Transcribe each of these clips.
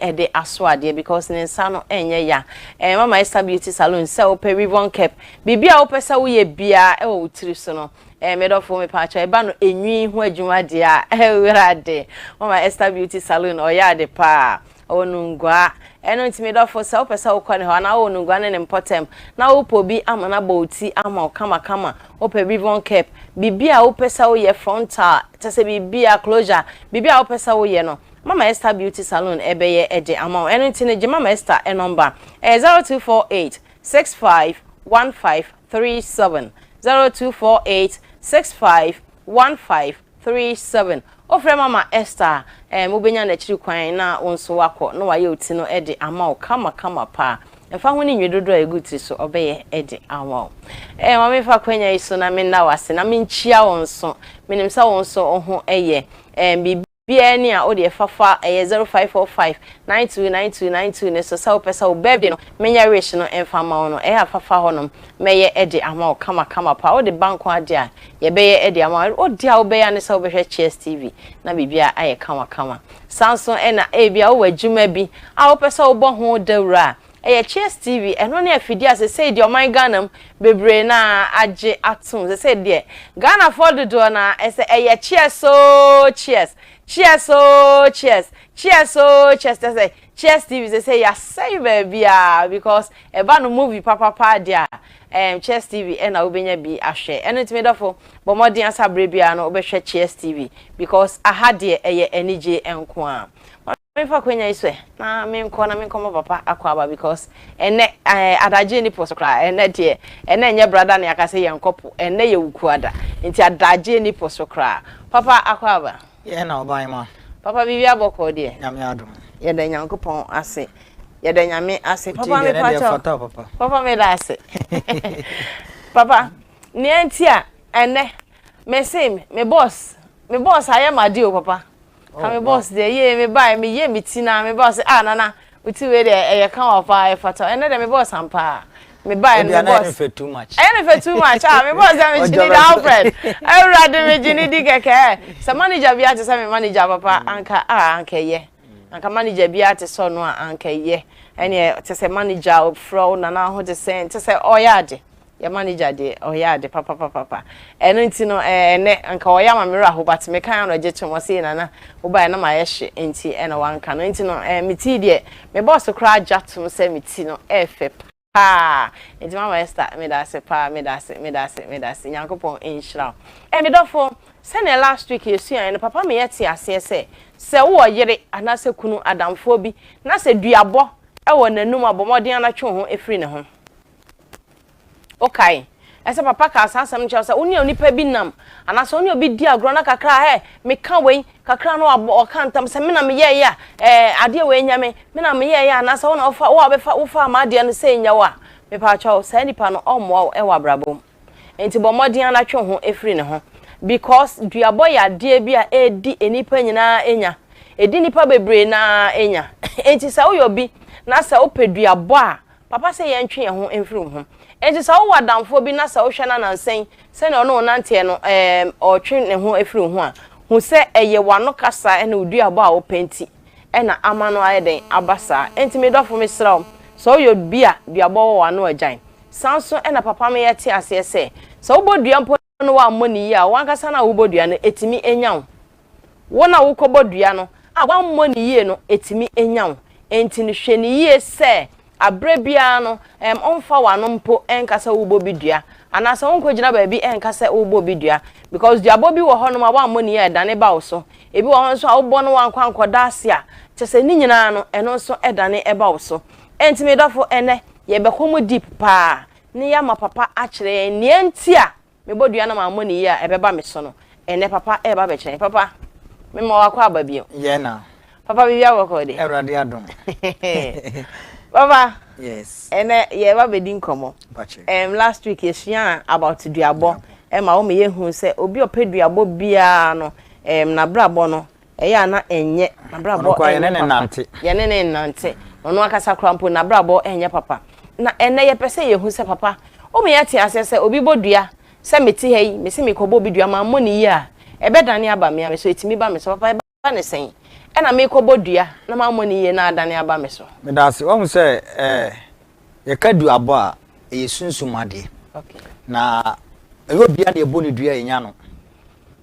Ɛde aso adeɛ because ne nsa no ɛnyɛ ya. Mama Esther Beauty Salon, sɛ wopɛ weave-on cap, biribi a wopɛ sɛ woyɛ biara ɛwɔ wo tiri so no, medɔfo, mepaakyɛ, ɛba no enwi ho adwuma deɛ a, ɛwura de Mama Esther Beauty Salon ɔyɛ ade paa. Ɔwɔ Nungua. Ɛno nti, medɔfo, sɛ wopɛ sɛ wokɔ ne hɔ anaa wowɔ Nungua ne ne mpɔtɛm na wopɛ obi ama no abɔ wo ti ama wo kamakama, wopɛ weave-on cap, biribi a wopɛ sɛ woyɛ, frontal, kyɛ sɛ biribi a closure, biribi a wopɛ sɛ woyɛ no, Mama Esther Beauty Salon ɛbɛyɛ ɛde ama wo. Ɛno nti no, gye Mama Esther ɛnɔmba, ɛyɛ 0248651537, 0248651537. Wofrɛ Mama Esther, wobɛnya n'akyiri kwan na wo nso wakɔ na wayɛ wo ti no ɛde ama wo kamakama paa. Ɛfa ho ne nwi dodoɔ a ɛgu tiri so, ɔbɛyɛ ɛde ama wo. Maame, fa kwanya yi so na menna wase na menkyia wo nso. Menim sɛ wo nso wo ho ɛyɛ. Biribi biara ni a wode ɛfafa ɛyɛ 0545929292 ne so sɛ wopɛ sɛ wo birthday no menyɛ wish no ɛmfa ma wo no, ɛyɛ afafa hɔnom, mɛyɛ ɛde ama wo kamakama paa. Wode banko ade a yɛbɛyɛ ɛde ama wo, wode a wobɛyɛ ne sɛ wobɛhwɛ Cheers TV na biribiara ayɛ kamakama. Saa nso ɛna ebi a wowɔ adwuma bi a wopɛ sɛ wobɔ ho dawuro a, ɛyɛ Cheers TV. Ɛno ne afidie a sɛsɛ deɛ ɔman Ghana mu bebree na agye atom. Sɛsɛ deɛ Ghanafoɔ dodoɔ na ɛsɛ ɛyɛ Cheers o, Cheers, Cheers o, Cheers, Cheers o, Cheers. Tɛ sɛ Cheers TV sɛ yɛasɛe baabi a, because ɛba no movie papapa deɛ a, Cheers TV ɛna wobɛnya bi ahwɛ. Ɛno ntumi dɔfo, bɔ mmɔden asa berɛ biara no wobɛhwɛ Cheers TV because aha deɛ ɛyɛ anigye nko a. Memfa kwanya yi so ɛ na menkɔ na menkɔ ma papa akɔ aba because ɛnɛ adagye ni po so koraa. Ɛnɛ deɛ, ɛnɛ nyɛ brada ne aka sɛ yɛnkɔ po. Ɛnɛ yɛ Wukuada nti adagye ni po so koraa. Papa, akɔ aba. Yɛn na ɔban ma. Papa, biribi abɔkɔ deɛ? Nyame adom. Yɛda Nyankopɔn ase, yɛda Nyame ase. Papa, mepa kyɛw. Papa, meda ase. Papa, nea nti a ɛnɛ mese me boss ayɛ ma de o, papa ka me boss deɛ yie me ba me yie me ti na me boss, ah, nana, wo ti wei deɛ ɛyɛ kama paa, ɛfata. Ɛnɛ deɛ me boss ampa me ba ɛno me boss ɛyɛ too much. Ɛyɛ ne fɛ too much. Ah, me boss deɛ, me gyini da Alfred Ewurade, me gyini di kɛkɛ sɛ manager bi ate sɛ me manager papa anka, ah, anka yɛ anka manager bi ate sɛ ɔno a anka yɛ. Ɛneɛ te sɛ manager ofrɛ wo, nana ho te sɛ te sɛ ɔyɛ ade yɛ manager deɛ, ɔyɛ ade papapapapa. Ɛno nti no, ɛnɛ nka ɔyɛ ama mmerɛ aho, but meka ya no ɔgye tom, ɔsɛ nana wobaeɛ na mayɛ hye nti ɛna wanka no. Nti no, me ti deɛ, me boss koraa agya tom sɛ me ti no ɛɛfɛ paa. Nti Mama Esther, meda ase paa, meda ase, meda ase, meda ase. Nyankopɔn nhyira wo. Medɔfo, sɛnea last week yɛsuaeɛ no, papa meyɛ te aseɛ sɛ wowɔ yere anaasɛ kunu adamfoɔ bi na sɛ duabɔ ɛwɔ n'anum, abɔ mmɔden anatwe wo ho ɛfiri ne ho. Okay, ɛsɛ papa ka saa asɛm kyerɛ sɛ wo ne onipa bi nam anaasɛ wo ne obi di agorɔ na kakra ɛ meka wei kakra no, wabɔ ɔka ntam sɛ me na meyɛɛyɛ a, adeɛ wei nya me, me na meyɛɛyɛ a, anaasɛ wo na wofa wo a wobɛfa wofa ama adeɛ no sɛ nya wo a, mepaakyɛw, saa nipa no ɔmmoa wo ɛwɔ abrabɔ mu. Nti bɔ mmɔden anatwe wo ho ɛfiri ne ho because duabɔ yɛ adeɛ bi a ɛredi nipa nyinaa enya, ɛdi nipa bebree naa enya. Nti sɛ woyɛ obi na sɛ wopɛ duabɔ a, papa sɛ yɛntwe yɛn ho mfiri wo ho. Nti sɛ wowɔ adamfoɔ bi na sɛ wohwɛ no anansɛn sɛnea ɔne wo nanteɛ no, ɔtwe ne ho afiri wo ho a, hu sɛ ɛyɛ w'ano kasa ɛna wo duabɔ a wopɛ nti ɛna ama no ayɛ den aba saa. Nti medɔfo, mesrɛ wo, sɛ woyɛ obi a duabɔ wɔ w'ano agyan saa nso ɛna papa me yɛte aseɛ sɛ wobɔ dua mpo no wammɔ ne yie a, wankasa no a wobɔ dua no ɛtumi enya wo. Wo na wokɔbɔ dua no a wammɔ ne yie no, ɛtumi enya wo. Nti no, hwɛ ne yie sɛ aberɛ biara no ɔmfa w'ano mpo ɛnka sɛ wobɔ bi dua anaasɛ wonkɔgyina baabi ɛnka sɛ wobɔ bi dua because duabɔ bi wɔ hɔnom a wammɔ ne yie a, ɛdane ba wo so. Ebi wɔ hɔ nso a wobɔ no wankɔ ankɔda ase a, kyɛ sɛ ne nyinaa no, ɛno nso ɛdane ɛba wo so. Ɛnti medɔfo, ɛnɛ yɛbɛkɔ mu deep paa ne yɛama papa akyerɛ yɛn nea nti a mebɔ dua no mammɔ ne yie a ɛbɛba me so no. Ɛnɛ papa ɛreba bɛkyerɛ. Papa, mema wakɔ aba bio. Yɛn na. Papa, biribi abɔkɔ de? Awurade adom. Papa. Yes. Ɛnɛ yɛba bɛdi nkɔmmɔ. Last week yɛsua about duabɔ ɛma wɔn yɛhu sɛ obi a ɔpɛ duabɔ biara no, n'abrabɔ no ɛyɛ ana ɛnyɛ n'abrabɔ ɛnyɛ papa. Yɛne ne nante, ɔno akasa koraa mpo n'abrabɔ ɛnyɛ papa. Na ɛnɛ yɛpɛ sɛ yɛhu sɛ papa wɔn yɛ te aseɛ sɛ obi bɔ dua sɛ mete ha yi, mesi mekɔbɔ obi dua ma mmɔ ne yie a, ɛbɛdane aba me a me so, ɛtumi ba me so. Papa, ɛba ne sɛn? Ɛna merekɔbɔ dua na mammɔ no yie na adane aba me so. Meda ase. Wahu sɛ ɛɛ yɛka duabɔ a, ɛyɛ sunsum adeɛ. Okay. Na ɛnyɛ obiara na yɛbɔ ne dua a yɛnya no.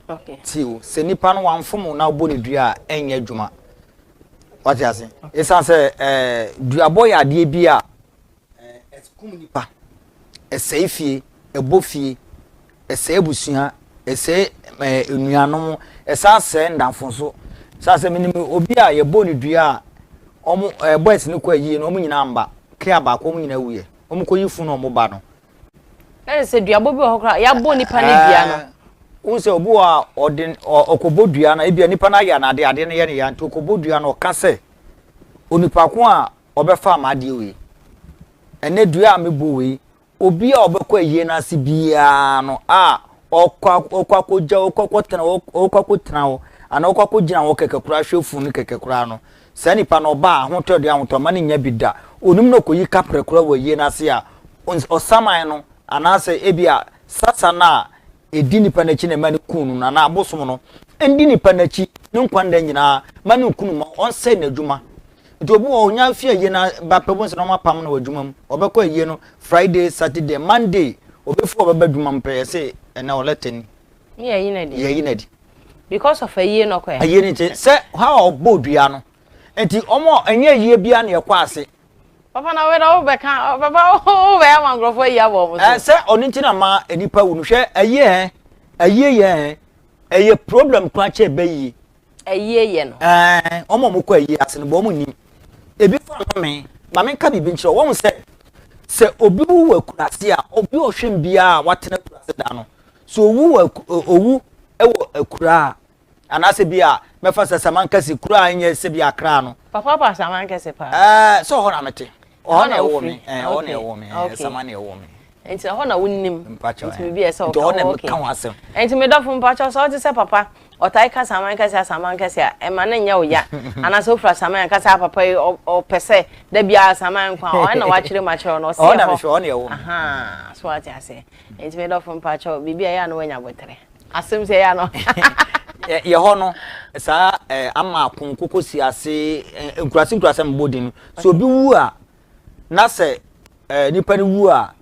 Okay. Ti o, sɛ nipa no wamfom na wobɔ ne dua a, ɛnyɛ adwuma. Wate ase? Ɛsiane sɛ ɛɛ duabɔ yɛ adeɛ bi a Ɛkum nnipa, ɛsɛe fie, ɛbɔ fie, ɛsɛe abusua, ɛsɛe ɛɛ nnuanom, ɛsan sɛe nnamfo nso. San sɛ menim obi a yɛbɔ ne dua a, wɔn ɛɛ boys no kɔ ayie no wɔn nyinaa mba. Kea baako wɔn nyinaa wuiɛ. Wɔn kɔ yi funu wɔn ba no. Na yɛ sɛ duabɔ bi wɔ hɔ koraa yɛabɔ nipa ne dua no. Wohu sɛ obi wɔ a ɔde ɔkɔbɔ dua no ebia nipa no ayɛ no ade adeɛ no yɛ no ya nti ɔkɔbɔ dua no ɔka sɛ onipa ko a ɔbɛfaa m'adeɛ wei. Ɛnnɛ dua a mebɔ wei, obi a ɔbɛkɔ ayie no ase biara no a ɔkɔ ɔkɔ akɔgya ɔkɔ akɔtena ɔkɔ akɔtena hɔ anaa ɔkɔ akɔgyina hɔ kɛkɛ koraa hwɛ funu no kɛkɛ koraa no, saa nipa no ɔba a ahotɔ deɛ ahotɔ mma no nnya bi da. Onim na ɔkɔyi kaprɛ koraa wɔ ayie no ase a, ɔsaman no anaasɛ ebi a sasa no a ɛdi nipa no akyi na ɛma no ku no no anaa abosom no ndi nipa no akyi ne nkwa nna nyinaa ma no nku no ma ɔnsɛe n'adwuma. Nti obi wɔ hɔ onya fi ayie no ba pɛ bohu sɛ na wɔapam no wɔ adwuma mu. Ɔbɛkɔ ayie no Friday, Saturday, Monday obefi hɔ bɛba adwuma mu pɛ yɛse ɛnɛ ɔlɛtɛ ni. Ne yɛyi no adi. Yɛyi no adi. Because of ayie no ɔkɔɛ. Ayie no nti sɛ how a ɔbɔ dua no nti wɔn a ɛnyɛ ayie biara na yɛkɔ ase. Papa na wei na wobɛka papa wobɛyɛ ama nkurɔfoɔ ayi abɔ wɔn so. Sɛ ɔno nti na ma nnipa wu no hwɛ ayie hɛn ayie yɛ hɛn ɛyɛ problem koraa kyɛ ɛbɛyie. Ayie yɛ no. Ɛɛ wɔn a wɔkɔ ayie ase no bɔ wɔn nim ebi fa nnome ma menka biribi nkyerɛ wɔn sɛ sɛ obi wu wɔ akurase a obi ɔhwɛ mu biara a watena akurase da no so owu wɔ owu wɔ akuraa anaasɛ bi a mɛfa sɛ samankɛse kuro a ɛnyɛ sɛ bi akra no. Papa pa samankɛse paa. Ɛɛ sɛ ɔhɔ na mete. Ɔhɔ na ɛwɔ me. Ɛɛ ɔhɔ na ɛwɔ me. Ɛɛ sama na ɛwɔ me. Nti ɛhɔ na wonim. Mpakyɛw. Nti biribi a ɛsɛ ɔka. Nti ɔhɔ na meka ho asɛm. Nti me dɔfo mpakyɛw sɛ ɔte sɛ papa ɔtae ka saman kɛse asaman kɛse a ɛma no nyɛ wo ya anaasɛ wofura saman a kasa papa yi ɔpɛ sɛ da biara saman nkwa ɔno na wakyerɛ mu akyerɛ no ɔse hɔ. Ɔhɔ na ɛwɔ me. Ahaa so ate aseɛ. Nti me dɔfo mpakyɛw biribi a ɛyɛ a na wanya abotere. Asɛm sɛ ɛyɛ ano. Yɛ hɔ no saa eh, ama ako koko si ase eh, nkurase nkurase mbɔ din no. So obi wu a na sɛ eh, nipa no wu a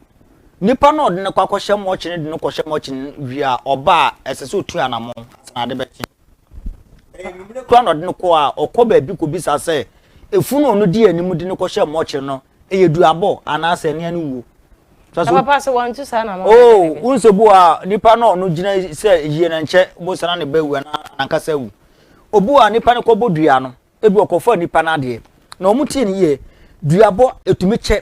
nipa no ɔde no kɔ akɔhyɛ mɔkye no de no kɔhyɛ mɔkye no wie a ɔba a ɛsɛ sɛ otu anamɔn asena ade bɛkye. Ɛyɛ nwumire koraa na ɔde no kɔ a ɔkɔ baabi kɔbisa sɛ efunu a ɔno di anim de no kɔhyɛ mɔkye no ɛyɛ duabɔ anaasɛ ɛnea no wuo. Na papa sɛ wantu saa na Oh, wo nsɛ bu a nipa no ɔno gyina sɛ yie na nkyɛ bosa na ne ba wu anaa nankasa wu. Obu a nipa no kɔbɔ dua no, ebi ɔkɔfa nipa no adeɛ. Na wɔn tie no yie, duabɔ etumi kyɛ.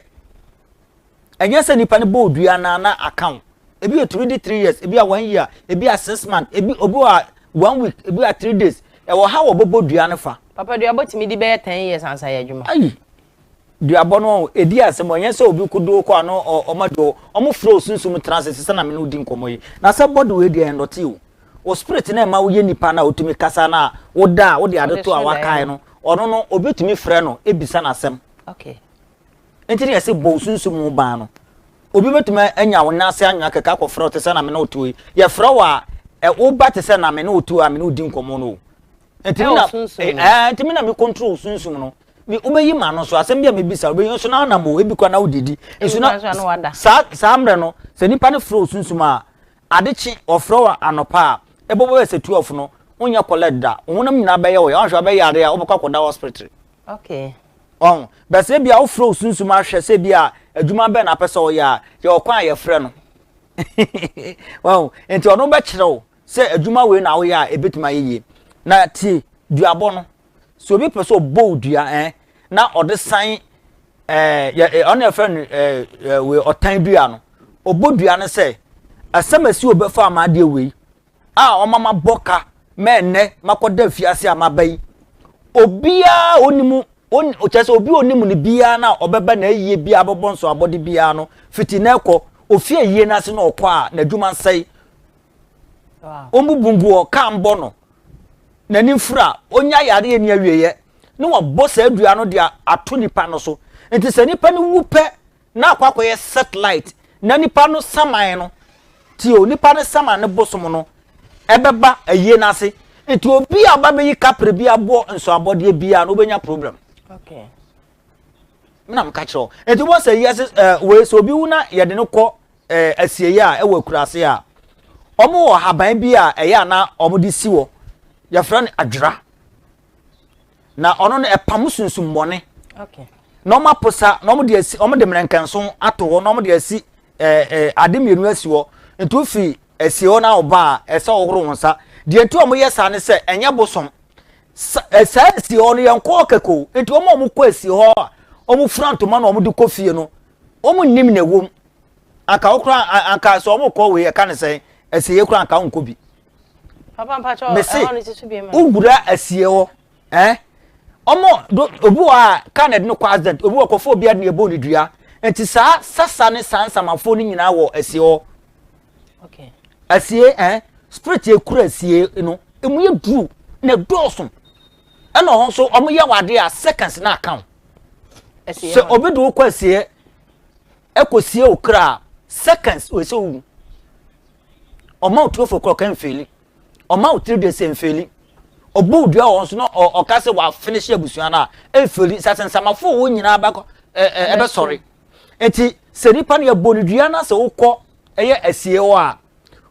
Ɛnyɛ sɛ nipa no bɔ dua na na aka wo. Ebi etumi di 3 years, ebi a 1 year, ebi a 6 months, ebi obi a 1 week, ebi a 3 days. Ɛwɔ ha wɔ bɔbɔ dua no fa. Papa, duabɔ tumi di bɛyɛ 10 years ansa yɛ adwuma. Ayi, duabɔ no ɛdi asɛm. Ɔnyɛ sɛ obi kodo kɔ ano ɔma do ɔmo frɛ osunsum tena ase sɛ na me ne wodi nkɔmmɔ yi na sɛ bɔde wei deɛ ɛndɔte o. O spirit na ɛma woyɛ nipa na wotumi kasa na woda a wode ade to a wakae no, ɔno no obi tumi frɛ no ebisa n'asɛm. Nti ne yɛsɛ bɔ osunsum ho ban no. Obi bɛtumi anya wo nan ase anwea kɛkɛ akɔfrɛ wo te sɛ na me ne wote yi. Yɛfrɛ wo a woba te sɛ na me ne wote a me ne wodi nkɔmmɔ no o. Nti mi na mi control sunsum no. Mi wobɛyi ma no so asɛm bi a mebisa wobɛyi nso na anam o, ebi kora na wodidi nso na saa mmerɛ no sɛ nipa no frɛ sunsum a ade kye ɔfrɛ wɔ anɔpa a ɛbɛbɔ bɛyɛ sɛ 12 no, wonyɛ collect da, wo honam nyinaa bɛyɛ wo yɛ ɔnhwɛ wobɛyɛ ade a wobɛkɔ akɔda hospital. Ɔn bɛsɛ bi a wofrɛ wo sunsum ahwɛ sɛ bi a adwuma bɛn na apɛ sɛ ɔyɛ a yɛ ɔkwan a yɛfrɛ no wɔn nti ɔno bɛkyerɛ wo sɛ adwuma wei na woyɛ a ebɛtumi ayɛ yie. Na tie, duabɔ no, sɛ obi pɛ sɛ ɔbɔ wo dua na ɔde san yɛ ɔno yɛfrɛ no ɛɛ ɛɛ wei ɔtan dua no, ɔbɔ dua no sɛ asɛm asi obɛfa ama adeɛ wei a ɔma ma bɔ ka mɛ nnɛ makɔda fiase a maba yi, obiara onim kyerɛ sɛ obi onim no biara na ɔbɛba na ayie biara bɛbɔ nso abɔde biara no fiti na ɛkɔ ofie ayie no ase na ɔkɔ a n'adwuma nsɛe, ɔmbubu ngu hɔ kaa mbɔ no n'ani fura, onya yareɛ ni awieɛ na wabɔ saa dua no de ato nipa no so. Nti sɛ nipa no wu pɛ na akɔ akɔyɛ satellite na nipa no saman no tie o, nipa no saman no bosom no ɛbɛba ayie n'ase. Nti obi a ɔba bɛyi kapre bi abɔ nsɔabɔdeɛ biara no wobɛnya problem. Okay. Mena meka kyerɛ wo. Nti wobɔ sɛ yɛse ɛɛ wei sɛ obi wu na yɛde no kɔ ɛɛ asieeɛ a ɛwɔ akuraase a, wɔn wɔ haban bi a ɛyɛ a na wɔn de si hɔ. Yɛfrɛ no adwera. Na ɔno no ɛpam sunsummɔne. Okay. Na wɔn aposa na wɔn de asi wɔn de mmerɛnkɛnso ato hɔ na wɔn de asi ɛɛ ɛɛ ade mmienu asi hɔ. Nti wofi asie hɔ na ɔba a ɛsɛ ɔhoro wɔn nsa. Deɛ nti wɔn yɛ saa ne sɛ ɛnyɛ bosom. Sa eh, saa asie hɔ no yɛn kɔɔ kɛkɛ o. Nti wɔn a wɔn kɔ asie hɔ a wɔn fura ntoma na wɔn de kɔ fie no wɔn nnim na ɛwom. Anka wo koraa anka sɛ wɔn kɔ wei ɛka ne sɛn asie koraa anka wɔn nkɔ bi. Papa mpakyɛ Mese ɛhɔ no si so bi ma. wowura asie hɔ eh ɔmo do obi wɔ a kaa na ɛde no kɔ accident obi wɔ kɔfo obi ade na ɛbɔ ne dua nti saa sasa ne saa nsamanfoɔ no nyinaa wɔ asie hɔ. Okay. Asie eh spirit ekura asie no emu yɛ duru na ɛdɔɔso ɛna ɔho nso ɔmo yɛ wɔ adeɛ a seconds na aka ho sɛ obi de wokɔ asie ɛkɔ sie wo kra seconds wɔ sɛ owu ɔma wo tuofo korɔ kan mfeeli ɔma wo tiri de sɛ mfeeli ɔbɔ wo dua wɔ nso na ɔka sɛ wafinish abusua no a ɛmfeeli sɛ asensamafo wɔ nyinaa bɛkɔ ɛbɛsɔre Enti sɛ nipa no yɛbɔ no dua na sɛ wokɔ ɛyɛ asie hɔ a,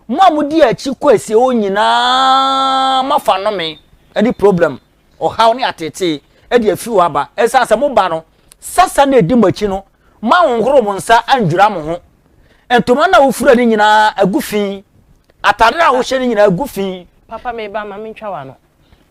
mo a modi akyi kɔ asie hɔ nyinaa moafa nnome ne problem, ɔhaw ne ateetee de afiri hɔ aba. Ɛsiane sɛ moba no, sasa na ɛdi mo akyi no, moanhohoro mo nsa andwira mo ho. Ntoma no a wofura no nyinaa agu fi, atade a wohyɛ no nyinaa agu fi. Papa meba ma mentwa w'ano.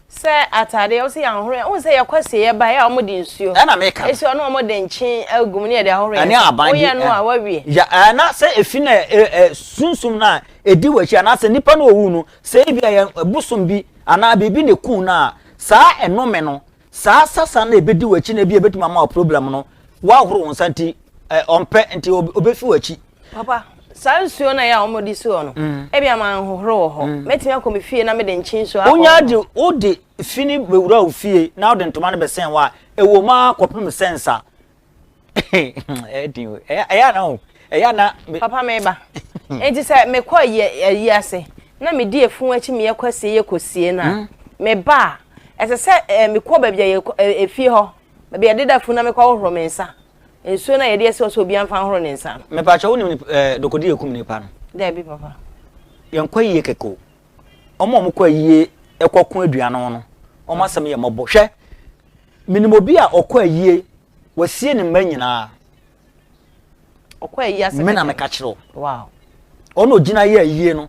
Sɛ ataadeɛ wo sɛ yɛanhohoro yɛn wohu sɛ yɛkɔ asie yɛba yɛ a wɔn de nsuo ɛna meka esi ɔno wɔn de nkyen agu mu ne yɛde ahohoro yɛn ɛne aban bi woyɛ no a wawie ya ɛna sɛ efi na ɛ ɛ sunsum na edi w'akyi anaasɛ nipa no owu no sɛ ebi a yɛn bosom bi anaa biribi na ekun no a saa ɛnome no saa sasa na ebedi w'akyi na ebi ebetumi ama wo problem no woahoro wo nsa nti ɛ ɔmpɛ nti obefi w'akyi. Papa, saa nsuo no a ɛyɛ a wɔde si hɔ no, mm. ebi ama nhohoro wɔ hɔ. Mm. Mɛtumi akɔ me fie na mede nkye nsuo akɔ. Wonya de wode fi ne bɛwura wo fie na wode ntoma no bɛsɛn hɔ a, ɛwɔ mu ara kɔpem sɛ nsa. Ɛyɛ ɛyɛ ana o, ɛyɛ ana. Papa meba. Enti sɛ mekɔ ayi ase na medi efun akyi meyɛ kɔ asie yɛ kɔsie no a, mm. meba a, ɛsɛ sɛ mekɔ baabi a yɛ efie hɔ, baabi a yɛdeda funu na mekɔ hohoro me nsa. Nsuo no a yɛde asi hɔ sɛ obiara mfa nhoro ne nsa no. Mepakyɛ wonim eh, dokodi ekum nipa no? Daabi papa. Yɛnkɔ ayie kɛkɛ o. Wɔn a wɔkɔ ayie kɔko aduane ho no, wɔn asɛm yɛ mmɔbɔ. Hwɛ, menim obi a ɔkɔ ayie, wasie ne mma nyinaa. Ɔkɔ ayie ase Me na meka kyerɛ wo. Wow. Ɔno ogyina yɛ ayie no,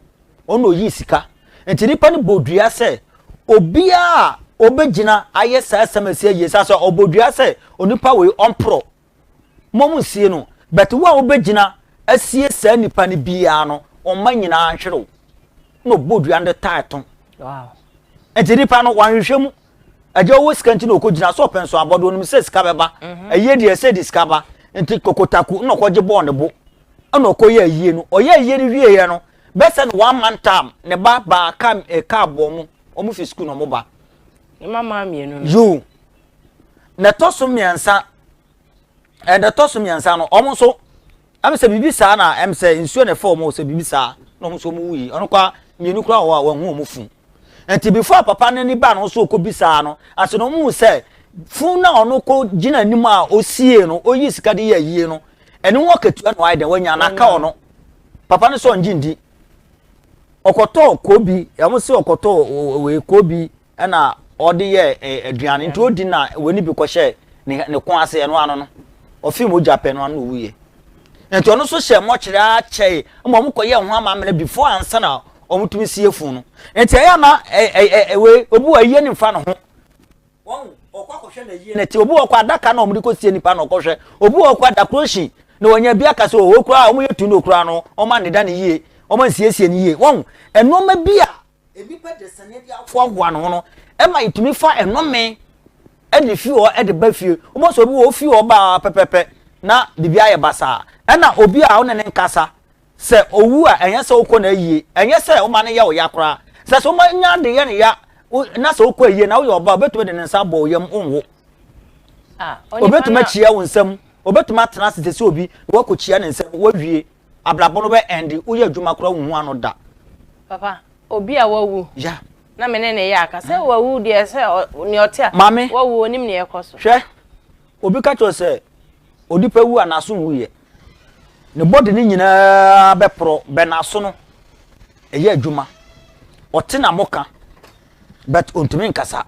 ɔno oyi sika. Nti nipa no bɔ dua sɛ obiara a ɔbɛgyina ayɛ saa asɛm asi ayie saa sɛ ɔbɔ dua sɛ onipa wei ɔmporɔ mom nsie no but wo a wobɛgyina asie saa nipa no biara no ɔma nyinaa nhwere wo na ɔbɔ dua no de tae to. Wow. Nti nipa no wanhwehwɛ mu agya ɔwɔ sika nti na ɔkɔgyina so ɔpɛ nso abɔde onim sɛ sika bɛba mhm. ayie deɛ sɛ de sika ba nti kokotaku na ɔkɔgye bɔɔ ne bo ɛna ɔkɔyɛ ayie no ɔyɛ ayie no wieɛ no Bɛsɛ no one month time ne ba baa kaa eh, kaa bɔ ɔmo ɔmo fi sukuu na ɔmo ba. Ne mma maa mmienu no. Yoo na ɛtɔ so mmiɛnsa ɛna ɛtɔ so mmiɛnsa no ɔmo nso ɛm sɛ biribi saa na ɛm sɛ nsuo na ɛfa ɔmo sɛ biribi saa na ɔmo nso ɔmo wuyi ɔno kwa mmienu koraa wɔ hɔ a wɔn ho ɔmo fun. Nti before papa no ani ba no so ɔkɔ bisaa no ase no ɔmo hu sɛ fun na ɔno kɔ gyina anim a osie no oyi sika de yɛ ayie no ɛne ho akatua na wayɛ dɛn wanya na aka ɔno papa no sɛ ɔngye ndi ɔkɔtɔɔ kobi ɛmo sɛ ɔkɔtɔɔ wei kobi ɛna ɔde yɛ aduane nti odi na wei no bi kɔhyɛ ne ne kɔn ase ɛno ano no ɔfi mu gya pɛ no ano owuiɛ nti ɔno nso hyɛ mɔkyerɛ akyɛe ma ɔmo kɔyɛ ho amammerɛ before ansa na ɔmo tumi sie fun no nti ɛyɛ na ɛ ɛ ɛ wei obi wɔ ayie ne nfa ne ho wɔn ɔkɔ akɔhwɛ na ayie ne te obi wɔ kɔ adaka na ɔmo de kɔ sie nipa na ɔkɔhwɛ obi wɔ kɔ adakorɔhyi na wɔnya bi aka sɛ ɔwɔ kura a ɔmo yɛ tu no kura no ɔmo aneda ne yie ɔmo ansiesie ne yie wɔn nneɛma bi a Nnipa de sɛnea de ahoahoa ne ho no ma yɛtumi fa nnome de fi hɔ de ba fie. Wobɛhu sɛ obi wɔ ofi hɔ baa pɛpɛpɛ na biribi ayɛ basaa. Ɛna obi a wo ne ne nkasa sɛ owu a ɛnyɛ sɛ wokɔ n'ayie, ɛnyɛ sɛ woma no yɛ wo ya koraa. Sɛ sɛ woma nya de yɛ ne ya na sɛ wokɔ ayie na woyɛ ɔbaa obetumi de ne nsa abɔ wo yam wonwo. Ah, obetumi akyia wo nsam, obetumi atena ase te sɛ obi na wakɔkyia ne nsam wawie. Abrabɔ no bɛ ɛnde woyɛ adwuma koraa wonhu ano da. Papa, obi a wawu Yeah. Na me ne ne yɛ aka sɛ wawu deɛ sɛ nea ɔte a Maame, wawu onim nea ɛkɔ so. Hwɛ, obi ka kyerɛ sɛ onipa wu a n'aso nwuiɛ. Ne body no nyinaa bɛporɔ, bɛ n'aso no ɛyɛ adwuma. Ɔte na moka, but ɔntumi nkasa.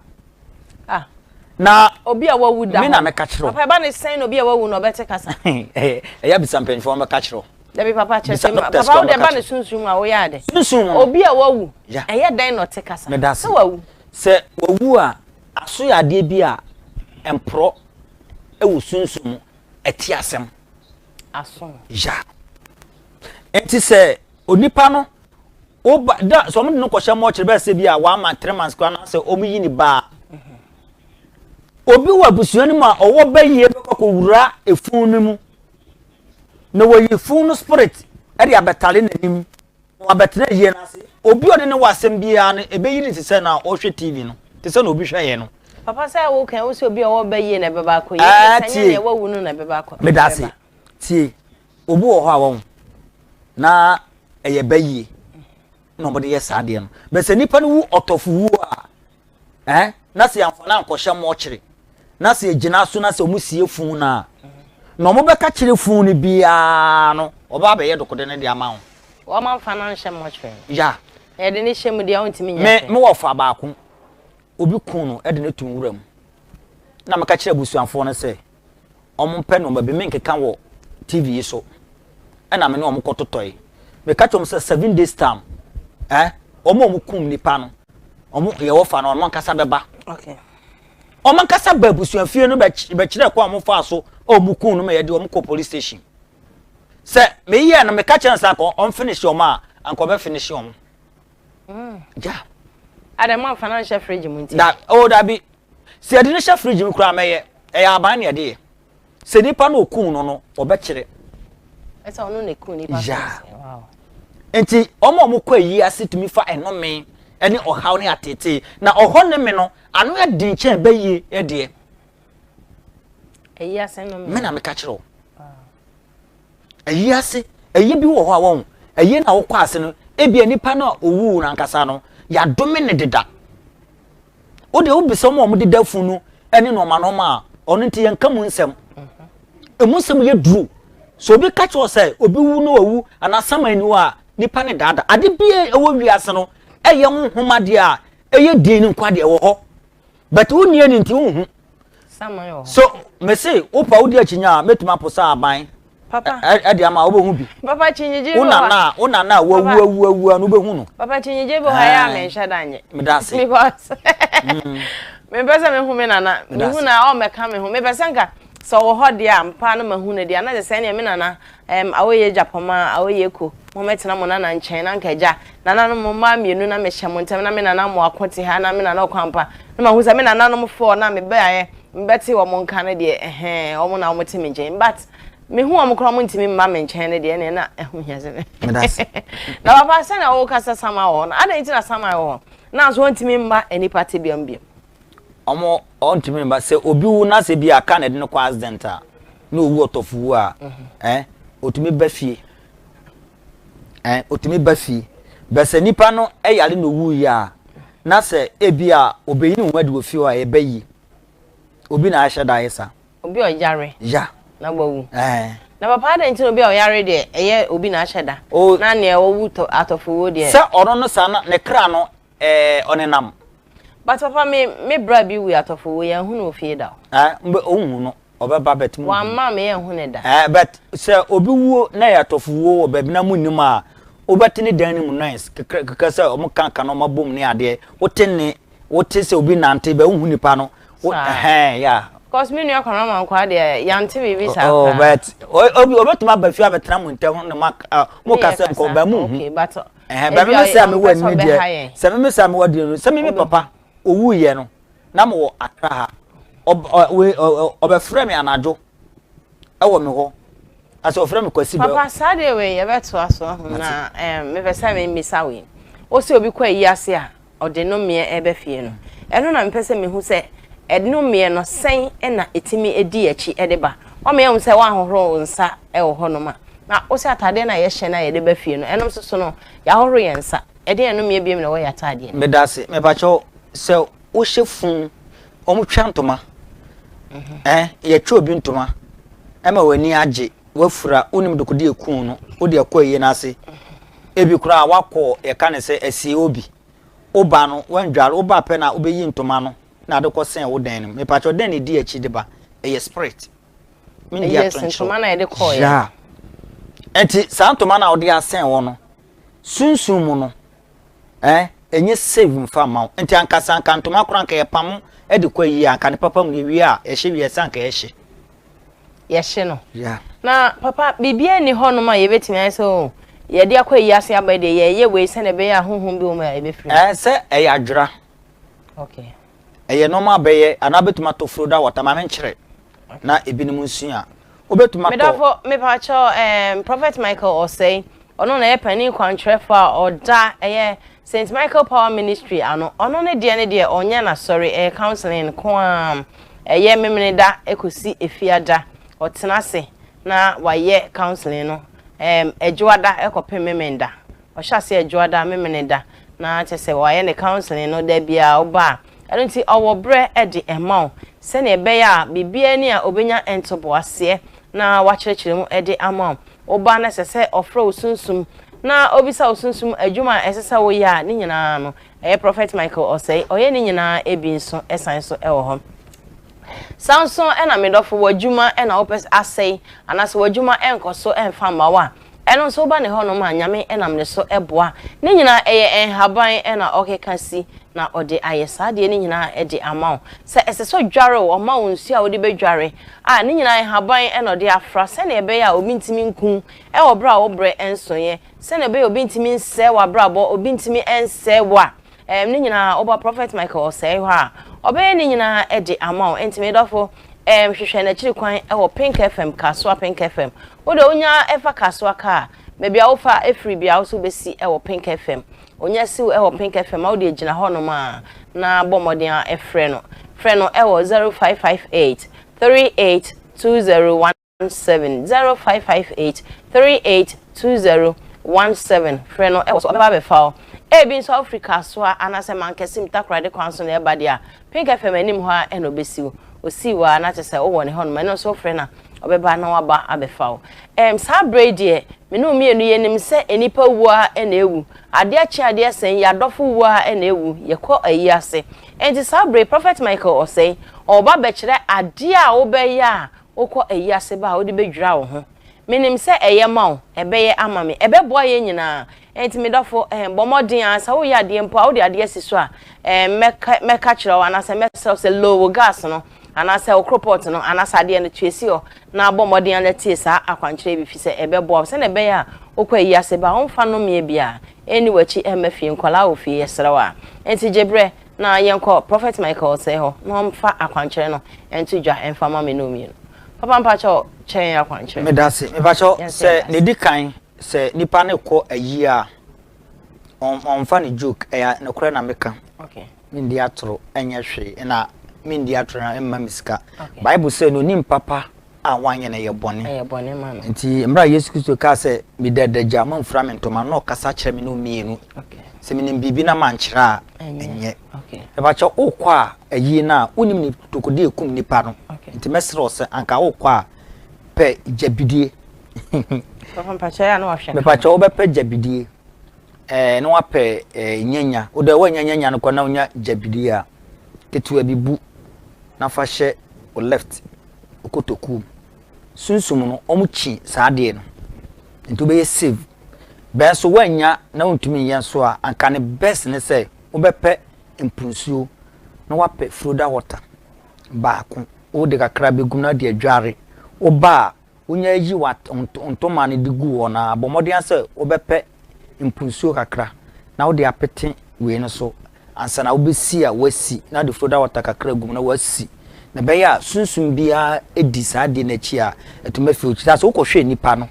Ah. Na obi a wawu da me na meka kyerɛ wo. Papa ɛba ne sɛn na obi a wawu na ɔbɛte kasa? Ɛyɛ bisa mpanyinfoɔ wɔn bɛka kyerɛ wo. Dabi papa kyerɛ sɛ papa wo de ɛba ne sunsun mu a woyɛ ade. Sunsun mu. Obi a wawu. Ɛyɛ dɛn na ɔte kasa? Meda ase. Sɛ wawu. Sɛ wawu a aso yɛ adeɛ bi a mporɔ ɛwɔ sunsun mu ɛte asɛm. Aso. Ya. Nti sɛ onipa no woba da sɛ wɔn de no kɔhyɛ mɔkyere bɛyɛ sɛ bi a one month 3 months koraa na sɛ wɔn yi ne baa obi wɔ abusua no mu a ɔwɔ bɛyie bɛkɔ kɔwura efun no mu na wɔyi fun no spirit ɛde abɛtare n'anim na wabɛtena yie no ase. Obi a ɔde ne wɔ asɛm biara no ɛbɛyi no te sɛ na ɔhwɛ TV no, te sɛ na obi hwɛ yɛ no. Papa sɛ wo kan wo sɛ obi a ɔwɔ bɛyie na ɛbɛba akɔ yie, ɛɛ sɛ nyɛ nea wawu no na ɛbɛba akɔ. Meda ase. Tie, obi wɔ hɔ a wɔn na ɛyɛ bɛyie na wɔde yɛ saa adeɛ no. Bɛ sɛ nipa no wu ɔtɔfo wuo a, Eh, na sɛ yɛamfa no ankɔhyɛ mɔkyere, na sɛ yɛgyina so na sɛ wɔn sie fun no a, na wɔn bɛka kyerɛ fun no biara no, wɔba abɛyɛ dokode no de ama wo. Wɔn amfa no anhyɛ mɔkyere no. Ya. Na yɛde no hyɛ mu deɛ ɔntumi nyɛ hwee. Me, me wɔfa baako, obi kun no de no to nwura mu. Na meka kyerɛ abusuafoɔ no sɛ, wɔmpɛ nnoɔma bi menkeka wɔ TV yi so ɛna me ne wɔn kɔtotɔe. Meka kyerɛ wɔn sɛ 7 days time eh, wɔn a wɔkum nipa no, wɔn yɛwɔ fa no, wɔn ankasa bɛba. Okay. Wɔn ankasa ba abusuafie no bɛkyerɛ kwan a wɔfaa so a wɔkum no ma yɛde wɔn kɔ police station. Sɛ meyɛ no meka kyerɛ no sɛ anka ɔmfinish wɔn a, anka ɔbɛfinish wɔn. Yeah. Adɛ mo amfa no anhyɛ fridge mu nti. Da, oh dabi. Sɛ yɛde no hyɛ fridge mu koraa mɛyɛ. Ɛyɛ aban na yɛde yɛ. Sɛ nipa no okun no no, ɔbɛkyerɛ. Ɛsɛ ɔno na ekun nipa. Yeah. Wow. Nti wɔn a wɔkɔ ayi ase tumi fa ɛnome ɛne ɔhaw ne atetee. Na ɔhɔ ne me no, ano yɛ den kyɛn bɛyie ɛdeɛ. Ayi ase no me. Me na meka kyerɛ wo. Ayi ase, ayi bi wɔ hɔ a wɔn, ayi na wokɔ ase no, ebia nipa no a owuu no ankasa no, yɛadome no deda. Wo deɛ wobisa wɔn a wɔdeda funu ne nneɛma nneɛma a, ɔno nti yɛnka mu nsɛm. Emu nsɛm yɛ duru. So obi ka kyerɛ sɛ obi wu na wawu anaa saman ni hɔ a, nipa ne daada. Ade bi a ɛwɔ wiase no, ɛyɛ honhom adeɛ a ɛyɛ din no nko adeɛ ɛwɔ hɔ. But wonni ani nti wonhu. So mese wopa wodi akyinya a mɛtumi apo sɛ aban ɛde ama wobɛhu bi. Papa kyinyigye wo nana a wo nana a wawu awu awu a no wobɛhu no. Papa kyinyigye bi hɔ yɛ a menhyɛ da nyɛ. Meda ase. Because mepɛ sɛ mehu me nana. Mehu na ɔmmɛka me ho. Mepɛ sɛ nka sɛ ɔwɔ hɔ deɛ a mpa no mahu no deɛ a na kyerɛ sɛ ɛneɛ me nana Ɛɛm, awoye gyapɔma, awoye ko, mommɛtena mo nana nkyɛn, na anka agya, nananom, mo mmaa mmienu na mehyɛ mo ntam, na me nana Amoako te ha, na me nana Ɔkwampa, na mahu sɛ me nananom four na mebaeɛ, mebɛtee wɔn nka no deɛ, ɛhɛɛ, wɔn na wɔte me nkyɛn, but mehu wɔn koraa wɔntumi mma me nkyɛn no deɛ, ɛnneɛ na ɛho hia sɛ me. Meda ase. Na papa, sɛnea woka sɛ saman wɔ hɔ no, adɛn nti na saman wɔ hɔ, nanso wɔntumi mma nnipa tebea mu bio? Ɔmo ɔntumi mba sɛ obi wu na sɛ bi a car na ɛde no kɔ accident a na owu ɔtɔfo wu a eh otumi ba fie eh otumi ba fie bɛ sɛ nipa no ɛyare na owu yi a na sɛ ebi a obeyi ne ho adi wɔ fie hɔ a ɛbɛ yi obi na ahyɛ da ayɛ sa. Obi a ɔyare. Ya. Na wawu. Ɛɛ. Na papa adɛn nti na obi a ɔyare deɛ ɛyɛ obi na ahyɛ da. O. Na nea owu tɔ atɔfo wuo deɛ. Sɛ ɔno no saa na ne kra no ɛɛ ɔnenam. But papa me me bra bi wui atɔfo wuo yɛn hu no wɔ fie da o. Ɛɛ mbɛ onhu no ɔbɛba but mo. Wamma me yɛn hu no da. Ɛɛ but sɛ obi wuo na ɛyɛ atɔfo wuo wɔ baabi na mo nnim a wobɛte ne dan no mu noise kekra kekra sɛ ɔmo ka ka na ɔmo abom ne adeɛ wote nne wote sɛ obi nante bɛ wohu nipa no wo ɛhɛn yeah. Cause me nua Kwame Amankwaa deɛ yante biribi saa oh, koraa. But obi obetumi aba fie abɛtena mo ntam ne mo mo kasa nkɔ bɛ mo hu. Okay but Ɛhɛn, bɛ meme sɛ a mewɔ ani deɛ, sɛ meme sɛ a mewɔ deɛ no, sɛ meme papa owuiɛ no, na mewɔ Accra ha. Ɔbɛfrɛ me anadwo ɛwɔ me hɔ. Asɛ ɔfrɛ me Kwasi bɛ. Papa, saa deɛ wei yɛbɛtoa so ahu na mepɛ sɛ memmisa wei. Wo sɛ obi kɔ ayi ase a, ɔde nomeɛ reba fie no. Ɛno na mepɛ sɛ mehu sɛ ɛnomeɛ no sɛn na ɛtumi di akyi de ba. Woama yɛahu sɛ woanhohoro wo nsa wɔ hɔnom a, na wo sɛ ataadeɛ no a yɛhyɛ no a yɛde ba fie no, ɛno nso so no, yɛahohoro yɛn nsa. Ɛdeɛn nnomeɛ biom na ɛwɔ yɛn ataadeɛ no mu? Meda ase. Mepakyɛw, sɛ wohyɛ funu, wɔtwa ntoma, eh, yɛtwa obi ntoma, ɛma w'ani agye, wafura, wonim dekode eku no, wode akɔ ayie no ase. Ebi koraa wakɔ, yɛka ne sɛ asie obi. Woba no, wandware, woba pɛ na wobɛyi ntoma no na ade kɔsɛn wo dan no mu. Mepakyɛw, dɛn na ɛdi akyi de ba? Ɛyɛ spirit. Mendi Ɛyɛ ntoma na yɛde kɔɔeɛ. Yeah. Ɛnti saa ntoma na wode asɛn hɔ no, Sunsum mu no eh, ɛnyɛ save mfa mma wo. Nti anka sɛ anka ntoma koraa anka yɛpamo de kɔ ayie a, anka ne papa mu yɛwie a, yɛhyɛ wie a, ɛsɛ anka yɛhye. Yɛhye no. Yeah. Na papa, biribiara nni hɔnom a yɛbɛtumi ayɛ sɛ oh, yɛde akɔ ayie ase aba yi deɛ, yɛyɛ wei sɛdeɛ ɛbɛyɛ a honhom bi wɔ mu a ɛbɛfiri mu. Eh, sɛ ɛyɛ adwera. Okay. Ɛyɛ nneɛma a bɛyɛ anaa wobɛtumi atɔ froda water ma menkyerɛ na ebinom nsua. Wobɛtumi atɔ. Medɔfo, mepakyɛw ehm Prophet Michael Osei, ɔno na ɛyɛ panin kwankyerɛfo a ɔda ɛyɛ Saint Michael Power Ministry ano. Ɔno ne deɛ ne deɛ ɔnyɛ n'asɔre, ɛyɛ counseling nko ara. Ɛyɛ Memeneda ɛkɔsi Efiada, ɔtena ase na wayɛ counseling no ehm Ɛdwoada ɛkɔpem Memenda. Ɔhyɛ aseɛ Dwoada, Memeneda, na kyerɛ sɛ wayɛ ne counseling no da biara woba a. Ɛno nti ɔwɔ berɛ de ma wo sɛdeɛ ɛbɛyɛ a biribiara ni a ɔbɛnya ntoboaseɛ na wakyerɛkyerɛ mu de ama wo. Woba na ɛsɛ sɛ ɔfrɛ wo sunsum na ɔbisa wo sunsum adwuma a ɛsɛ sɛ woyɛ a, ne nyinaa no ɛyɛ Prophet Michael Osei, ɔyɛ ne nyinaa bi nso san so wɔ hɔ. Saa nso na me dɔfo, w'adwuma na wopɛ asɛe anaasɛ w'adwuma nkɔ so mfa mma wo a, Ɛno nso woba ne hɔnom a, Nyame nam ne so boa. Ne nyinaa ɛyɛ nhaban na ɔkeka si na ɔde ayɛ saa adeɛ no nyinaa de ama wo. Sɛ ɛsɛ sɛ ɔdware wo, ɔma wo nsuo a wode bɛdware a, ne nyinaa nhaban na ɔde afra sɛdeɛ ɛbɛyɛ a obi ntumi nku wo wɔ berɛ a wo berɛ nsoeɛ, sɛdeɛ ɛbɛyɛ a obi ntumi nsɛe w'abrabɔ, obi ntumi nsɛe wo a. Ɛɛm ne nyinaa woba Prophet Michael Osei hɔ a, ɔbɛyɛ ne nyinaa de ama wo. Enti me dɔfo, ɛɛm hwehwɛ n'akyiri kwan wɔ Pink FM, Kasoa Pink FM. Wo deɛ wonya fa Kasoa kaa, baabi a wofa firi biara wo nso wobɛsi wɔ Pink FM. Onya si wo wɔ Pink FM a, wo deɛ gyina hɔnom a na bɔ mmɔden ara frɛ no. Frɛ no wɔ 0558 38 201. 7 0558 38 20 17 frɛ no wɔ so ɔbɛba abɛfa wo. Ebi nso a wofiri Kasoa anaasɛ Mankasim Takoradi kwan so na ɛba deɛ a, Pink FM anim hɔ ara na ɔbɛsi wo. Ɔsii wo ara na kyerɛ sɛ wowɔ ne hɔnom. Ɛno nso wofrɛ no a, ɔbɛba na waba abɛfa wo. Ɛm, saa berɛ yi deɛ, me ne wo mmienu yɛnim sɛ nnipa wuo ara na ɛwu. Adeɛ kye adeɛ sa yi, yɛn adɔfo wuo ara na ɛwu. Yɛkɔ ayi ase. Enti saa berɛ yi, Prophet Michael Osei, ɔreba abɛkyerɛ adeɛ a wobɛyɛ a Wokɔ ayi ase ba a, wode bɛdwira wo ho. Menim sɛ ɛyɛ ma wo, ɛbɛyɛ ama me, ɛbɛboa yɛn nyinaa. Enti me dɔfo, eh, bɔ mmɔden ara, sɛ woreyɛ adeɛ mpo a, wode adeɛ asi so a, eh, mɛka, mɛka kyerɛ wo anaasɛ mɛsrɛ wo sɛ low wo gas no, anaasɛ wo koropɔt no, anaasɛ adeɛ no, tue si hɔ, na bɔ mmɔden ara na tie saa akwankyerɛ yi bi, firi sɛ ɛbɛboa wo, sɛdeɛ ɛbɛyɛ a wokɔ ayi ase ba a, womfa nnomeɛ biara nni w'akyi mma fie. Nkwadaa wɔ fie, yɛsrɛ wo a. Enti gye berɛ. Na yɛnkɔ Prophet Michael Osei hɔ na ɔmfa akwankyerɛ no nto dwa mfa ma me ne wo mmienu. Papa mpakyɛw kyerɛ yɛn akwankyerɛ. Medase. Mepakyɛw sɛ ne di kan sɛ nipa no kɔ ayie a ɔnfa no joke ɛyɛ nokorɛ na meka. Okay. Mendi atoro ɛnyɛ hwee na mendi atoro na ɛmma me sika. Bible sɛ no onim papa a wanyɛ no ɛyɛ bɔne. Ɛyɛ bɔne ma no. Nti mmerɛ a Yesu Kristo kaa sɛ, Meda adagya, moamfira me ntoma, na ɔkasa kyerɛ me ne wo mmienu. Sɛ menim biribi na mankyerɛ a, ɛnyɛ. Mepakyɛ wokɔ a ayie no a, wonim ne tokode ɛkum nipa no. Nti mɛsrɛ wo sɛ anka wokɔ a, pɛ gyabidie. Mepakyɛ wobɛpɛ gyabidie ɛɛ na wapɛ ɛɛ nyanya. Wodɛ woanya nyanya no kɔ na wonya gyabidie a, ketewa bi bu na fa hyɛ wo left kotokuo mu. Sunsum no wɔn kyi saa adeɛ no nti wobɛyɛ save. Bɛn so woannya na wontumi nyɛ nso a anka ne best ne sɛ wobɛpɛ mpunsuo na wapɛ froda water baako wode kakra bɛgum na wode adware. Woba a Wonya yi wo ntoma no de gu hɔ no ara, bɔ mmɔden ara sɛ wobɛpɛ mpunsuo kakra na wode apete wei no so ansa na wobɛsi a woasi na wode soda water kakra agu mu na woasi. Na ɛbɛyɛ a sunsum biara di saa adeɛ no akyi a, ɛtumi afiri wo akyi. Sɛ wokɔhwɛ nipa no,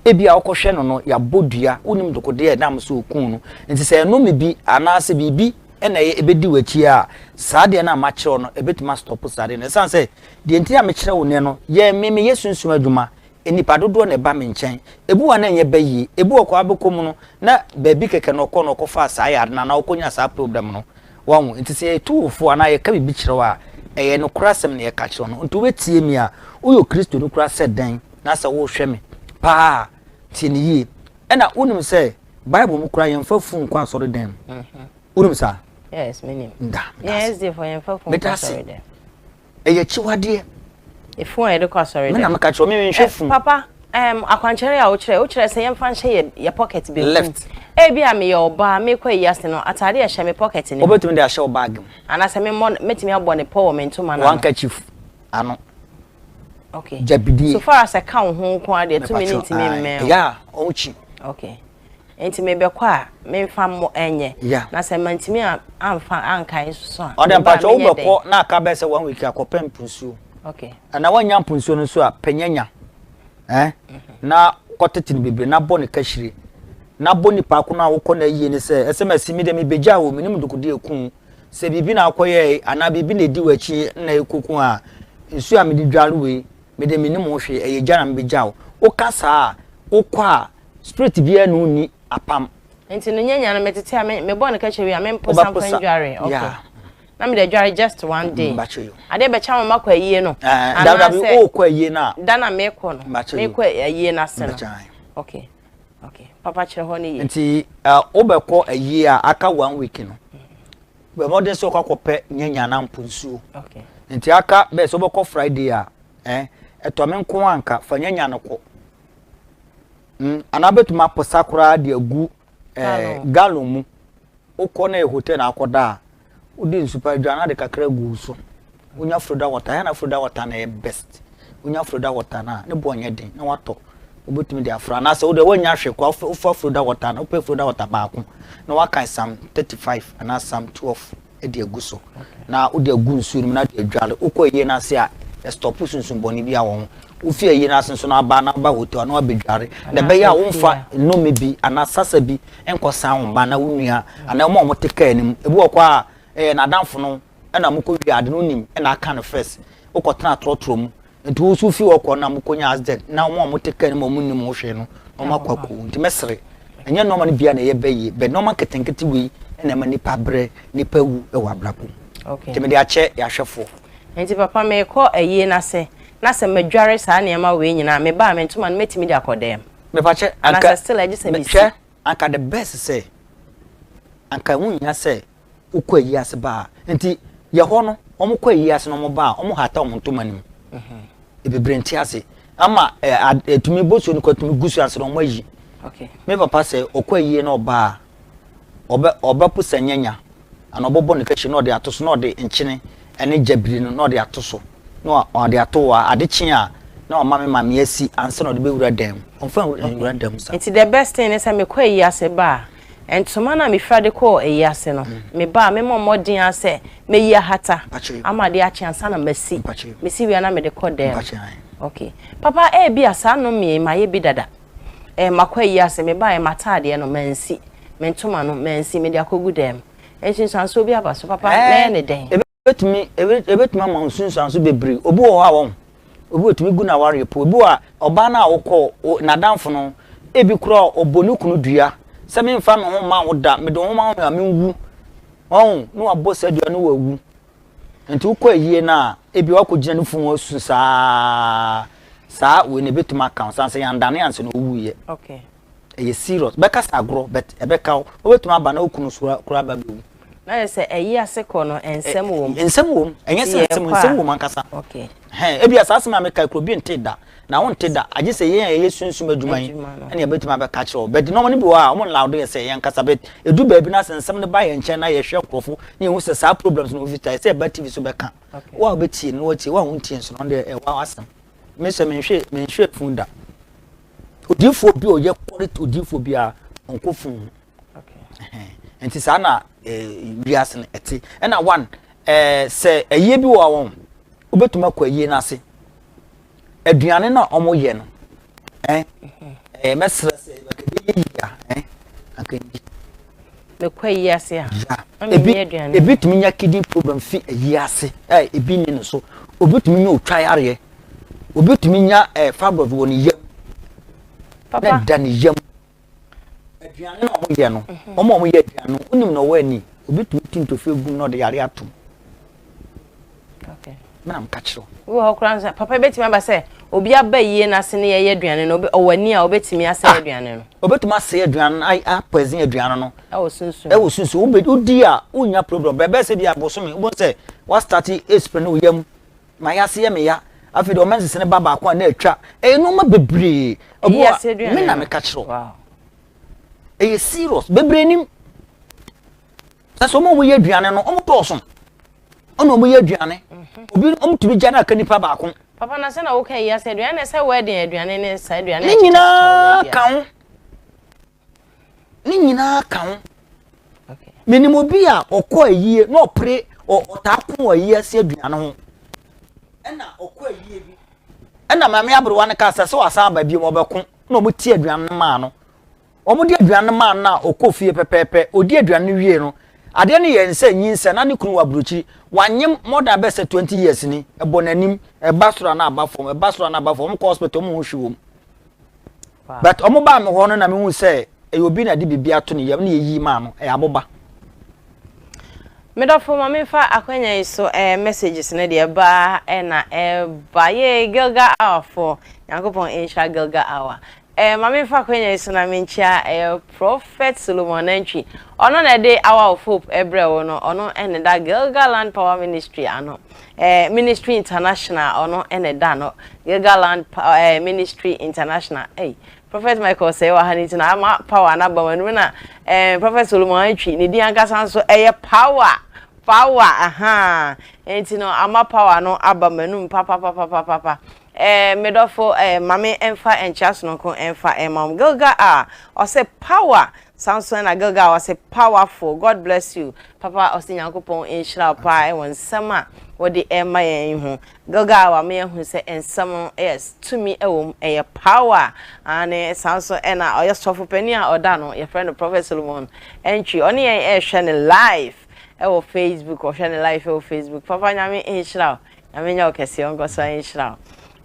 ebi a wokɔhwɛ no no, yɛabɔ dua, wonim dekodeɛ a ɛnam so ɔkuu no. Nti sɛ ɛnome bi anaasɛ biribi na ɛbɛdi w'akyi a, saa adeɛ no a makyerɛ wo no, ɛbɛtumi astɔpo saa adeɛ no. Ɛsiane sɛ Deɛ nti a mekyerɛ wo nnɛ no, yɛ me meyɛ sunsum adwuma. Nnipa dodoɔ na ɛba me nkyɛn. Ebi wɔ hɔ a na ɛnyɛ bayie. Ebi wɔ hɔ koraa wobɛkɔ mu no, na baabi kɛkɛ na ɔkɔ na ɔkɔfaa saa yare no anaa ɔkɔnyaa saa problem no. Wahu? Nti sɛ yɛtu wo fo anaa yɛka biribi kyerɛ wo a, ɛyɛ nokorɛ asɛm na yɛka kyerɛ wo no. Nti wobɛtie me a, woyɛ Okristoni koraa sɛ dɛn na sɛ wohwɛ me paa a, tie no yie. Ɛna wonim sɛ Bible mu koraa yɛmfa funu nkɔ asɔredan mu. Wonim saa? Yes, menim. Nda, meda ase. Yɛn SDA fo yɛmfa funu nkɔ asɔredan. Ɛyɛ akyiwadeɛ. Efunu a yɛde kɔ asɔredan. Me na meka kyerɛ wo, me menhwɛ funu. Papa, um, akwankyerɛ a wokyerɛ, wokyerɛ sɛ yɛmfa nhyɛ yɛ yɛ pocket benkum. Left. Ebi a meyɛ ɔbaa, mekɔ ayi ase no, ataade a ɛhyɛ me pocket no mu. Wobɛtumi de ahyɛ wo bag mu. Anaasɛ memmɔ, mɛtumi abɔ ne pɔ wɔ me ntoma no ano. Handkerchief ano. Okay. Gyabidie. So far as ɛka wo ho nko ara deɛ, tumi no ntumi mmɛn wo. Ɛyɛ a, ɔkyi. Okay. Nti mebɛkɔ a, memfa mmɔ ɛnyɛ. Yeah. Na sɛ mantumi a amfa ankae nso so a. Ɔde mpakyɛ wobɛkɔ na aka bɛyɛ sɛ one week a kɔpɛ mpunsuo. Okay. Ana woannya mpunsuo no nso a pɛ nyanya. Eh? Mm -hmm. Na kɔtete no bebree na bɔ ne kahyire. Na bɔ nipa ko no a wokɔ no ayie ne sɛ ɛsɛ masi me deɛ mebɛgya wo menim dokodeɛ ɛku sɛ biribi na akɔyɛe anaa biribi na ɛdi w'akyi na ɛkɔku a nsuo a mede dware wei mede menim ho hwee ɛyɛ gya na mebɛgya wo. Woka saa a wokɔ a Spirit biara ne wo nni apam. Nti no nyanya no metete a me mebɔ no kɛkyɛ wie a memposa mfa ndware okay Yeah. Na mede adware just one day. Mbakyɛ yo. Adeɛ bɛkyɛ ama makɔ ayie no. Ɛɛ dabi dabi Anaasɛ wokɔ ayie no a. Da na mekɔ no. Mbakyɛ yo. Mekɔ ayie no ase no. Mbakyɛ ae. Okay okay papa kyerɛ hɔ no yie. Nti ɛ wobɛkɔ ayie a aka one week no bɔ mmɔden sɛ wokɔ akɔpɛ nyanya anaa mponsuo. Okay. Nti aka bɛyɛ sɛ wobɛkɔ Friday a ɛɛ ɛtɔ me nko a nka fa nyanya no kɔ. Mm, anaa bɛtumi aposa koraa de agu eh, gallon mu. Wokɔ na yɛ hotel na akɔda a, wode nsu pa adwa na de kakra gu so. Wonya Florida water, ɛyɛ na Florida water na ɛyɛ best. Wonya Florida water na ne boɔ nyɛ den na watɔ. Wobɛtumi de afra anaasɛ wode woanya hwɛ koraa wofa Florida water na wopɛ Florida water baako na wakan Psalm 35 anaa Psalm 12. de agu so na wode agu nsuo no mu na de adware. Wokɔ ayie no ase a, ɛstɔpo sunsum bɔne bi a wɔ ho. Wofi ayie no ase nso na aba na aba hotel na wabɛdware. Na ɛbɛyɛ a womfa nnome bi anaa sasa bi nkɔsan wo mma anaa wo nua anaa wɔn a wɔte kaa no mu. Ebi wɔ hɔ a ɛyɛ n'adamfo no ɛna mokɔwie ade no wonim ɛna aka no first. Wokɔtena trɔtrɔ mu Nti wo nso fi hɔ kɔ na mokɔnya accident na wɔn a wɔte kaa no mu a wɔnnim ho hwee no na wɔn akɔ akɔwu. Nti mɛsere, ɛnyɛ nneɛma no biara na ɛyɛ bɛ yie, bɛ nneɛma nketenkete wei na ɛma nipa brɛ, nipa wu wɔ abrabɔ mu. Okay. Nti mede akyɛ yɛahwɛfoɔ. Nti papa meekɔ ayie no ase na sɛ madware saa nneɛma wei nyinaa a, meba a me ntoma no mɛtumi de akɔ dɛm? Mepakyɛ, anka, Anaasɛ still agye sɛ mesi? hwɛ, anka the best sɛ, anka ɛho nhia sɛ wokɔ ayi ase ba a nti yɛ hɔ no wɔn kɔ ayi ase na wɔn ba a wɔn hata wɔn ntoma no mu mhm. bebree nte ase ama ɛtumi bosuo no kɔ ɛtumi gu so ase na wɔn ayi me papa sɛ ɔkɔ ayie na ɔba a ɔbɛ ɔbɛposa nyanya ana ɔbɛbɔ ne kɛhyɛ na ɔde ato so na ɔde nkyene ɛne gyabiri no na ɔde ato so na ɔde ato hɔ a ade kye a na ɔma me maame asi ansa na ɔde bɛwura dan mu ɔmfa nwura dan mu saa. Nti the best thing ne sɛ mekɔ ayi ase ba a Ntoma no a mefira de kɔɔ ayi ase no, meba a, memmɔ mmɔden ara sɛ mɛyi ahata ama adeɛ akye ansa na masi. Mesi wie a na mede kɔ dan mu. Okay. Papa, ebia saa nnome yi mayɛ bi dada. Eh, makɔ ayi ase, mebaeɛ m'ataadeɛ no mansi, me ntoma no mansi, mede akɔgu dan mu. Nsunsuansoɔ bi aba so, papa, mɛyɛ no dɛn? Ebetumi ebetumi ama nsunsuanso bebree. Obi wɔ hɔ a wɔn obi otumi gu n'awareɛ po. Obi wɔ a ɔbaa no a wokɔ n'adamfo no ebi koraa ɔbɔ ne kunu dua sɛ memfa me ho mma wo da mede wo ho ma wo a menwu. Wɔn na wabɔ saa dua no wawu. Nti wokɔ ayie no a ebi wakɔgyina ne funu asu saa saa wei na ebetumi aka wo san sɛ yɛandane ansa na owuiɛ. Okay. Ɛyɛ serious. Bɛka sɛ agorɔ but ɛbɛka wo. Wobɛtumi aba na wo kunu so koraa ba bɛwu. Na yɛ sɛ ɛyi ase kɔ no nsɛm wɔ mu. Nsɛm wɔ mu. Ɛnyɛ sɛ nsɛm nsɛm wɔ mu ankasa. Okay. Hɛn ebi a saa asɛm a meka kuro bi nte da. Na wo nte da. Agye sɛ yɛn a yɛyɛ sunsum adwuma yi ɛna yɛbɛtumi abɛka kyerɛ wo. But nneɛma no bi wɔ hɔ a wɔn nlawdo yɛ sɛ yɛn ankasa but edu baabi na sɛ nsɛm no ba yɛn nkyɛn na yɛhwɛ nkurɔfo na yɛhu sɛ saa problems no ofi ta sɛ ɛba TV so bɛka. Wo a wobɛtie no woatie, wo a wontie nso no ɔno deɛ ɛwɔ asɛm. Me sɛ menhwɛ menhwɛ fun da. Odiyifoɔ bi a ɔyɛ quality odiyifoɔ bi a ɔnkɔ fun ho. Nti saa na eh, wiase no ɛte. Ɛna one eh, sɛ ayie bi wɔ a wɔn wobɛtumi akɔ ayie no ase. Aduane no a wɔyɛ no eh, eh, mɛsrɛ sɛ ɛbɛyɛ yie a eh, anka ndi. Mekɔ ayie ase a. Yeah. Ebi ebi tumi nya kidney problem fi ayie ase. Eh, ebi ni no so. Obi tumi nya otwa yareɛ. Obi tumi nya eh, fibroid wɔ ne yam. Na da ne yam. Aduane na wɔn yɛ no, wɔn a wɔyɛ aduane no, wonim na ɔwɔ ani. Obi tumi tu ntofie gum na ɔde yare atom. Okay. Mena mka kyerɛ wo. Wɔ hɔ koraa nso papa ebetumi aba sɛ obi aba yie n'ase ne yɛyɛ aduane no ɔwɔ ani a obetumi asɛe ah! aduane no. Obetumi asɛe aduane no apɔɛzen aduane no. Ɛwɔ sunsun. Ɛwɔ sunsun wobɛ wodi a wonya problem bɛbɛ sɛ bi abosome wobɛhu sɛ wasitate espere ne wo yam ma yase yɛ me ya afei deɛ ɔma nsese no ba baako a na atwa ɛyɛ nneɛma bebree Ebi wɔ me na meka kyerɛ wo ɛyɛ serious bebree nim sɛ sɛ wɔn a wɔyɛ aduane no wɔn dɔɔso ɛna wɔn yɛ aduane mhm. obi wɔn tumi gya no aka nipa baako. Papa na sɛ na woka yi ase aduane na sɛ wedding aduane ne sa aduane. Ne nyinaa ka ho. Ne nyinaa ka ho. Menim obi a ɔkɔ ayie na ɔpere ɔtaa ko wɔ ayie ase aduane ho. Ɛna ɔkɔ ayie bi. Ɛna maame aberewa no kaa sɛ sɛ wasan aba bio ɔbɛko na wɔn ti aduane no maa no. Wɔn de aduane no maa no na ɔkɔ fie pɛpɛɛpɛ. Ɔdi aduane no wie no, adeɛ no yɛ nsɛ nyinsɛ na ne kunu wɔ aburokyiri. Wanyem more than bɛsɛ 20 years ni. Ɛbɔ n'anim, ɛba soro a na aba fam, ɛba soro a na aba fam. Wɔn kɔ hospital wɔn ho hwi wɔm. But ɔmo baa me hɔ no na mehu sɛ ɛyɛ obi na de biribi ato ne yam na yɛyi maa no, ɛyɛ aboba. Me dɔfo ma me nfa akwanya yi so eh, messages no deɛ ɛba na ɛba yee Gilgal hour foɔ Nyankopɔn nhyira Gilgal hour eh, ma me nfa akwanya yi so na me nkyia eh, Prophet Solomon Nantwi ɔno na ɛde Hour of Hope ɛbrɛ wo no ɔno ɛna ɛda Gilgal Land Power Ministry ano Eh, Ministry International, ɔno ɛna ɛda ano. Gilgal Land eh, Ministry International. Hey, Prophet Michael sɛ wɔ ha ne ti na ama power na ba wɔn na eh, Prophet Solomon Antwi ne din ankasa nso ɛyɛ power. Power, aha. Nti no ama power no aba m'anum papapapapapa. Eh, medɔfo eh, mame ɛmfa nkyea sononko ɛmfa ɛma wɔn. Gilgal a ɔsɛ power Saa nso na Gilgal ɔse powerful God bless you papa ɔse Nyankopɔn nhyira wo paa ɛwɔ nsɛm a wode ɛma yɛn yi ho Gilgal wama yɛahu sɛ nsɛm no yes tumi ɛwɔ mu ɛyɛ power aane saa nso ɛna ɔyɛ sɔfo panin a ɔda no yɛfrɛ no Prophet Solomon Antwi ɔne yɛn ɛrehwɛ no live ɛwɔ Facebook ɔhwɛ no live ɛwɔ Facebook papa Nyame nhyira wo Nyame nyɛ wo kɛseɛ ɔnkɔ so nhyira wo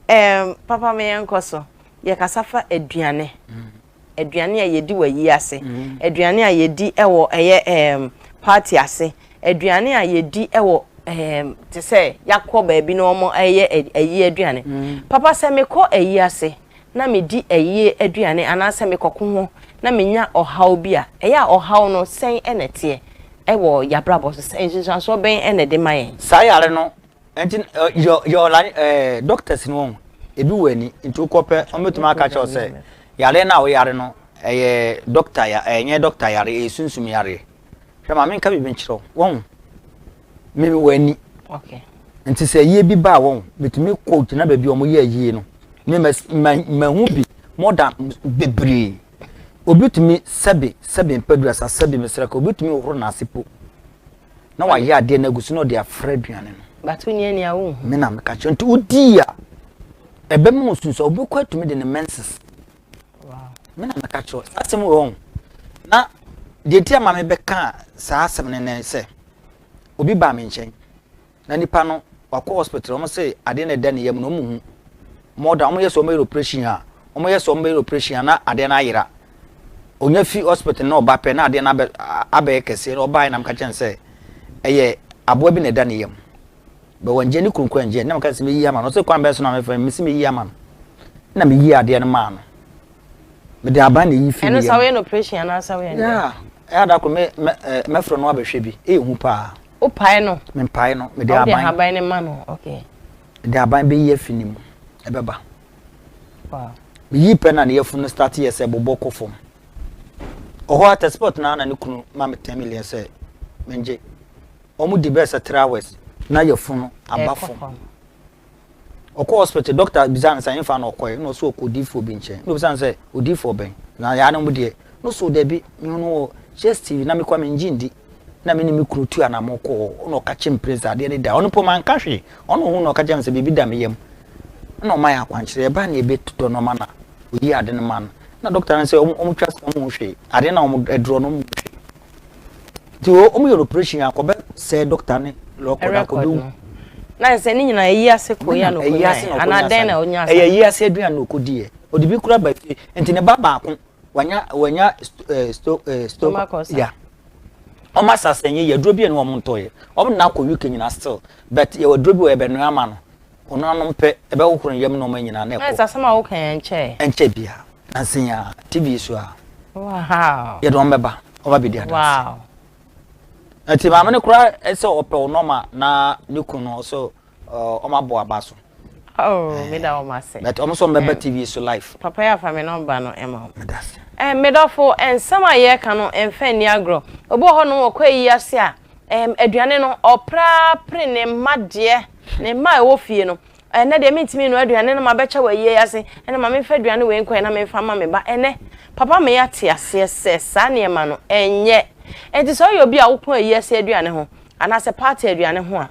ɛɛm papa me yɛnkɔ so yɛkasa fa aduane mm. aduane a yɛdi wɔ ayi ase, aduane a yɛdi wɔ ɛyɛ ɛɛm party ase, aduane a yɛdi wɔ ɛɛm te sɛ yɛakɔ baabi na wɔn ɛyɛ ayi aduane. Papa sɛ mekɔ ayi ase na medi ayie aduane anaasɛ mekɔko ho na menya ɔhaw bi a, ɛyɛ a ɔhaw no sɛn na ɛteɛ ɛwɔ yɛabrabɔ so, nsunsuansoɔ bɛn na ɛde ma yɛn? Saa yare no Nti yɛ yɛ ɔla ɛɛ doctors no wɔn ebi wɔ ani nti wokɔ pɛ wɔn bɛtumi aka kyerɛ sɛ yare no a woyare no ɛyɛ doctor ya ɛnyɛ doctor yare ɛyɛ sunsum yareɛ hwɛ maame nka biribi nkyerɛ wɔn mimi wɔ ani nti sɛ yie bi ba wɔn metumi kɔ gyina baabi a wɔn yɛ yie no me ma ma mahu bi more than bebree obi tumi sɛbi sɛbi mpadurasa sɛbi mesrɛ ka obi tumi hohoro n'ase po. na wayɛ adeɛ no agu so na ɔde afra aduane no. But wo ni a wo. Me na meka kyerɛ nti wodii a ɛbɛma wo sunsun obi kɔ atumi de ne menses. Wow. Me na meka kyerɛ saa asɛm wɔ hɔ na deɛ ti ama me bɛka saa asɛm no ne sɛ obi baa me nkyɛn Na nipa no wakɔ hospital wɔn se adeɛ na ɛda ne yam no wɔn hu more than wɔn yɛ sɛ wɔn bɛyɛ operation a wɔn yɛ sɛ wɔn bɛyɛ operation a na adeɛ no ayera onya fi hospital na ɔba pɛ na adeɛ no abɛ abɛyɛ kɛseɛ na ɔbaa na mka kyɛn sɛ ɛyɛ aboa bi na ɛda ne yam bɛ wɔn gye ne kunu kura ngye na mka sɛ meyi ama no ɔsɛ kwan bɛn so na mefɛ mesi meyi ama no na meyi adeɛ no maa no mede aban na eyi fi ne yam ɛno sɛ woyɛ no operation anaasɛ woyɛ no yeah ɛyɛ adako me mɛfrɛ no abɛhwɛ bi ɛyɛ hu paa Wopae no? Mempae no, mede aban. Wode ahaban no ma no, okay. Mede aban bɛyi afi ne mu, ɛbɛba. Wow. Meyi pɛ na ne yafunu no start yɛ sɛ bobɔ kɔ fam. Ɔhɔ a tɛspɔt na na ne kunu ma me 10 million sɛ mengye. Wɔn di bɛyɛ sɛ 3 hours na yafunu aba fam. Ɔkɔ hospital, doctor bisa no sɛ ɛhefa na ɔkɔɛ, na ɔsɛ ɔkɔ odiifoɔ bi nkyɛn. Na obisa no sɛ odiifoɔ bɛn? Na yaa no mu deɛ, na ɔsɛ dabi, mehu no wɔ Chase TV na mekɔ a mengye ndi. Na me ne me kunu tu anamɔ kɔɔ hɔ, na ɔka kyerɛ me pere sɛ adeɛ no da. Ɔno mpo manka hwee, ɔno ɔhu na ɔka kyerɛ me sɛ biribi da me yam. Na ɔma yɛ akwankyerɛ, ɛbaa na yɛbɛtotɔ nneɛma na oyi ade no ma no. Na doctor no sɛ wɔn twa sika wɔn ho hwee, adeɛ na wɔn aduro no wɔn ho hwee. Nti wɔn yɛ operation akɔbɛ sɛ doctor ne lɔkɔ na akɔbɛ wu. Na sɛ ne nyinaa ɛyi ase kɔ yi a na ɔkɔnya anaa dɛn na ɔnya asa? Ɛyɛ yi ase aduane na ɔkɔdiiɛ. Ɔde bi kura ba fie. Nti ne ba baako wanya wanya eh, sto eh, sto ya. Ɔma asase nyɛ yɛ aduro bi a ne wɔn ntɔeɛ. Wɔn na akɔ UK nyinaa still but yɛwɔ aduro bi wɔ yɛbɛnoa ama no. Ɔno anom pɛ ɛbɛhohoro ne yam nneɛma nyinaa na ɛkɔ. Na asɛm a woka yɛn nkyɛ. Ɛnkyɛ bia. Nansa yi a TV so a. Wow. Yɛde wɔn bɛba. Wɔn ba bɛdi adanse. Wow. Nti maame no koraa sɛ ɔpɛ wo nɔma na ne kunu no ɔsɛ ɔmo abɔ aba so. Oh, me da wɔn ase. But ɔmo sɛ ɔmo bɛba TV so live. Papa yi afa me nɔmba no ɛma wo. Meda ase. Eh, medɔfo, nsɛm a yɛreka no mfa nni agorɔ. Obi wɔ hɔnom ɔkɔ ayi ase a, eh, aduane no ɔpra pere ne mma deɛ, ne mma a ɛwɔ fie no. Ɛnnɛ deɛ mentumi nnoa aduane no mabɛkyɛ wɔ ayie ase, ɛnna ma memfa aduane wei nkɔɛ na memfa mma me ba. Ɛnnɛ, papa ma yɛate aseɛ sɛ saa nneɛma no, ɛnyɛ. Enti sɛ woyɛ obi a woko ayie ase aduane ho, anaasɛ party aduane ho a,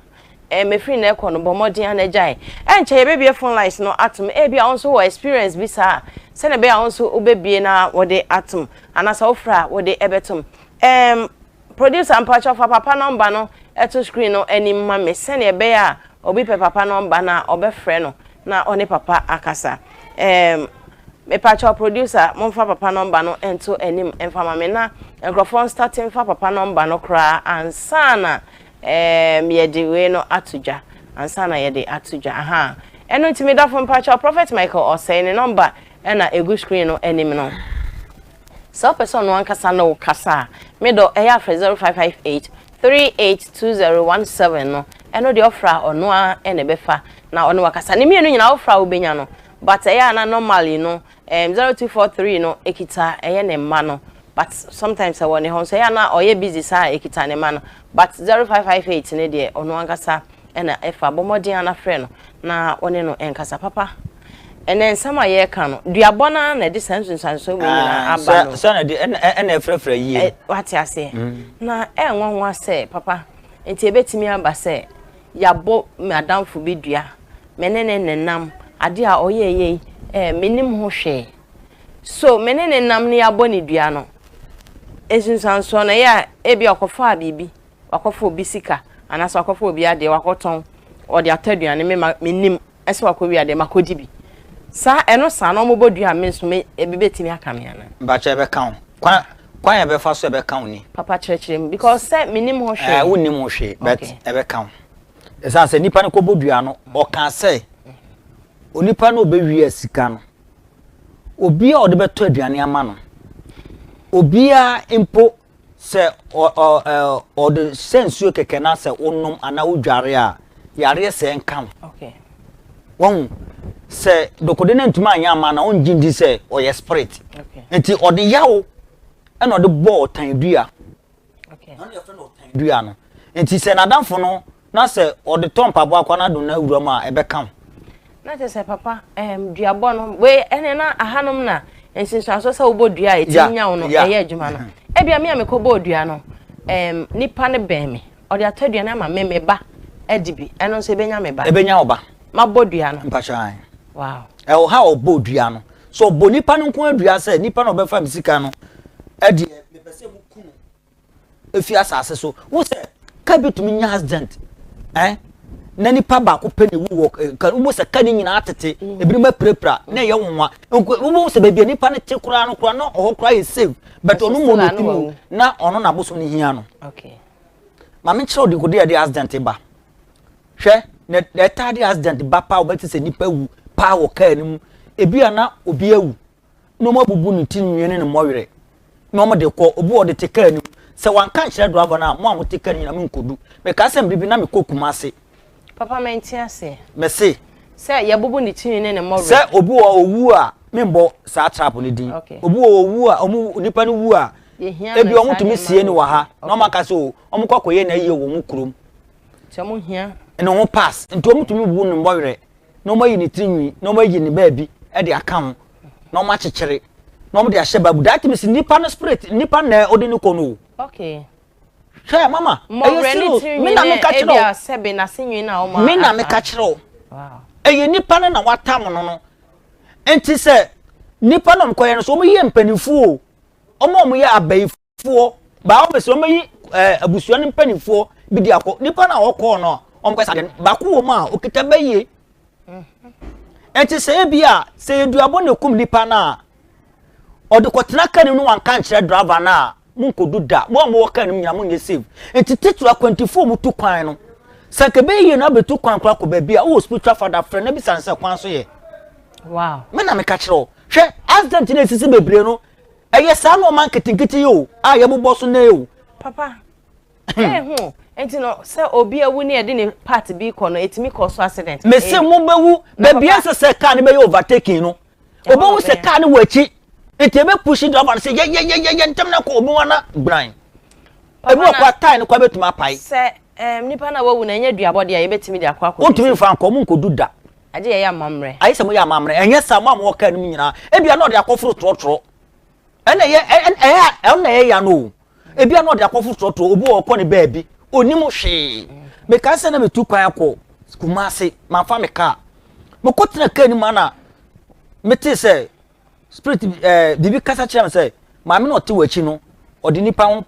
eh, mefiri nnɛ rekɔ no, bɔ mmɔden ara na gyae. Ɛnkyɛ yɛbɛbue phone lines no atom. Ebia wo nso wɔ experience bi saa a, sɛdeɛ ɛbɛyɛ a wo nso wobɛbue na wode atom, anaasɛ wofrɛ a wode bɛtom. Ɛɛm, Producer mpakyɛw fa papa number no to screen no anim ma me sɛnea ɛbɛyɛ a obi pɛ papa number no a ɔbɛfrɛ no na ɔne papa akasa. Ɛɛm mepakyɛw producer momfa papa number no nto anim mfa ma me na nkurɔfoɔ nstate mfa papa number no koraa ansa na ɛɛm yɛde wei no ato dwa ansa na yɛde ato dwa ahaa. Ɛno nti me dɔfo mpakyɛw Prophet Michael Osei ne number ɛna egu screen no anim no. Sɛ wopɛ sɛ ɔno ankasa ne wo kasa a, me dɔ, ɛyɛ a frɛ 0558 382017 no, ɛno deɛ ɔfrɛ a ɔno ara na ɛbɛfa na ɔne wo akasa. Ne mmienu nyinaa wofrɛ a wobɛnya no, but ɛyɛ a na normally no um, 0243 no ɛkita ɛyɛ ne mma no, but sometimes ɛwɔ ne hɔ nso ɛyɛ a na ɔyɛ busy saa a ɛkita ne mma no, but 0558 no deɛ ɔno ankasa na ɛfa. Bɔ mmɔden ara na frɛ no na wo ne no nkasa. Papa, ɛnnɛ nsɛm a yɛreka no, duabɔ no ara na ɛde saa nsunsuansoɔ wei nyinaa aba no. Sɛ na ɛde ɛna ɛfrɛfrɛ yie. Wate aseɛ? Mm. Na ɛnwanwa sɛ, papa, nti ɛbɛtumi aba sɛ yɛabɔ m'adamfo bi dua, me ne ne nenam, adeɛ a ɔyɛeɛ yi, eh, mennim ho hwee. So me ne ne nam na yɛabɔ ne dua no, nsunsuansoɔ no, ɛyɛ a ebi a ɔkɔfaa biribi wakɔfa obi sika anaasɛ wakɔfa obi adeɛ wakɔtɔn ɔde atɔ aduane me ma menim ɛsɛ wakɔwi adeɛ makɔdi bi saa ɛno saa na ɔmobɔ dua a me nso me ebi bɛtumi aka me anaa. Mpakyɛ ɛbɛka wo kwan kwan a ɛbɛfa so ɛbɛka wo ni. Papa kyerɛkyerɛ mu because sɛ menim ho hwee. Ɛɛ wonnim ho hwee but ɛbɛka wo ɛsan sɛ nipa no kɔbɔ dua no ɔka sɛ onipa no ɔbɛwia sika no obi a ɔde bɛtɔ aduane ama no obiara mpo Sɛ ɔde hyɛ nsuo kɛkɛ na sɛ wonom anaa wodware a, yareɛ sɛɛ nka wo. Wahu? Sɛ dokode no antumi anyɛ ama na ɔngye ndi sɛ ɔyɛ spirit. Nti ɔde yawo ɛna ɔde bɔɔ ɔtan dua. Ɛno yɛfrɛ no ɔtan dua no. Nti sɛ n'adamfo no na sɛ ɔde tɔ mpaboa kɔ na do no awura mu a ɛbɛka wo. Na kyerɛ sɛ papa ɛɛm duabɔ no wei ɛne na ahanom na nsunsuansoɔ sɛ wobɔ dua a ɛtumi nya wo no ɛyɛ adwuma no. Ebia me a mekɔbɔɔ dua no ɛɛm nipa no bɛn me ɔde atɔ aduane ama me me ba adi bi ɛno nso ɛbɛnya me ba. Ɛbɛnya wo ba. Mabɔ dua no. Mpakyɛ ae. Wow. Ɛwɔ ha a ɔbɔ dua no. So ɔbɔ nipa no nko ara dua sɛ nipa no ɔbɛfa me sika no ɛdeɛ mepɛ sɛ muku no. efi asase so wo sɛ ka bi tumi nya accident eh na nipa baako pɛ na ewu wɔ eh, ka wo sɛ ka ne nyinaa tete mm. ebinom apirapira na ɛyɛ nwa wo sɛ baabi a nipa no te koraa no koraa na ɔhɔ koraa yɛ safe but ɔno mu na mu na ɔno na abosom no hia no maame kyerɛ ɔde nkodi yɛde accident ba hwɛ na ɛtaa de accident ba paa wɔbɛte sɛ nipa wu paa wɔ kaa no mu ebi a na obi awu na wɔabubu ne ti nwi ne ne mmɔwerɛ na wɔde kɔ obi wɔ ɔde te kaa no mu sɛ wanka nkyerɛ driver no a mo a mote kaa no nyinaa menkɔdu mekaa sɛ mmerɛ bi na mekɔ Kumase Papa mente aseɛ. Mese. Sɛ yɛbubu ne ti nwi ne ne mmɔwerɛ. Sɛ obi wɔ owu a membɔ saa trap no din. Okay. Obi wɔ owu a ɔmo nipa no wu a ebi ɔmo tumi sie no wɔ ha na ɔmo aka sɛ o ɔmo kɔ akɔyɛ n'ayie wɔ ɔmo kurom. Nti ɔmo hia. Ne ho pass nti ɔmo tumi bubu ne mmɔwerɛ na wɔayi ne tiri nwi na wɔayi ne baabi de aka ho na wɔakyekyere na wɔde ahyɛ baabu that means nipa no spirit nipa na ɔde ne kɔ no o. Okay. Hwɛ mama ɛyɛ serious me na meka kyerɛ wo me na meka kyerɛ wo ɛyɛ nipa no na watam no no nti sɛ nipa no nkɔyɛ no so wɔn yɛ mpanimfoɔ o wɔn a wɔyɛ abayifo foɔ baa wɔn bɛsɛ wɔn bɛyi ɛɛ abusua no mpanimfoɔ bi di akɔ nipa na ɔkɔɔ no Wɔn kɔ saa deɛ baako wɔ mu a okita bɛyie. Nti sɛ ebi a sɛ eduabɔ na ekum nipa no a ɔde kɔtena kaa no mu na wanka nkyerɛ driver no a monkɔdu da. Mo a mowɔ kaa no mu nyinaa monyɛ safe. Nti titiri akwantufoɔ a wɔtu kwan no sɛ nka ɛbɛyɛ yie na abɛtu kwan koraa kɔ baabi a wowɔ spiritual father frɛ na bisa no sɛ kwan so yɛ. Wow. Me na meka kyerɛ wo. Hwɛ accident na esisi bebree no ɛyɛ saa nneɛma nketenkete yi o a yɛbobɔ so nnɛ yi o. Papa. Ɛho nti no sɛ obi awu ne yɛde ne part bi kɔ no ɛtumi kɔ so accident. Mese mo bɛwu baabi ɛnsɛ sɛ car no bɛyɛ overtaking no obehu sɛ car no wɔ akyi nti ebe push driver no sɛ yɛyɛyɛyɛ ntɛm na kɔ obi wa na gban ebi wɔ kɔ tie no kɔ abɛtumi apae. Sɛ ɛɛm nipa na wawu na ɛnyɛ duabɔ deɛ a yɛbɛtumi de akɔ akɔ. Wontumi nfa nkɔ mo nkɔdu da. Agye yɛyɛ amammerɛ. Ayɛ sɛ mo yɛ amammerɛ ɛnyɛ saa mo a mo wɔ car no mu nyinaa ebia na ɔde akɔforo trɔtrɔ ɛna ɛyɛ ɛyɛ ɛna ɛyɛ ya no o. Ebi a na ɔde akɔfo trɔtrɔ, obi wɔ ɔkɔ ne baabi, onim hwee. Mekae sɛ na metu kwan akɔ Kumasi, mamfa me kaa. Mekɔtena kaa no mu ana metee sɛ spirit ɛɛ eh, biribi kasa kyerɛ me sɛ maame na ɔte w'akyi no, ɔde nipa ho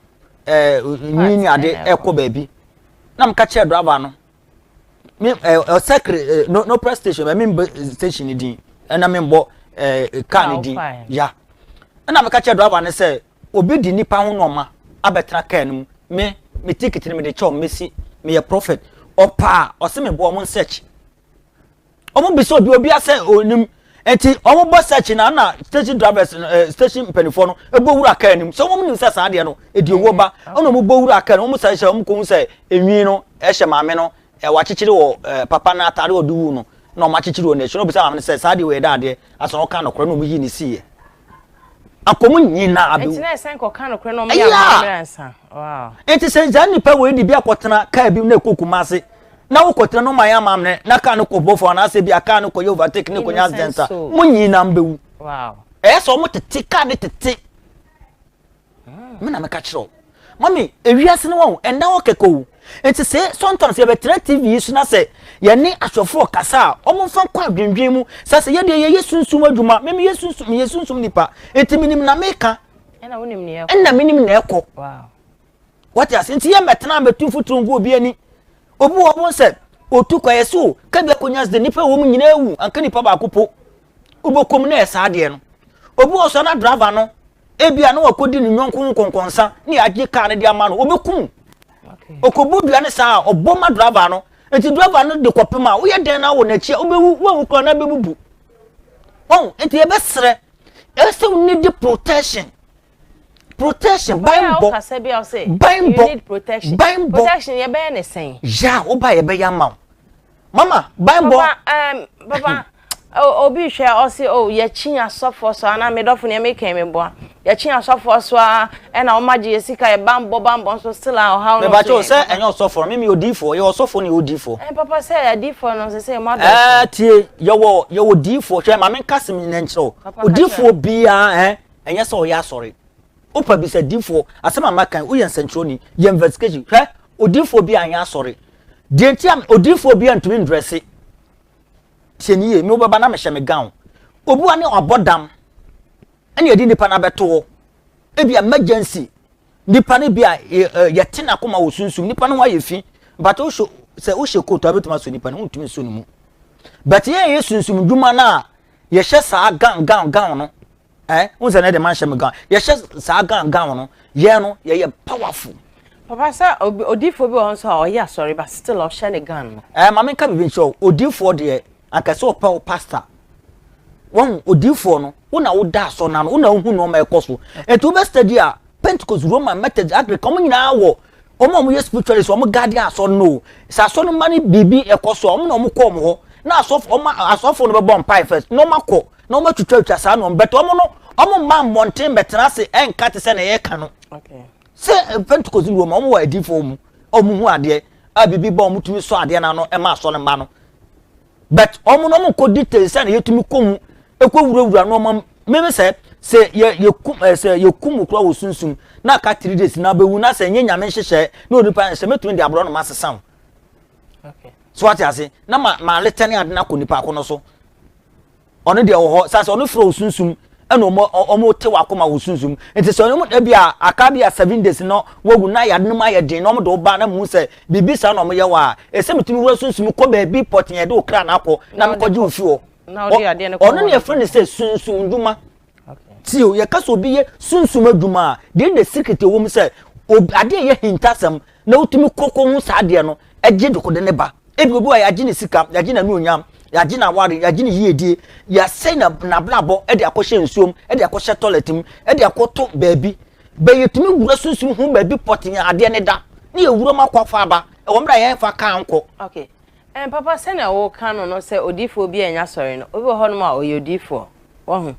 ɛɛ eh, nwi ne ade ɛkɔ baabi. Na meka kyerɛ driver no, me ɛɛ ɔsɛkere ɛɛ no no press station, ɛmi mbɔ station ne din, ɛna mi mbɔ ɛɛ kaa ne din, ya. Ɛna meka kyerɛ driver no sɛ Obi de nipa ho nnoɔma abɛtena car no mu, me, me ticket no mede kyɛ wɔn, mesi, meyɛ prophet. Ɔpɛ a, ɔse me boa wɔn search. Wɔn bisa obi, obi asɛ onim. Nti wɔn bɔ search na na station drivers, eh, station mpanimfoɔ no ɛbɔ wura car no mu. Sɛ wɔn nim sɛ saa adeɛ no, ɛdi owuo ba. Ɛna wɔn bɔ wura car no, wɔn sɛ hyɛ, wɔn kɔn sɛ enwi no ɛhyɛ maame no, ɛ wakyekyere wɔ ɛ papa no ataade ɔde wu no, na wɔn akyekyere wɔ n'akyi. Na wɔn bisa maame no sɛ saa adeɛ wɔ yɛ dɛ adeɛ, asɛ ɔka nɔkorɛ na wɔn yi ne siiɛ. Akɔm nyinaa bɛwu. Nti na ɛsɛn kɔka nokorɛ na ɔmo yɛ amammerɛ ansa. Wow. Nti sɛ saa nipa wei de bi akɔtena kaa bi na ɛkɔ Kumasi na wokɔtena no ma yɛ amammerɛ na kaa no kɔ bɔfo anaasɛ bi a kaa no kɔyɛ overtake ne kɔnya accident a mo nyinaa bɛwu. Wow. Ɛyɛ sɛ ɔmo tete kaa ne tete. Me na meka kyerɛ wo. Mami, ewiase no wɔn ɛnda hɔ kɛkɛ o. Nti sɛ sometimes yɛbɛtena TV yi so na sɛ yɛne asɔfoɔ kasa a, wɔn mfa nkɔ adwendwen mu. Sɛ sɛ yɛdeɛ yɛyɛ sunsum adwuma, me meyɛ sunsum, meyɛ sunsum nipa. Nti menim na meka. Ɛna wonim nea ɛkɔ. Ɛna menim na ɛkɔ. Wow. Wɔte ase nti yɛ mɛtena mɛtu mfuturo ngu obi ani. Obi wɔ wɔn sɛ otu kwa yɛ so kabi akonya sɛ nipa wɔ mu nyinaa ewu anka nipa baako po. Wobɛkɔ mu na yɛ saa adeɛ no. Obi wɔ so na driver no Ebia na wakɔdi ne yɔnko ho nkɔnkɔnsa ne yɛagye kaa no de ama no, ɔbɛkum. Ɔkɔbu dua no saa a, ɔbɔ ma driver no. Nti driver no de kɔpem a, woyɛ dɛn na wɔ n'akyi a, wobɛwu, woanwu koraa na bɛbubu. Wɔn, nti yɛbɛsrɛ, ɛsɛ wo need protection. Protection, banbɔ, banbɔ, banbɔ. Protection yɛbɛyɛ ne sɛn? Ya, woba yɛbɛyɛ ama wo. Mama, banbɔ. Papa, um, papa, obi hwɛ ɔse oh yɛkyi asɔfoɔ so anaa medɔfo nea meka yi meboa yɛkyi asɔfoɔ so a ɛna wɔn agye yɛ sika yɛ banbɔ banbɔ nso still a ɔhaw no mebakyɛ sɛ ɛnyɛ ɔsɔfoɔ no meme odiifoɔ yɛwɔ ɔsɔfoɔ ne yɛwɔ diifoɔ ɛn papa sɛ adiifoɔ no sɛ sɛ yɛn adɔɔso ɛɛ tie yɛwɔ yɛwɔ diifoɔ hwɛ maame nka sɛm nyina nkyerɛ wo odiifoɔ biara ɛn ɛnyɛ sɛ ɔyɛ asɔre wopa bisa diifoɔ asɛm a maka woyɛ nsɛnkyerɛwni yɛ investigation hwɛ odiifoɔ bi anyɛ asɔre deɛ nti a odiifoɔ bi antumi ndrɛse Tie me yie, me wobɛba na mehyɛ me gown. Obi wa ne wabɔ dam ɛna yɛde nipa no abɛto hɔ. Ebi emergency, nipa no bi a yɛte n'akoma wɔ sunsum, nipa no ho ayɛ fi. But wohyɛ sɛ wohyɛ coat a wobɛtumi asɔ nipa no, wontumi nsɔ ne mu. But yɛn yɛ sunsum dwuma no a yɛhyɛ saa gown gown gown no. Eh, wohu sɛ na ɛde manhyɛ me gown. Yɛhyɛ saa gown gown no, yɛn no yɛyɛ powerful. Papa sɛ odiifoɔ bi wɔ hɔ nso a ɔyɛ asɔre but still ɔhyɛ ne gown no. Eh, ma menka biribi nkyerɛ wo. Odiifoɔ deɛ, anka sɛ ɔpɛ wo pastor. Wahu, odiifoɔ no, wo na woda asɔre no ano, wo na wohu nneɛma ɛkɔ so. Nti wobɛ study a, Pentecost, Roman, Methodist, Anglican, wɔn nyinaa wɔ wɔn a wɔyɛ spiritualist, wɔn guardian asɔre no o. Sɛ asɔre no ma no biribi ɛkɔ so a, wɔn na wɔn kɔ wɔn hɔ. Na asɔfo, wɔn asɔfo no bɛbɔ mpae first, na wɔn akɔ. na wɔn atwitwatwitwa saa nneɛma but wɔn no wɔn mma mmɔnten bɛtena ase ɛnka te sɛ na yɛka no sɛ eh, pentecost ni wɔn wɔn wɔ adiifoɔ mu wɔn hu adeɛ a biribi ba wɔn tumi sɔ adeɛ n'ano ɛma asɔ ne mma no but wɔn no wɔn kɔ details sɛ na yɛtumi kɔ mu ɛkɔ wurawura nneɛma mímí sɛ sɛ yɛ yɛ kum ɛ sɛ yɛ kum kura wɔ sunsun na aka 3 days na abɛwu na sɛ nye nyame nhyehyɛ na onipa nhyehyɛ mɛtumi de aborɔ no ma asesa o so ate ase na ma ma aletɛ ne ade no akɔ nipa ko no so. Ɔno deɛ ɔwɔ hɔ sɛ sɛ ɔno frɛ wo sunsum Ɛna ɔmo ɔmo te wakoma wɔ sunsum. Nti sɛ ɔmo ebi a aka bi a 7 days no wawu na yade no mu ayɛ den na ɔmo de ɔba na mu sɛ biribi saa na ɔmo yɛ wɔ a, ɛsɛ mitumi wura sunsum kɔ baabi pɔtee yɛde okra na akɔ na mekɔgye ofi hɔ. Ɔno ne yɛfrɛ no sɛ sunsum dwuma. Tie o, yɛka sɛ obi yɛ sunsum adwuma a, deɛ ne secret ɛwɔ mu sɛ adeɛ yɛ hintasɛm na wotumi kɔkɔ ho saa adeɛ no ɛgye dekode ne ba. Ebi obi wa yɛagye ne sika, yɛagye n'anuonyam, yɛagye n'aware, yɛagye ne yiedie, yɛasɛe na n'abrabɔ, ɛde akɔhyɛ nsuom, ɛde akɔhyɛ toilet mu, ɛde akɔto baabi bɛyɛ. Yɛtumi wura sunsum ho baabi pɔtee adeɛ ne da ne yɛwura mu akɔ afa aba ɛwɔ mmerɛ a yɛmfa kaa nkɔ. Okay. Papa, sɛnea wɔka no, sɛ odiifoɔ bi a ɛnya sɔre no, obi wɔ hɔnom a ɔyɛ odiifoɔ wɔho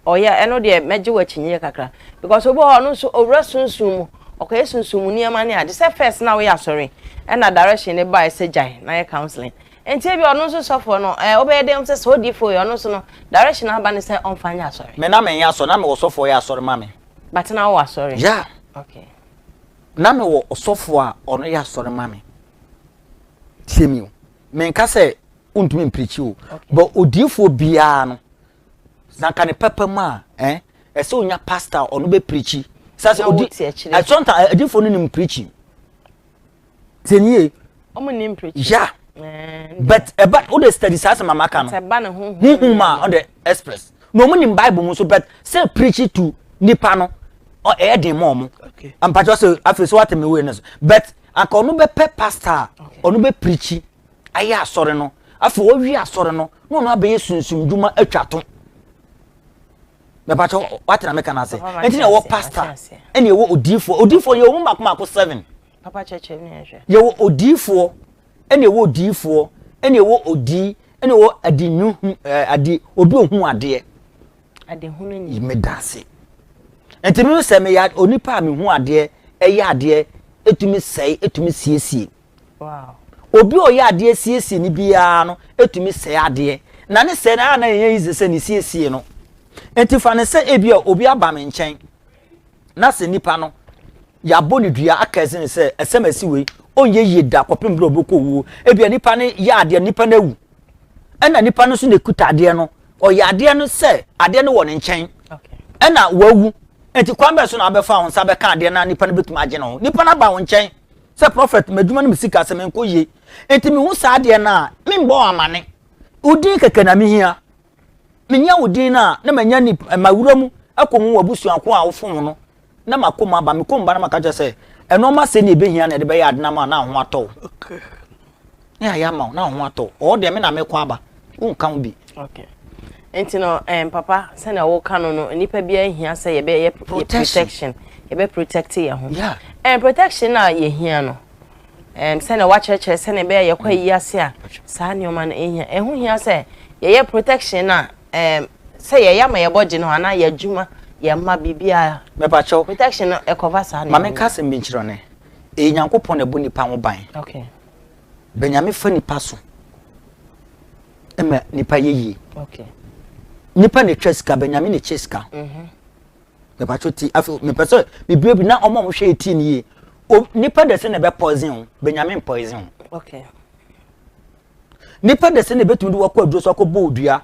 ɔyɛ ɛno deɛ, mɛgye wɔ akyinnyeɛ kakra because obi wɔ hɔ, ɔno nso owura sunsun mu, ɔkɔyɛ sunsun mu nneɛma ne ade sɛ first na woyɛ asɔre, ɛna direction ne baa sɛ gyae na yɛ counseling. Nti ebi ɔno nso sɔfoɔ no wobɛyɛ dɛm sɛ odiifoɔ yi, ɔno nso no direction aba ne sɛ ɔmfa nyɛ asɔre? Me na menyɛ asɔre, na mewɔ sɔfoɔ yɛ asɔre ma me. But na wowɔ asɔre? Yeah. Okay. Na mewɔ ɔsɔfoɔ a ɔno yɛ asɔre ma me. Tie mi o, menka sɛ wontumi mpreach o, but odiifoɔ biara no na nka ne pɛpɛ mu a ɛsɛ onya pastor a ɔno bɛ preach sɛ Na odi wote akyire. Ɛsɔnta adiifoɔ no nim preaching, tie nie. Ɔmo nim preach? Yeah. But ɛba o de study saa asɛm a maka no. Sɛ ba ne ho Huhum a ɔde express na ɔmo nim Bible mu nso, but sɛ preach to nipa no ɛyɛ den ma ɔmo. Mpakyɛw, sɛ afei so wate me wei no so, but anka ɔno bɛpɛ pastor a ɔno bɛ preach ayɛ asɔre no. Afei wɔwie asɔre no na ɔno abɛyɛ sunsum dwuma atwa to. Mɛpakyɛw, wate na meka no ase? Papa, nti na ɛwɔ mate pastor ase. Ɛna ɛwɔ odiifoɔ. Odiifoɔ yɛwɔ mu baako baako seven. Papa, kyerɛkyerɛ mi yɛhwɛ. Yɛwɔ odiifoɔ, ɛna ɛwɔ odiifoɔ, ɛna ɛwɔ odii, ɛna ɛwɔ adi nuhu adi obi ohun adeɛ. Adehunu ni. Meda ase. Nti mi sɛ meyɛ onipa a mehu adeɛ, ɛyɛ adeɛ, etumi sɛe, etumi siesie. Obi a ɔyɛ adeɛ siesie ni biara no etumi sɛe adeɛ na ne sɛe na na yɛn yi sɛ ne siesie no. Nti fa ne sɛ ebi a obi aba me nkyɛn na sɛ nipa no yɛabɔ ne dua aka ɛsɛ ne sɛ ɛsɛm asi wei ɔnyɛ yie da kɔpem berɛ a ɔbɛkɔ owuo. Ebi a nipa no yɛ adeɛ, nipa no awu, ɛna nipa no nso na ekuta adeɛ no, ɔyɛ adeɛ no sɛ adeɛ no wɔ ne nkyɛn ɛna wawu. Nti kwan bɛn so na abɛfa wɔn nsa bɛka adeɛ na nipa no bɛtumi agye ne ho? Nipa no aba wɔn nkyɛn sɛ, "Prophet, m'adwuma no, me sika sɛ menkɔ yie." Nti mehu saa adeɛ no a, membɔ wɔn amane. Odin kɛkɛ na mehia. Menya wo din no a, na manya nipa ma wura mu akɔ hu w'abusuako a wofom no na makɔ mu aba. Mekɔ mu ba na maka kyerɛ sɛ ɛnɔɔma sɛ ne ɛbɛhia na ɛde bɛyɛ ade na ma na ho atɔ wo ne ayɛ ama wo na ho atɔ wo. Ɔwɔ deɛ me na mekɔ aba, wonka ho bi. Okay. Nti no, papa, sɛnea wɔka no, nipa biara hia sɛ yɛbɛyɛ Protection. Protection, yɛbɛ protect yɛn ho. Yeah. Protection a yɛhia no, sɛnea wakyerɛkyerɛ sɛnea ɛbɛyɛ yɛkɔ ayi ase a, saa nneɛma no ɛhia, ɛho hia sɛ yɛyɛ protection a, sɛ yɛyɛ ama yɛbɔ gye no anaa yɛ adwuma, yɛ mma, biribiara. Mɛpakyɛw. Protection no ɛkɔva saa ma nneɛma menka asɛm bi nkyerɛ ne ɛyɛ Nyankopɔn na ɛbɔ nipa ho ban. Bɛnyame fa nipa so ma nipa yɛ yie. Nipa na etwa sika, bɛnyame na ekyɛ sika. Mɛpakyɛw ti, afei mepɛ sɛ mebue bi na ɔmo a wɔhwɛ yɛ tii ne yie. O nipa de sɛ na ɛbɛ poison wo, bɛnyame poison wo. Nipa de sɛ na ebɛtumi de wakɔ aduro so akɔbɔ odua.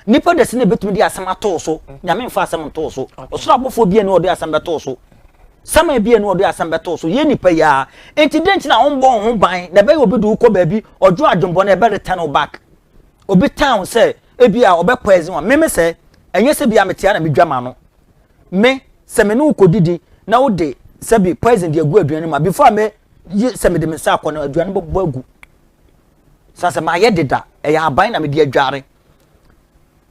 Nipa de sɛ na ebɛtumi de asɛm atoo so, Nyame nfa asɛm ntoo so. Ɔsoro abɔfoɔ bi a ne ɔde asɛm bɛtoo so, sama bi a ne ɔde asɛm bɛtoo so yɛ nipa yi a. Nti den nti na ɔmbɔ wo ho ban na ɛbɛyɛ obi de wokɔ baabi ɔdwo adwombɔ na ɛbɛ return wo back? Obi town sɛ ebi a ɔbɛ poison wa meme sɛ ɛnyɛ sɛ bi a metea na medwa ma no. Me sɛ me ne wo kɔdidi na wode sɛbi poison de agu aduane mu a, before me yi sɛ mede me nsa akɔ no, aduane bɛbɔ agu san sɛ mayɛ deda. Ɛyɛ aban na mede adware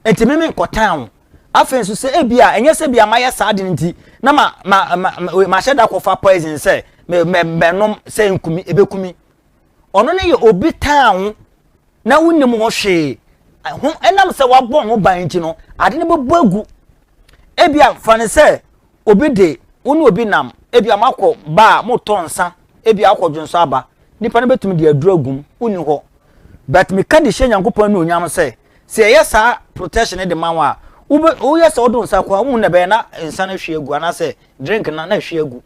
nti meme nkɔtan wo. Afei nso sɛ ebi a ɛnyɛ sɛ bi a mayɛ saa de no nti na ma ma ma mahyɛ da kɔfa poison sɛ mɛ mɛ mɛnom sɛ nkumi ebɛkumi. Ɔno ne yɛ obi tan wo na wonim ho hwee ho, ɛnam sɛ wabɔ ho ban nti no ade no bɛbɔ agu. Ebi a fa ne sɛ obi de wo ne obi nam, ebi a makɔ baa motɔ nsa, ebi a akɔ dwonso aba, nipa no bɛtumi de aduro agum, wonni hɔ. But meka de hyɛ Nyankopɔn ne onyam sɛ ɛyɛ saa protection de ma wo a, wobɛ woyɛ sɛ wode wo nsa kɔ a, wohu na ɛbɛyɛ na nsa no hwie agu anaasɛ drink na hwie agu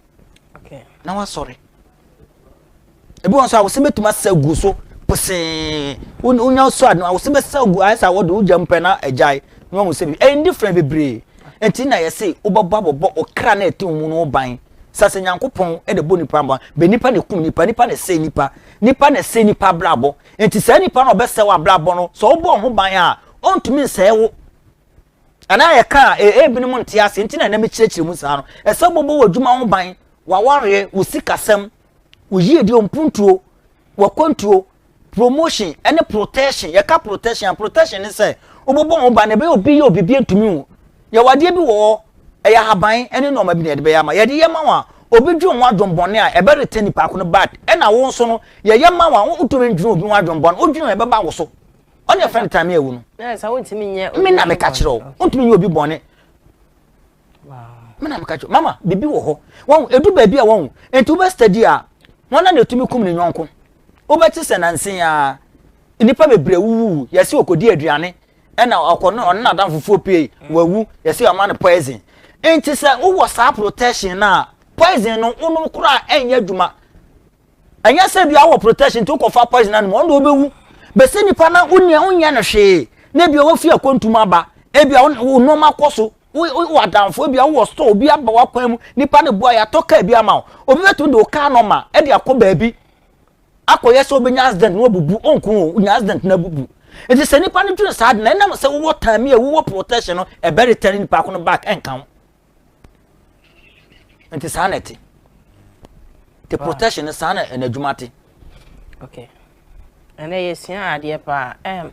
na wasɔre. Ebi wɔn nso a wosɛ bɛtumi asa gu so posee, wonya so ade no a wosɛ bɛsa gu ayɛ sɛ wɔde wogya mpɛ na agyae. Na wahu sɛ bi ɛyɛ different bebree. Nti na yɛse wobɛbɔ abɔbɔ ɔkra na ɛte wo mu no ban. Sɛ sɛ Nyankopɔn de bɔ nipa ban, bɛ nipa na ekum nipa, nipa na ɛsɛe nipa, nipa na ɛsɛe nipa abrabɔ. Nti saa nipa na ɔbɛsɛe w'abrabɔ no, sɛ wobɔ ho ban a, ɔntumi nsɛe wo. Anaa yɛka a, ebinom nte ase, nti na ɛnɛ mekyerɛkyerɛ mu saa no. Ɛsɛ wobɔbɔ w'adwuma ho ban, w'awareɛ, wo sikasɛm, wo yiedie, wo mpuntuo, w'akwantuo, promotion ɛne protection. Yɛka protection a, protection ne sɛ wobɛbɔ ho ban na ɛbɛyɛ obi yɛ obi bi ntumi wo. Yɛwɔ adeɛ bi wɔ hɔ, ɛyɛ ahaban ɛne nneɛma bi na yɛde bɛyɛ ama. Yɛde yɛ ma wo a, obi dwen ho adwembɔne a, ɛbɛ return nipa ko no bad. Ɛna wo nso no, yɛyɛ ma wo a, wotumi ndwene obi ho adwembɔne, wodwene ho ɛbɛba wo so. Ɔne yɛfrɛ no time awu no. Me na meka kyerɛ wo, wontumi nyɛ obi bɔne. Me na meka kyerɛ mama, biribi wɔ hɔ. Wɔn edu baabi a wɔn nti wobɛ study a, wɔn na etumi kum ne yɔnko. Wobɛte sɛ nansen a nnipa bebree wuwu, yɛsi okodi aduane ɛna ɔkɔ no ɔne n'adamfo fufuo pie wawu, yɛsi ama no poison. Nti sɛ wowɔ saa protection na poison no wonom koraa ɛnyɛ adwuma. Ɛnyɛ sɛ bia wɔ protection nti wokɔfa poison anom ɔno de wobɛwu. Bɛsɛ nipa na wonia wonyɛ no hwee na ebia wafi akwantum aba, ebia wo nneɛma kɔ so, wo adamfo ebia wowɔ store obi aba w'akwan mu, nipa no boa yɛatɔ kaa bi ama wo. Obi bɛtumi de wo kaa nɔma de akɔ baabi akɔyɛ sɛ wobɛnya accident na wabubu, ɔnko o, wonya accident na abubu. Nti sɛ nipa no dwene saa de na ɛnam sɛ wowɔ time a wowɔ protection no, ɛbɛ return nipa ko no back ɛnka ho. Nti saa na ɛte. The protection no saa na ɛna adwuma te. Okay. Ɛnɛ yɛsua adeɛ paa. Um,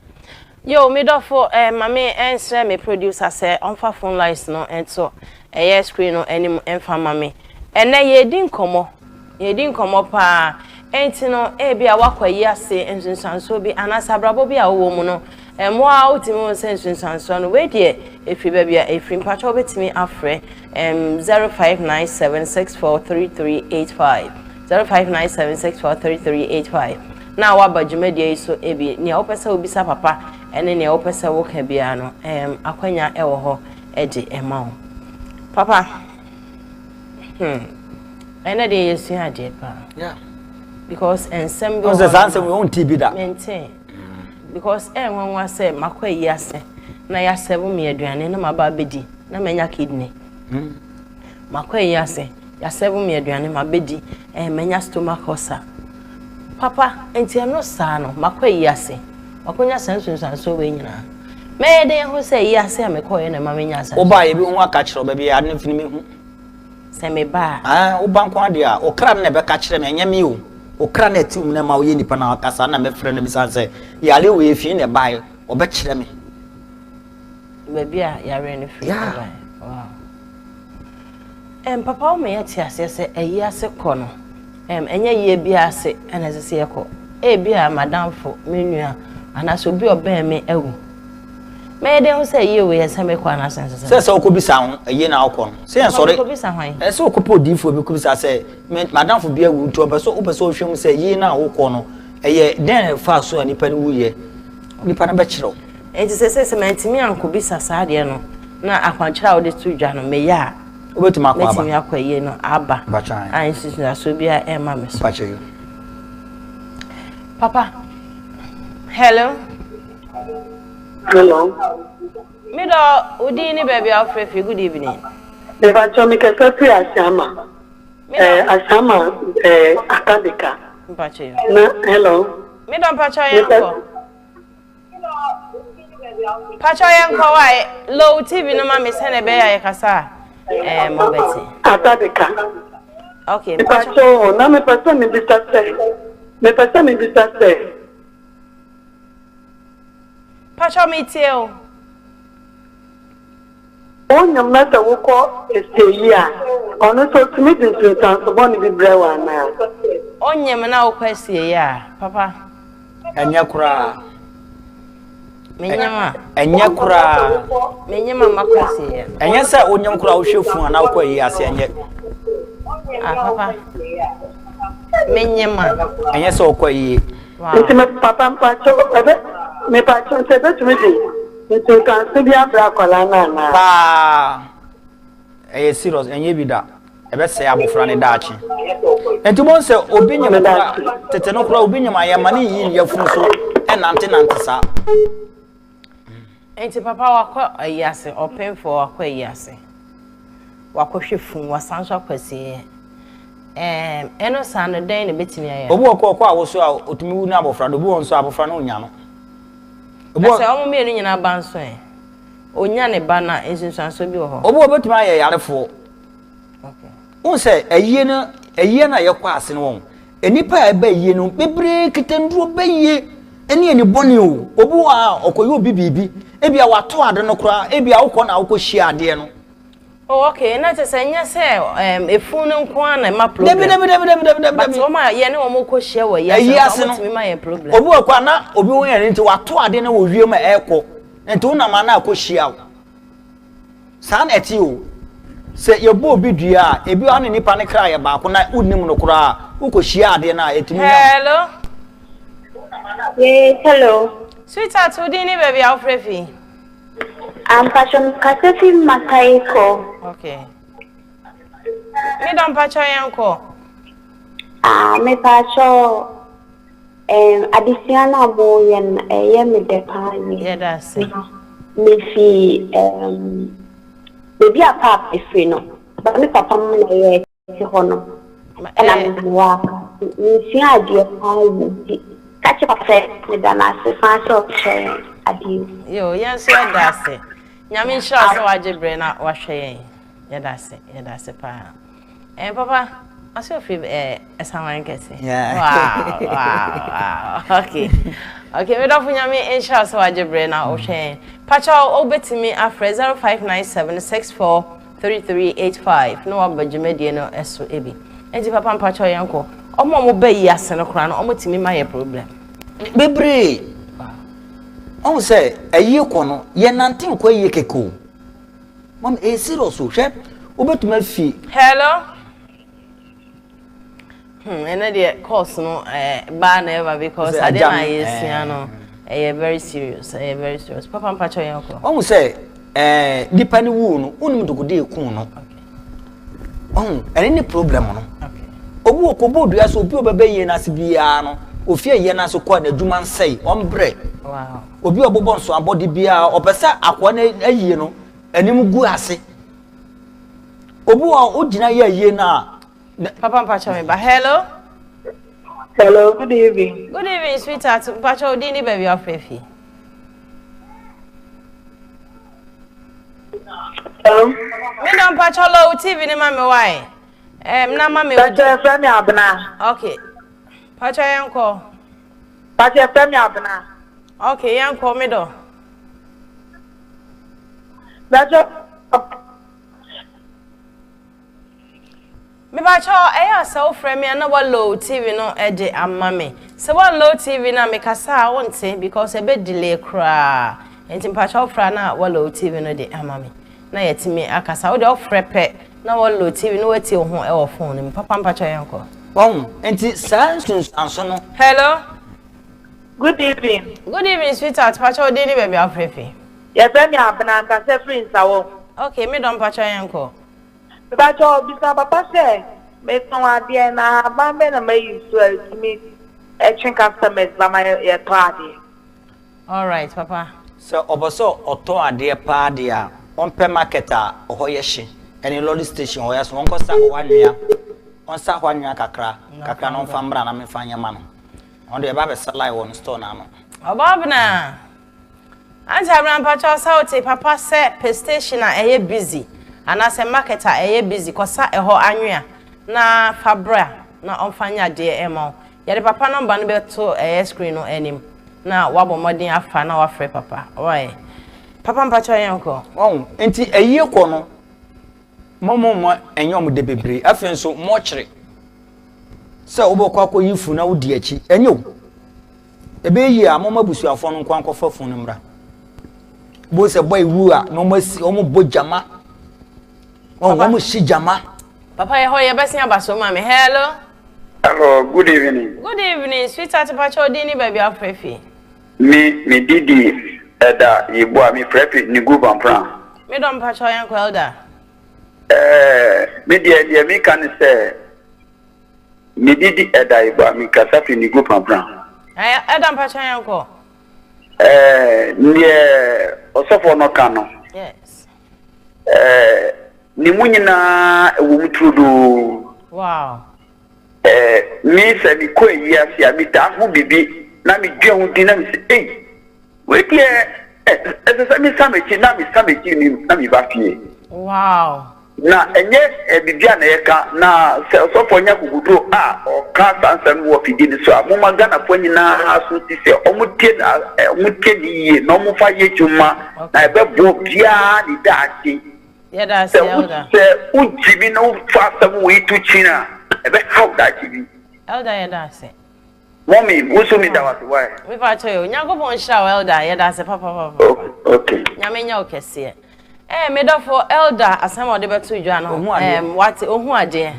yo, me dɔfo, eh, ma me ɛnsrɛ me producer sɛ ɔmfa phone lines no nto ɛyɛ screen no anim ɛmfa ma me. Ɛnɛ yɛredi nkɔmmɔ, yɛredi nkɔmmɔ paa. Ɛnti no, ebi a wakɔ ayi ase nsunsuansoɔ bi anaasɛ abrabɔ bi a wowɔ mu no, mmoa a wotumi hu sɛ nsunsuansoɔ no, wei deɛ ɛfiri baabi a ɛfiri. Mpakyɛ wobɛtumi afrɛ um, 0597643385. 0597643385 na waba dwumadie yi so ebi nea wopɛ sɛ wobisa papa ɛne nea wopɛ sɛ woka biara no um, akwanya ɛwɔ hɔ ɛde ɛma wo papa. Ɛnɛ deɛ yɛsua adeɛ paa. Yeah. Because nsɛm bi wɔ hɔ. Saa nsɛm wɔn ti bi da. Mente. Because ɛyɛ nwanwa sɛ makɔ ayi ase na yɛasɛbo me aduane na maba abɛdi na manya kidney. Makɔ ayi ase yɛasɛbo me aduane mabɛdi ɛɛ manya stomach ulcer. Papa nti ɛno saa no makɔ ayi ase makɔnya saa nsunsuansoɔ wei nyinaa. Mɛyɛ dɛn ahu sɛ ayi ase a mekɔeɛ na ɛma menya saa. Wobaa yɛ bi ho aka kyerɛ wo baabi a ade no firi mehu. Sɛ meba a. Aah, woba nko ara deɛ a, wo kra no na ɛbɛka kyerɛ me, ɛnyɛ me o. Wo kra no a ɛte wo mu na ɛma woyɛ nipa no ankasa na mɛfrɛ no abisa no sɛ, yareɛ wei ɛfiri na ɛbaeɛ? Ɔbɛkyerɛ me. Baabi a yareɛ no firi Yeah. ɛbaeɛ. Wow. Ɛm, papa wo ma yɛte aseɛ sɛ ayi ase kɔ no, ɛm, ɛnyɛ yie biara ase ɛna ɛsɛ sɛ yɛkɔ. Ebia m'adamfo, me nua, anaasɛ obi a ɔbɛn me awu. Mɛyɛ dɛn ahu sɛ ayie wei ɛsɛ mekɔ anaasɛ ɛnsɛ sɛ Sɛ sɛ wokɔbisa ho ayie na wokɔ no. Sɛ yɛn sɔre. Mekɔbisa hwan? Ɛsɛ wokɔpɛ odiyifoɔ bi kɔbisa sɛ me m'adamfo bi awu nti ɔpɛ sɛ wopɛ sɛ wohwɛ mu sɛ ayie no a wokɔ no ɛyɛ dɛn na ɛfaa so a nipa no wuiɛ. Nipa no bɛkyerɛ wo. Enti seesei sɛ mantumi ankɔbisa saa adeɛ no na akwankyerɛ a wode to dwa no meyɛ a, Wobɛtumi akɔ aba. mɛtumi akɔ ayie no aba Mpakyɛ a nsunsuansoɔ biara ɛmma me so. Mpakyɛ yo. Papa, hello. Hello. Me dɔ, wo din ne baabi a wofrɛ firi. Good evening. Mepakyɛw me kasa firi Asiama. Me dɔ. Eh, Asiama eh, Akadeka. Mpakyɛ yo. Na, hello. Me dɔ mpakyɛw yɛn kɔ. Mpakyɛw yɛn kɔ wa low TV no ma me sɛ na ɛbɛyɛ a yɛkasa a eh, mo bɛte. Akadeka. Okay, mpakyɛw. Na mepɛ sɛ mebisa sɛ, mepɛ sɛ mebisa sɛ. Pacho me tie o. Wonyim na sɛ wokɔ esieyi a, ɔno so otumi dze nsunsuanso bɔn bi brɛ wo anaa? Onyim na wokɔ esieyi a, papa. Ɛnyɛ koraa. Menyim a. Ɛnyɛ koraa. Menyim a makɔ esieyi. Ɛnyɛ sɛ wonyim koraa wohwɛ fun anaa wokɔ ayi ase ɛnyɛ. Ah papa. Menyim a. Ɛnyɛ sɛ wokɔ ayie. Nti me papa mpakyɛw ɛbɛ mepakyɛw sɛ ɛbɛtumi de nsunsuanso bi abrɛ akwadaa no anaa? Paa ɛyɛ serious ɛnyɛ bi da ɛbɛsɛe abofra ne daakye nti mo sɛ obi nyim kora tete no kora obi nyim a yɛma ne yiyi ne yafunu so ɛnante nante saa. Nti papa wakɔ ayi ase, ɔpemfoɔ wakɔ ayi ase. Wakɔhwɛ funu, wasan nso akɔ asieɛ. Ɛɛm, ɛno saa no dɛn na ɛbɛtumi ayɛ? Obi wɔ kɔ ɔkɔ awoso a ɔtumi wu ne abɔfra no, obi wɔ nso abɔfra no ɔnya no. Na sɛ wɔn mmienu nyinaa ba nso ɛ? Ɔnya ne ba no a, nsunsuansoɔ bi wɔ hɔ? Obi wɔ bɛtumi ayɛ yarefoɔ. Wohu sɛ ayie no, ayie no a yɛkɔ ase no wɔn, nnipa a ɛba ayie no bebree kita nnuro bɛyie ɛne ani bɔne o. Obi wɔ a ɔkɔyɛ obi biribi, ebi a wato ade no koraa, ebi a wokɔ na wokɔ hyia adeɛ no. Oh okay, na kyerɛ sɛ ɛnyɛ sɛ um, efunu no nko ara na ɛma problem. Dabi dabi dabi dabi dabi dabi. But wɔn a yɛne wɔn kɔ hyia wɔ ayi ase no, wɔn tumi ma yɛn problem. Obi wɔ kɔ a na obi ho yɛn nti wato ade no wɔ wiem a ɛrekɔ, nti wonam a na akɔ hyia wo. Saa na ɛte o. Sɛ yɛbɔ obi dua a, ebi wɔ hɔ a na nipa no kra yɛ baako na wonnim no koraa a, wokɔhyia adeɛ no a, ɛtumi nya wo. Hello. Yes, hello. Sweetheart, wo din ne baabi a wofrɛ fi? Ah, mpacho mekasa fi Mataiko. Okay. Me dɔ mpacho yɛn kɔ. Ah, me pacho Um, adesua no a moreyɛ no, ɛyɛ me dɛ paa yie. Yɛda ase. Na mefi um, baabi a paapa firi no, ba me papa mu na ɛyɛ te hɔ no, ɛna Eh. mewɔ aka. Mesua adeɛ paa yie nti, ka kyerɛ papa sɛ meda no ase paa sɛ ɔkyerɛ yɛn adeɛ. Yo, yɛn nso yɛda ase. Nyame nhyira wo sɛ wagye berɛ na wahwɛ yɛn. Yɛda ase, yɛda ase paa. Eh, papa, ɔsɛ ofiri eh, ɛsanwan kɛse. Wow, wow, wow. Okay. Okay, me dɔfo nyame nhyira sɛ wagye berɛ na wohwɛ yɛn. Pakyɛ wobɛtumi afrɛ 0597643385 na waba dwumadie no ɛso ebi. Enti papa mpakyɛ yɛn kɔ. Ɔmo a ɔmo ba yi ase no koraa no, ɔmo tumi ma yɛ problem. Bebree. Ɔhu sɛ ayie kɔ no, yɛnante nkɔ ayie kɛkɛ o. Mom, ɛyɛ serious o. Hwɛ, wobɛtumi afi. Hello. Hmm, ɛnɛ deɛ course no eh, baa na ɛba because ade na yɛsua no ɛyɛ very serious, ɛyɛ very serious. Papa mpakyɛ yɛn kɔ. Wɔn sɛ ɛɛ nipa ne wu no, wonim dogode ekun no. Wɔn ɛne ne problem no. Obi wɔ kɔbɔ odua so obi ɔbɛbɛ yie n'ase biara no, ofie yie n'ase kɔ n'adwuma nsɛe, ɔmbrɛ. Wow. Obi a ɔbobɔ nso abɔde biara, ɔpɛ sɛ akoa no ayie no anim gu ase. Obi wɔ a ogyina yɛ ayie no a. Papa mpakyɛ me ba. Hello. Hello, good evening. Good evening, sweetheart. Mpakyɛ wo din ne baabi a wofrɛ fi. Hello. Me dɔ mpakyɛ lɔ wo TV ne ma me wae. Um, na ma me. Mpakyɛ frɛ me Abena. Okay. Mpakyɛ yɛn kɔ. Pakyɛ frɛ me Abena. Ok yɛn kɔ me dɔ. Pakyɛ. Mepakyɛ ɛyɛ a sɛ wofrɛ me a na wa low TV no de ama me. Sɛ wa low TV no a mekasa a wonte because ɛbɛ delay koraa. Nti mepakyɛ wofrɛ a na wa low TV no de ama me. Na yɛatumi akasa. Wo deɛ wofrɛ pɛ na wa low TV no watie wo ho wɔ phone no mu. Papa mpakyɛ yɛnkɔ. Wahu? Nti saa nsunsuanso no. Hello. Good evening. Good evening sweetheart, pakyɛ wo din ne baabi a wofrɛ fi? Yɛfrɛ me Abena, nkasa firi Nsawam. Okay, me dɔ mpakyɛ yɛnkɔ. Mepakyɛ bisa papa sɛ, metɔn adeɛ na ahaban bɛn na ma use a ɛtumi twe customers ba ma yɛtɔ adeɛ? Alright papa. Sɛ ɔpɛ sɛ ɔtɔn adeɛ paa deɛ a, ɔmpɛ market a ɛhɔ yɛ hye ɛne lorry station hɔ yɛ so, ɔnkɔ sa hɔ anwea, ɔnsa hɔ anwea kakra kakra na ɔmfa mmra na memfa nyɛ ma no. Ɔno deɛ ɛba abɛsa line wɔ ne store no ano. Ɔbaa Abena! Auntie Abena mpakyɛw sɛ wote papa sɛ pɛ station a ɛyɛ busy anaasɛ market a ɛyɛ busy kɔsa ɛhɔ anwea na fa bra na ɔmfa nyɛ adeɛ mma wo. Yɛde papa number no bɛto ɛyɛ screen no anim na wabɔ mmɔden afa na wafrɛ papa. Why? Papa mpakyɛw yɛn kɔ. Wahu? Nti ayie kɔ no, mo mo mo ɛnyɛ ɔmo de bebree. Afei nso mɔkyere sɛ wobɛkɔ akɔyi funu na wodi akyi. Ɛnyɛ o. Ɛbɛyɛ yie a moma abusuafoɔ no nko ankɔfa funu no mmra. Bo sɛ bɔ ewu a na wɔn asi wɔn bɔ gyama. Wɔn wɔn si gyama. Papa yɛ hɔ yɛbɛsen aba so ma me. Hello. Hello, good evening. Good evening, sweetheart pakyɛ odin ne baabi afrɛ fi. Me me didi ɛda yeboa me frɛ fi Nigu Pampran. Me dɔ mpakyɛ yɛn kɔ elder. Ɛɛ me deɛ deɛ me ka ne sɛ me didi ɛda yeboa me kasa fi Nigu Pampran. Ɛɛ elder mpakyɛ yɛn kɔ. Ɛɛ neɛ ɔsɔfoɔ no ka no. Yes. Ɛɛ ne mu nyinaa ɛwɔ mu turodoo. Wow. Ɛɛ me sɛ mekɔ ayi ase a metaa ho biribi na medwen ho din na mesɛ ei wei deɛ ɛsɛ sɛ mesan m'akyi na mesan m'akyi na meba fie. Wow. Na ɛnyɛ biribi a na yɛka, na sɛ ɔsɔfoɔ nya akokoduro a ɔka saa nsɛm no wɔ fidie no so a, momma Ghanafoɔ nyinaa so nti sɛ wɔtie no wɔtie no yie na wɔmfa yɛ adwuma na ɛbɛboa obiara ne daakye. Yɛda ase, Sɛ wo Elder. sɛ wogye bi na wofa asɛm wei to kyin a, ɛbɛhaw daakye bi. Elder yɛda ase. Mummy, wo nso meda wo ase why? Me pa kyɛw yo. Nyankopɔn nhyira wo elder. Yɛda ase papa papa. Okay. Nyame nyɛ wo kɛseɛ. Eh, me dɔfo elder asɛm a ɔde bɛto dwa no. Eh, wate ohu adeɛ.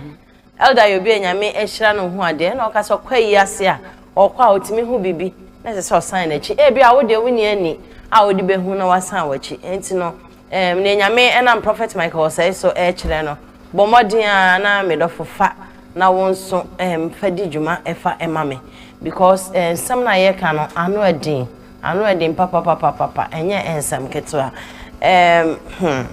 Elder yɛ obi a Nyame ahyira no ohu adeɛ. Na ɔka sɛ ɔkɔ ayi ase a, ɔkɔ a ɔtumi hu biribi na ɛsɛ sɛ ɔsan n'akyi. Ebi a wo deɛ wonni ani a wode bɛhu na wasan w'akyi. Enti no, eh, nea Nyame ɛnam Prophet Michael Osei so ɛrekyerɛ no, bɔ mmɔden ara na me dɔfo fa na wo nso um, fa di dwuma fa ma me because eh, nsɛm no a yɛka no ano ɛden ano ɛden papapapapa ɛnyɛ nsɛm ketewa um, hmm.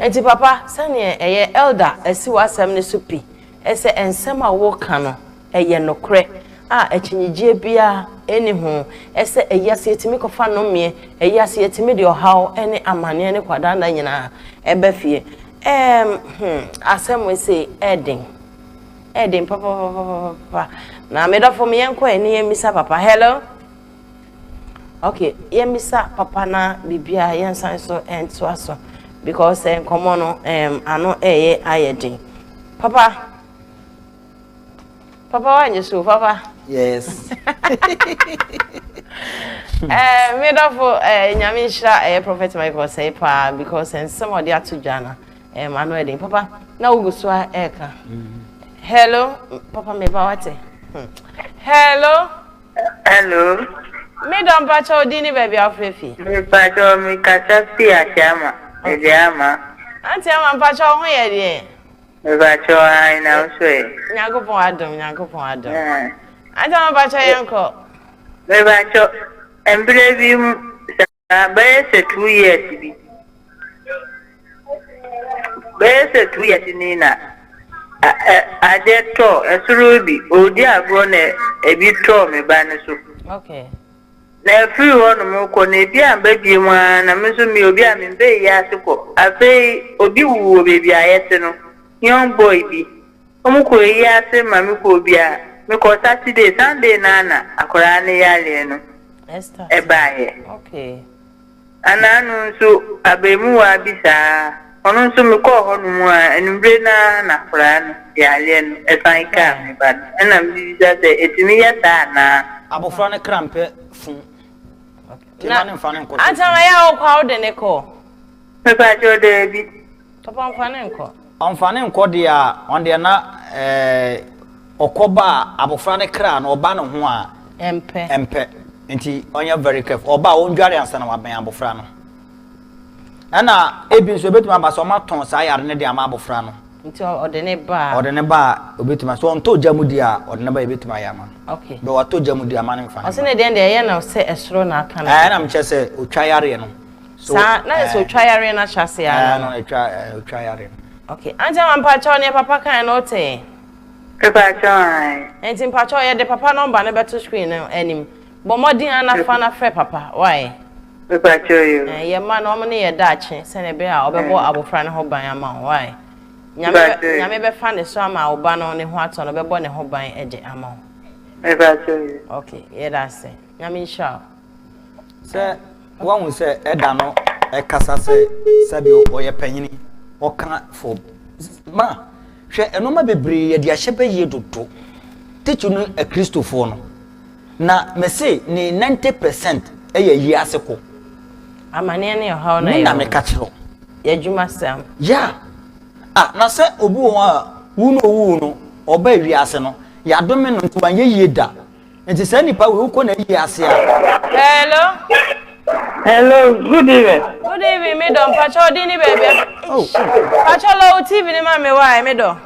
Nti papa sɛdeɛ ɛyɛ elder asi w'asɛm no so pi ɛsɛ nsɛm a woka no ɛyɛ nokorɛ a akyinnyegyeɛ biara ɛni ho ɛsɛ ɛyi ase yɛtumi kɔfa nnomeɛ ɛyi ase yɛtumi de ɔhaw ne amaneɛ ne kwadanna nyinaa ɛba fie Ɛɛm hmm asɛm wei sei ɛɛden ɛɛden papapapapapa na me dɔfo me yɛnkɔ ɛ ne yɛmmisa papa hello okay yɛmmisa papa na biribiara yɛnsan so ɛntoa so because nkɔmmɔ no ɛɛm ano ɛɛyɛ ayɛ den papa. Papa wanyɛ so papa. Yes. Eh, me dɔfo eh, nyame nhyira ɛyɛ eh, Prophet Michael sɛe paa because nsɛm a ɔde ato dwa no eh, ma no ɛden. Papa, na wogu so a ɛreka. Hello, papa me ba wate. Hmm. Hello. Hello. Me dɔ mpakyɛ odin ne baabi a wofrɛ fi. Mepakyɛ me kasa fi Akyama. Mede ama. Auntie ama mpakyɛ wo ho yɛ deɛ. Mepakyɛw ae na wo so ɛ? Nyankopɔn adom, Nyankopɔn adom. Anta mepakyɛw yɛn kɔ. Mepakyɛw, mbrɛ bi mu saa bɛyɛ sɛ 2 years bi. Bɛyɛ sɛ 2 years ni na adeɛ tɔɔ ɛsoro bi, ɔredi agorɔ na ebi tɔɔ me ba no so. Okay. Na ɛfiri hɔ nom rekɔ no, ebi amba biom ara, na me nso meyɛ obi a mempɛ eyi ase kɔ. Afei obi wuu wɔ baabi a yɛte no, young boy bi. Wɔn kɔɔ eyi ase ma me kɔɔ bi a, mekɔɔ Saturday, Sunday no ara na akwadaa no yareɛ no baeɛ. Anaa no nso abarimuwaa bi saa, ɔno nso mekɔɔ hɔ nom a, anwummere no ara na akwadaa no yareɛ no san kaa me ba no. Ɛna mebisa sɛ, ɛtumi yɛ saa anaa? Abofra no kra mpɛ fun. Nti mma no mfa no nkɔto fun. Anta ma yɛ a wokɔ a wode no kɔ? Mepakyɛw, daabi. Papa ɔmfa no nkɔ. Ɔmfa no nkɔ deɛ a, ɔno deɛ na ɔkɔ ba a, abɔfra no kra no ɔba ne ho a. Ɛmpɛ. Ɛmpɛ. Nti ɔnyɛ very careful. Ɔba a ɔndware ansa na wabɛn abɔfra no. Ɛna ebi nso ebetumi aba sɛ ɔmatɔn saa yare no de ama abɔfra no. Nti ɔde ne ba a. Ɔde ne ba a obetumi sɛ ɔntɔ gya mu di a ɔde ne ba ebetumi ayɛ ama no. Okay. Bɛ watɔ gya mu di ama no nfa ne ba. Ɔsɛ ne deɛ deɛ ɛyɛ na sɛ ɛsoro na aka no. Ɛɛ na mekyɛ sɛ otwa yareɛ no. Saa na yɛ sɛ otwa yareɛ no ahyɛ ase ara no. Ɛɛ no otwa otwa yareɛ no. Okay, Auntie Ama mpakyɛw neɛ papa kan no wotee? Mepakyɛw ae. Nti mpakyɛw yɛde papa number no bɛto screen no anim. Bɔ mmɔden ara na fa na frɛ papa, why? Mepakyɛw yoo. Ɛɛ yɛ mma no wɔn ne yɛ daakye sɛnea ɛbɛyɛ a ɔbɛbɔ abofra no ho ban ama wo, why? Nyame bɛ Nyame bɛfa ne so ama wo ba no ne ho atɔ no, ɔbɛbɔ ne ho ban de ama wo. Mepakyɛw yoo. Okay, yɛda ase. Nyame nhyira wo. Sɛ Woahu sɛ ɛda no ɛkasa sɛ sɛbi ɔyɛ panyini ɔka fo ma hwɛ nneɛma bebree yɛde ahyɛ bɛ yie dodo titiri no akristofoɔ no na mese ne 90% ɛyɛ yi ase ko. Amaneɛ ne ɔhaw na yɛ. Na meka kyerɛ. Yɛ adwuma sɛm. Ya ah na sɛ obi wɔ hɔ a wu no owu no ɔba wiase no yɛadome no nti wanyɛ yie da. Nti saa nipa wei wokɔ n'ayi ase a. Hello. Hello, good evening. Good evening, me dɔ. Mpakyɛ ɔdin ni baabi a. Oh. Mpakyɛ lɔ wo TV ni ma me wa me dɔ.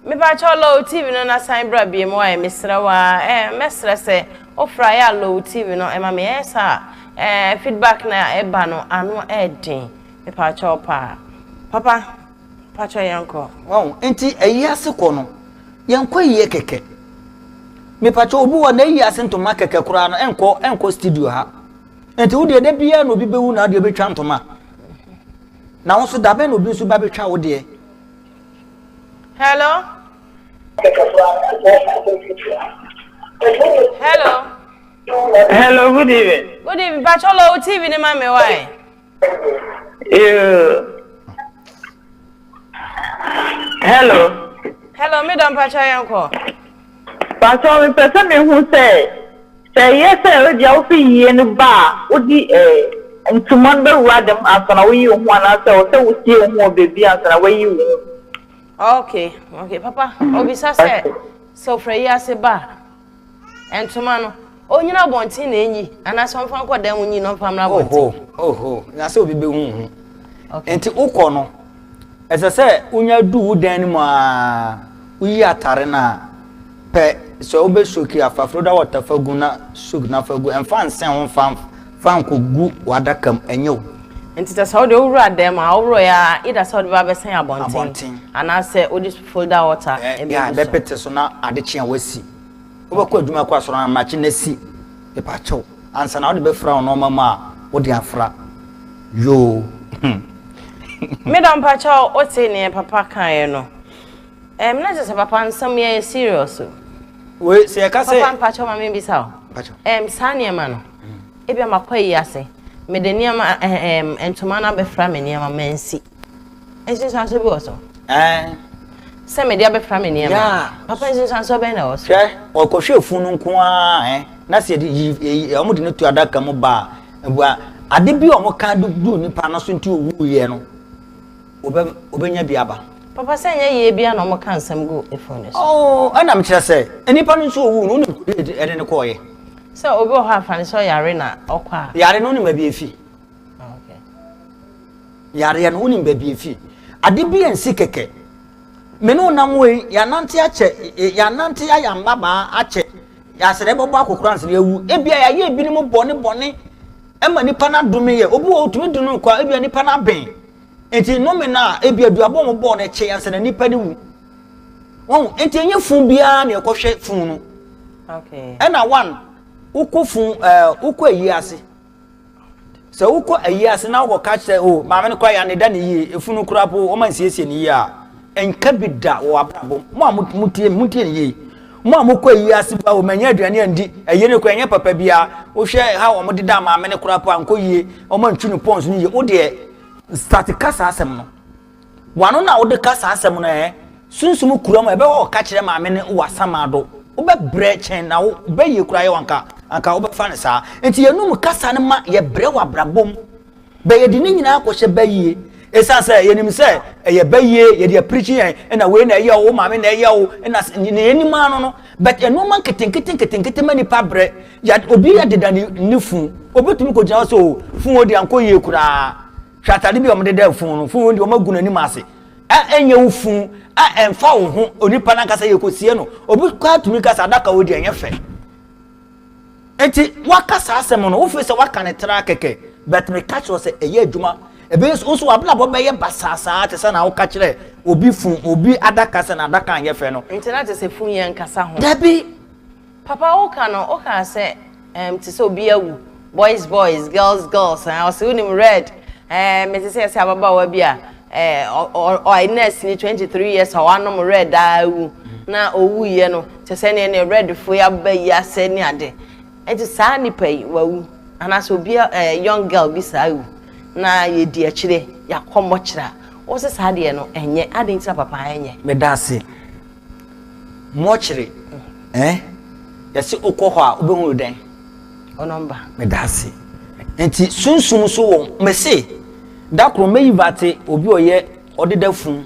Mepakyɛw low TV no na san bra biem wae mesrɛ wo aa eh mɛsrɛ sɛ wo frɛ a yɛ a low TV no ɛma me ɛyɛ saa a eh feedback no a ɛba no ano ɛɛden mepakyɛw paa papa pakyɛw yɛnkɔ. Wahu nti ayi ase kɔ no yɛnkɔ ayie kɛkɛ mepakyɛw obi wɔ n'ayi ase ntoma kɛkɛ koraa no ɛnkɔ ɛnkɔ studio ha nti wo deɛ da biara na obi bɛwu na adeɛ bɛtwa ntoma na wo nso da bɛn na obi nso ba bɛtwa wo deɛ. Hello. Hello. Hello, good evening. Good evening. Pacho low TV ni mami why? Yeah. Hello. Hello, me don pacho yanko. Pacho me pese me hu sɛ sɛ yɛ sɛ ebi a wofi yie no ba a wodi eh ntoma no bɛwura dɛm ansa na woyi wo ho anaasɛ wɔ sɛ wosie wo ho wɔ baabi ansa na woayi wo ho. Okay, okay, papa. Obisa sɛ sɛ ofura yi ase ba a ntoma no onyina abɔnten na enyi anaasɛ ɔmfa nkɔ dan mu nyi na ɔmfa mmra abɔnten. Oho, oho, na sɛ obi bɛhu ho. Nti wokɔ no, ɛsɛ sɛ wonya du wo dan no mu a woyi atare no a pɛ sɛ wobɛ soki a fa Florida water fa gu na soak na fa gu ɛmfa nsɛn ho mfa fa nkɔgu w'adaka mu ɛnyɛ o. Nti sɛ sɛ wode wowura dan mu a woworo yɛ a either sɛ wode ba bɛsɛn abɔnten anaasɛ wode Florida water ɛbɛgu so. Ɛbɛpete so na ade kye a wasi. Wobɛkɔ adwuma kɔ asɔre amakye na si mepakyɛw ansa na wode bɛfra wo nɔɔma mu a wode afra yoo. Me dɔ mpakyɛw wote neɛ papa kaeɛ no. Ɛm na kyerɛ sɛ papa nsɛm yɛ yɛ serious o. Wei sɛ yɛka sɛ. Papa mpakyɛw ma me bisa o. Mpakyɛw. Ɛm saa nneɛma no. Ebia makɔ ayi ase. Mede nneɛma ɛm ntoma no abɛfra me nneɛma mansi. Nsunsuansoɔ bi wɔ so. Ɛɛ. Sɛ mede abɛfra me nneɛma. Yeah. Papa nsunsuansoɔ bɛn na ɛwɔ so. Hwɛ ɔkɔhwɛ efunu no nko ara ɛ na sɛ yɛde yi yi wɔn de no to adaka mu ba a ebua ade bi a wɔn ka du nipa no so nti owuiɛ no. Wobɛ wobɛnya bi aba. Papa sɛ ɛnyɛ yie bia na wɔka nsɛm gu efunu no so. Oh, ɛna mekyerɛ sɛ nipa no nso owu no wonim kuro ɛde no kɔɔyɛ. Sɛ obi wɔ hɔ afa no sɛ ɔyare na ɔkɔ a. Yare no wonim baabi efi. Ah, okay. Yareɛ no wonim baabi efi. Ade bi ansi kɛkɛ. Me ne wo nam wei yɛanante akyɛ yɛanante ayɛ mmabaa akyɛ yɛasrɛ bɛbɔ akokora ansa na yɛawu. Ebia yɛayɛ ebinom bɔne bɔne ɛma nipa no adome yɛ. Obi wɔ hɔ otumi dome kɔ a ebia nipa no abɛn. Nti nnome no a ebi aduabɔ wɔn bɔɔ no kyɛ ansa na nipa no wu. Wɔn nti enye fun biara na ɛkɔhwɛ fun no. Okay. Ɛna one wokɔ fun ɛɛ wokɔ ayi ase. Sɛ wokɔ ayi ase na wokɔ ka kyerɛ o maame no kora ya ne da ne yie efunu kora po wɔn ansiesie ne yie a nka bi da wɔ abrabɔ mo a mo tie mo tie ne yie. Mo a mokɔ ayi ase ba o manya aduane andi ayi no kora ɛnyɛ papa biara wohwɛ ha wɔn deda maame no kora po ankɔ yie wɔn antwi no pɔns no yie wo deɛ Start ka saa asɛm no. W'ano no a wode ka saa asɛm no ɛ, sunsum kura mu a ɛbɛhɔ ɔka kyerɛ maame no wɔ asamado. Wobɛbrɛ kyɛn na wo bɛyie koraa yɛ anka anka wobɛfa no saa. Nti yɛnum kasa no ma yɛbrɛ wɔ abrabɔ mu. Bɛ yɛde ne nyinaa kɔhyɛ bɛyie. Ɛsiane sɛ yɛnim sɛ ɛyɛ bɛyie yɛde apirikyi yɛn ɛna wei na ɛyɛ wo maame na ɛyɛ wo ɛna ne yɛnim ano no. But nneɛma nketenkete nketenkete ma nipa brɛ. Ya obi yɛ deda ne ne fun. Obi tumi kɔ gyina hɔ sɛ o fun o de ankɔ yie koraa. Hwɛ atade bi a wɔde da fun no fun o de wɔn agu n'anim ase. A ɛnyɛ wo fun a ɛnfa wo ho onipa n'ankasa yɛ kɔ sie no. Obi koraa tumi ka sɛ adaka o deɛ ɛnyɛ fɛ. Nti waka saa asɛm no wofi sɛ waka ne tra kɛkɛ but meka kyerɛ sɛ ɛyɛ adwuma. Ebe nso nso w'abrabɔ bɛyɛ basaa saa te sɛ na woka kyerɛ obi fun obi adaka sɛ n'adaka anyɛ fɛ no. Nti na te sɛ fun yɛ nkasa ho. Dabi. Papa wo ka no wo kaa sɛ ɛɛm te sɛ obi awu boys boys girls girls ɛɛ ɔsɛ wonim red ɛɛ mete sɛ yɛsɛ ababaawa bi a ɛɛ ɔ ɔ nurse ni 23 years a wanom red aa awu na owu yɛ no kyɛ sɛ ne ne red fo yi aba yi asɛ ne ade ɛnti saa nipa yi wawu anaasɛ obi ɛɛ young girl bi saa awu na yɛdi akyire yɛakɔ mmɔkyerɛ a wo sɛ saa deɛ no ɛnyɛ adɛn nti na papa ɛnyɛ. Meda ase. Mɔkyere eh yɛse wokɔ hɔ a wobɛhunu dɛn? Wo nɔmba. Meda ase. Nti sunsum so wɔ mese da koro mɛyi vate obi ɔyɛ ɔdeda fun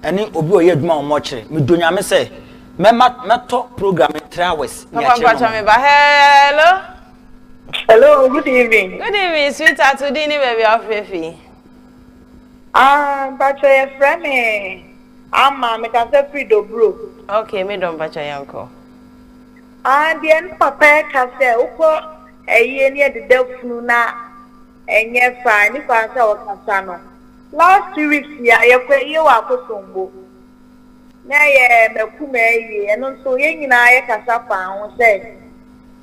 ɛne obi ɔyɛ adwuma wɔ mɔkyere. Medɔ Nyame sɛ mɛma mɛtɔ program 3 hours. Papa mpakyɛ me ba hello. Hello, good evening. Good evening, sweetheart. Wo din ne baabi a wofrɛ fi? Ah, mpakyɛ yɛfrɛ me. Ama mekasa firi Dobro. Okay me dɔ mpakyɛ yɛnkɔ. Ah deɛ ne papa ɛka sɛ wokɔ ayie ne ɛdeda funu na ɛnyɛ fɛ a ɛne kwan sɛ ɔkasa no. Last 2 weeks yi a yɛkɔ ayie wɔ Akosombo na ɛyɛ Makum ayie ɛno nso yɛn nyinaa yɛkasa faa ho sɛ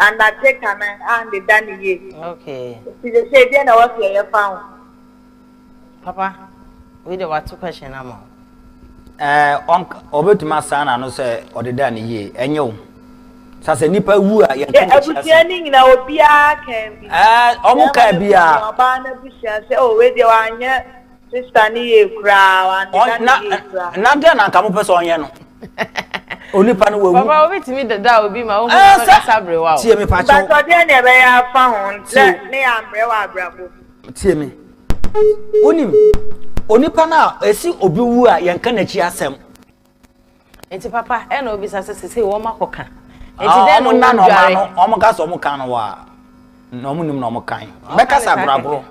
undertaker no andeda no yie. Okay. Nti sɛsɛ deɛ na ɛwɔ sɛ yɛyɛ fa ho. Papa, wei deɛ wato question ama wo. Ɛɛ ɔnk ɔbɛtumi asan n'ano sɛ ɔdeda ne yie ɛnyɛ o. Sa sɛ nipa wu a yɛn ka n'akyi asɛm. Abusua ne nyinaa obiara kan bi. Ɛɛ ɔmo kaa bi a. Ɔbaa n'abusua sɛ o wei deɛ wanyɛ sista ne yie koraa wandeda ne yie koraa. Na dɛn na nka mo pɛ sɛ ɔnyɛ no? Onipa no wawu. Papa obi tumi deda obi ma wohu na ɔkasa berewa o. Tie me pakyɛw. Mpakyɛw deɛ na ɛbɛyɛ afa ho ne yɛ ambrɛ wɔ abrabɔ mu. Tie me. Wonim, onipa no a ɛsi obi wu a yɛnka n'akyi asɛm. Nti papa ɛna obisa sɛ sese wɔn akɔka. Nti dɛn na wɔn dware. Wɔn ka sɛ wɔn ka no wa na wɔn nim na wɔn kan. Bɛka sɛ agorɔagorɔ.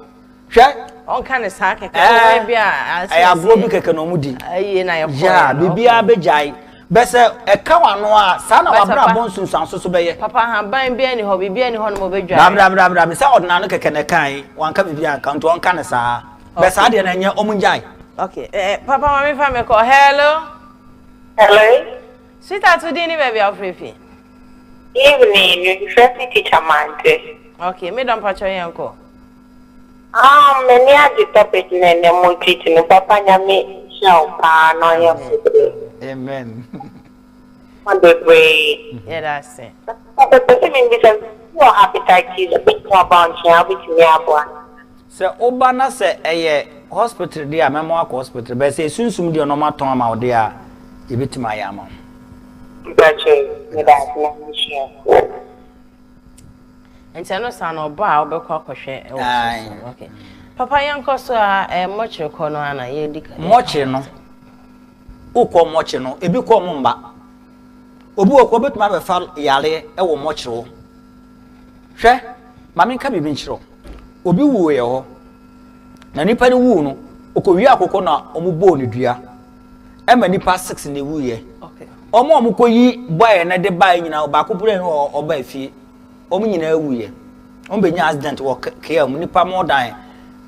Hwɛ. Ɔnka ne saa kɛkɛ. Ɛɛ bi a ɛyɛ agorɔ bi kɛkɛ na wɔn di. Ayi na yɛ kɔ. Ya biribiara bɛgyae. Bɛsɛ ɛka w'ano a saa na w'abrabɔ nsunsuanso so bɛyɛ. Papa ahaban biara ni hɔ biribiara ni hɔ nom ɔbɛdware. Dabidabidabi sɛ ɔde n'ano kɛkɛ na ɛkae wanka biribiara anka nti ɔnka no saa. Bɛ saa deɛ no ɛnyɛ ɔmo ngyae. Okay eh, papa ma me fa me kɔ hello. Hello. Sweetheart wo din ne baabi a wofrɛ fi. Evening, mefrɛ fi teacher Mante. Okay, me dɔ mpakyɛw yɛn kɔ. Ah m'ani agye topic no ɛnɛ mo treat no papa Nyame nhyira wo paa na ɔnyɛ wo bebree. Amen. Ma bebree. Yɛda ase. Papa mepɛ sɛ mebisa sɛ obi wɔ hepatitis B ho aba wo nkyɛn a wobɛtumi aboa no anaa? Sɛ woba na sɛ ɛyɛ hospital deɛ a mɛma woakɔ hospital but sɛ sunsum deɛ na wɔatɔn ama wo deɛ a yɛbɛtumi ayɛ ama wo. Mpakyɛw meda ase Nyame nhyira wo. Nti ɛno saa no ɔba a wobɛkɔ akɔhwɛ wɔ so so. Okay. Papa yɛnkɔ so a eh, mmɔkyere kɔ no ana yɛdi ka. Mmɔkyere no wokɔ mmɔkyere no ebi kɔ ɔmo mba. Obi wɔ kɔ obetumi abɛfa yareɛ wɔ mmɔkyere hɔ. Hwɛ, ma menka biribi nkyerɛ wo. Obi wuu yɛ hɔ. Na nipa no wuu no, ɔkɔwie akokɔ na ɔmo bɔɔ ne dua. Ɛma nipa six na ewuiɛ. Wɔn a wɔkɔyi bɔɛ no de baeɛ nyinaa, baako pere no ɔbaa fie. Wɔn nyinaa wuiɛ. Wɔn bɛnya accident wɔ KL mu, nipa more than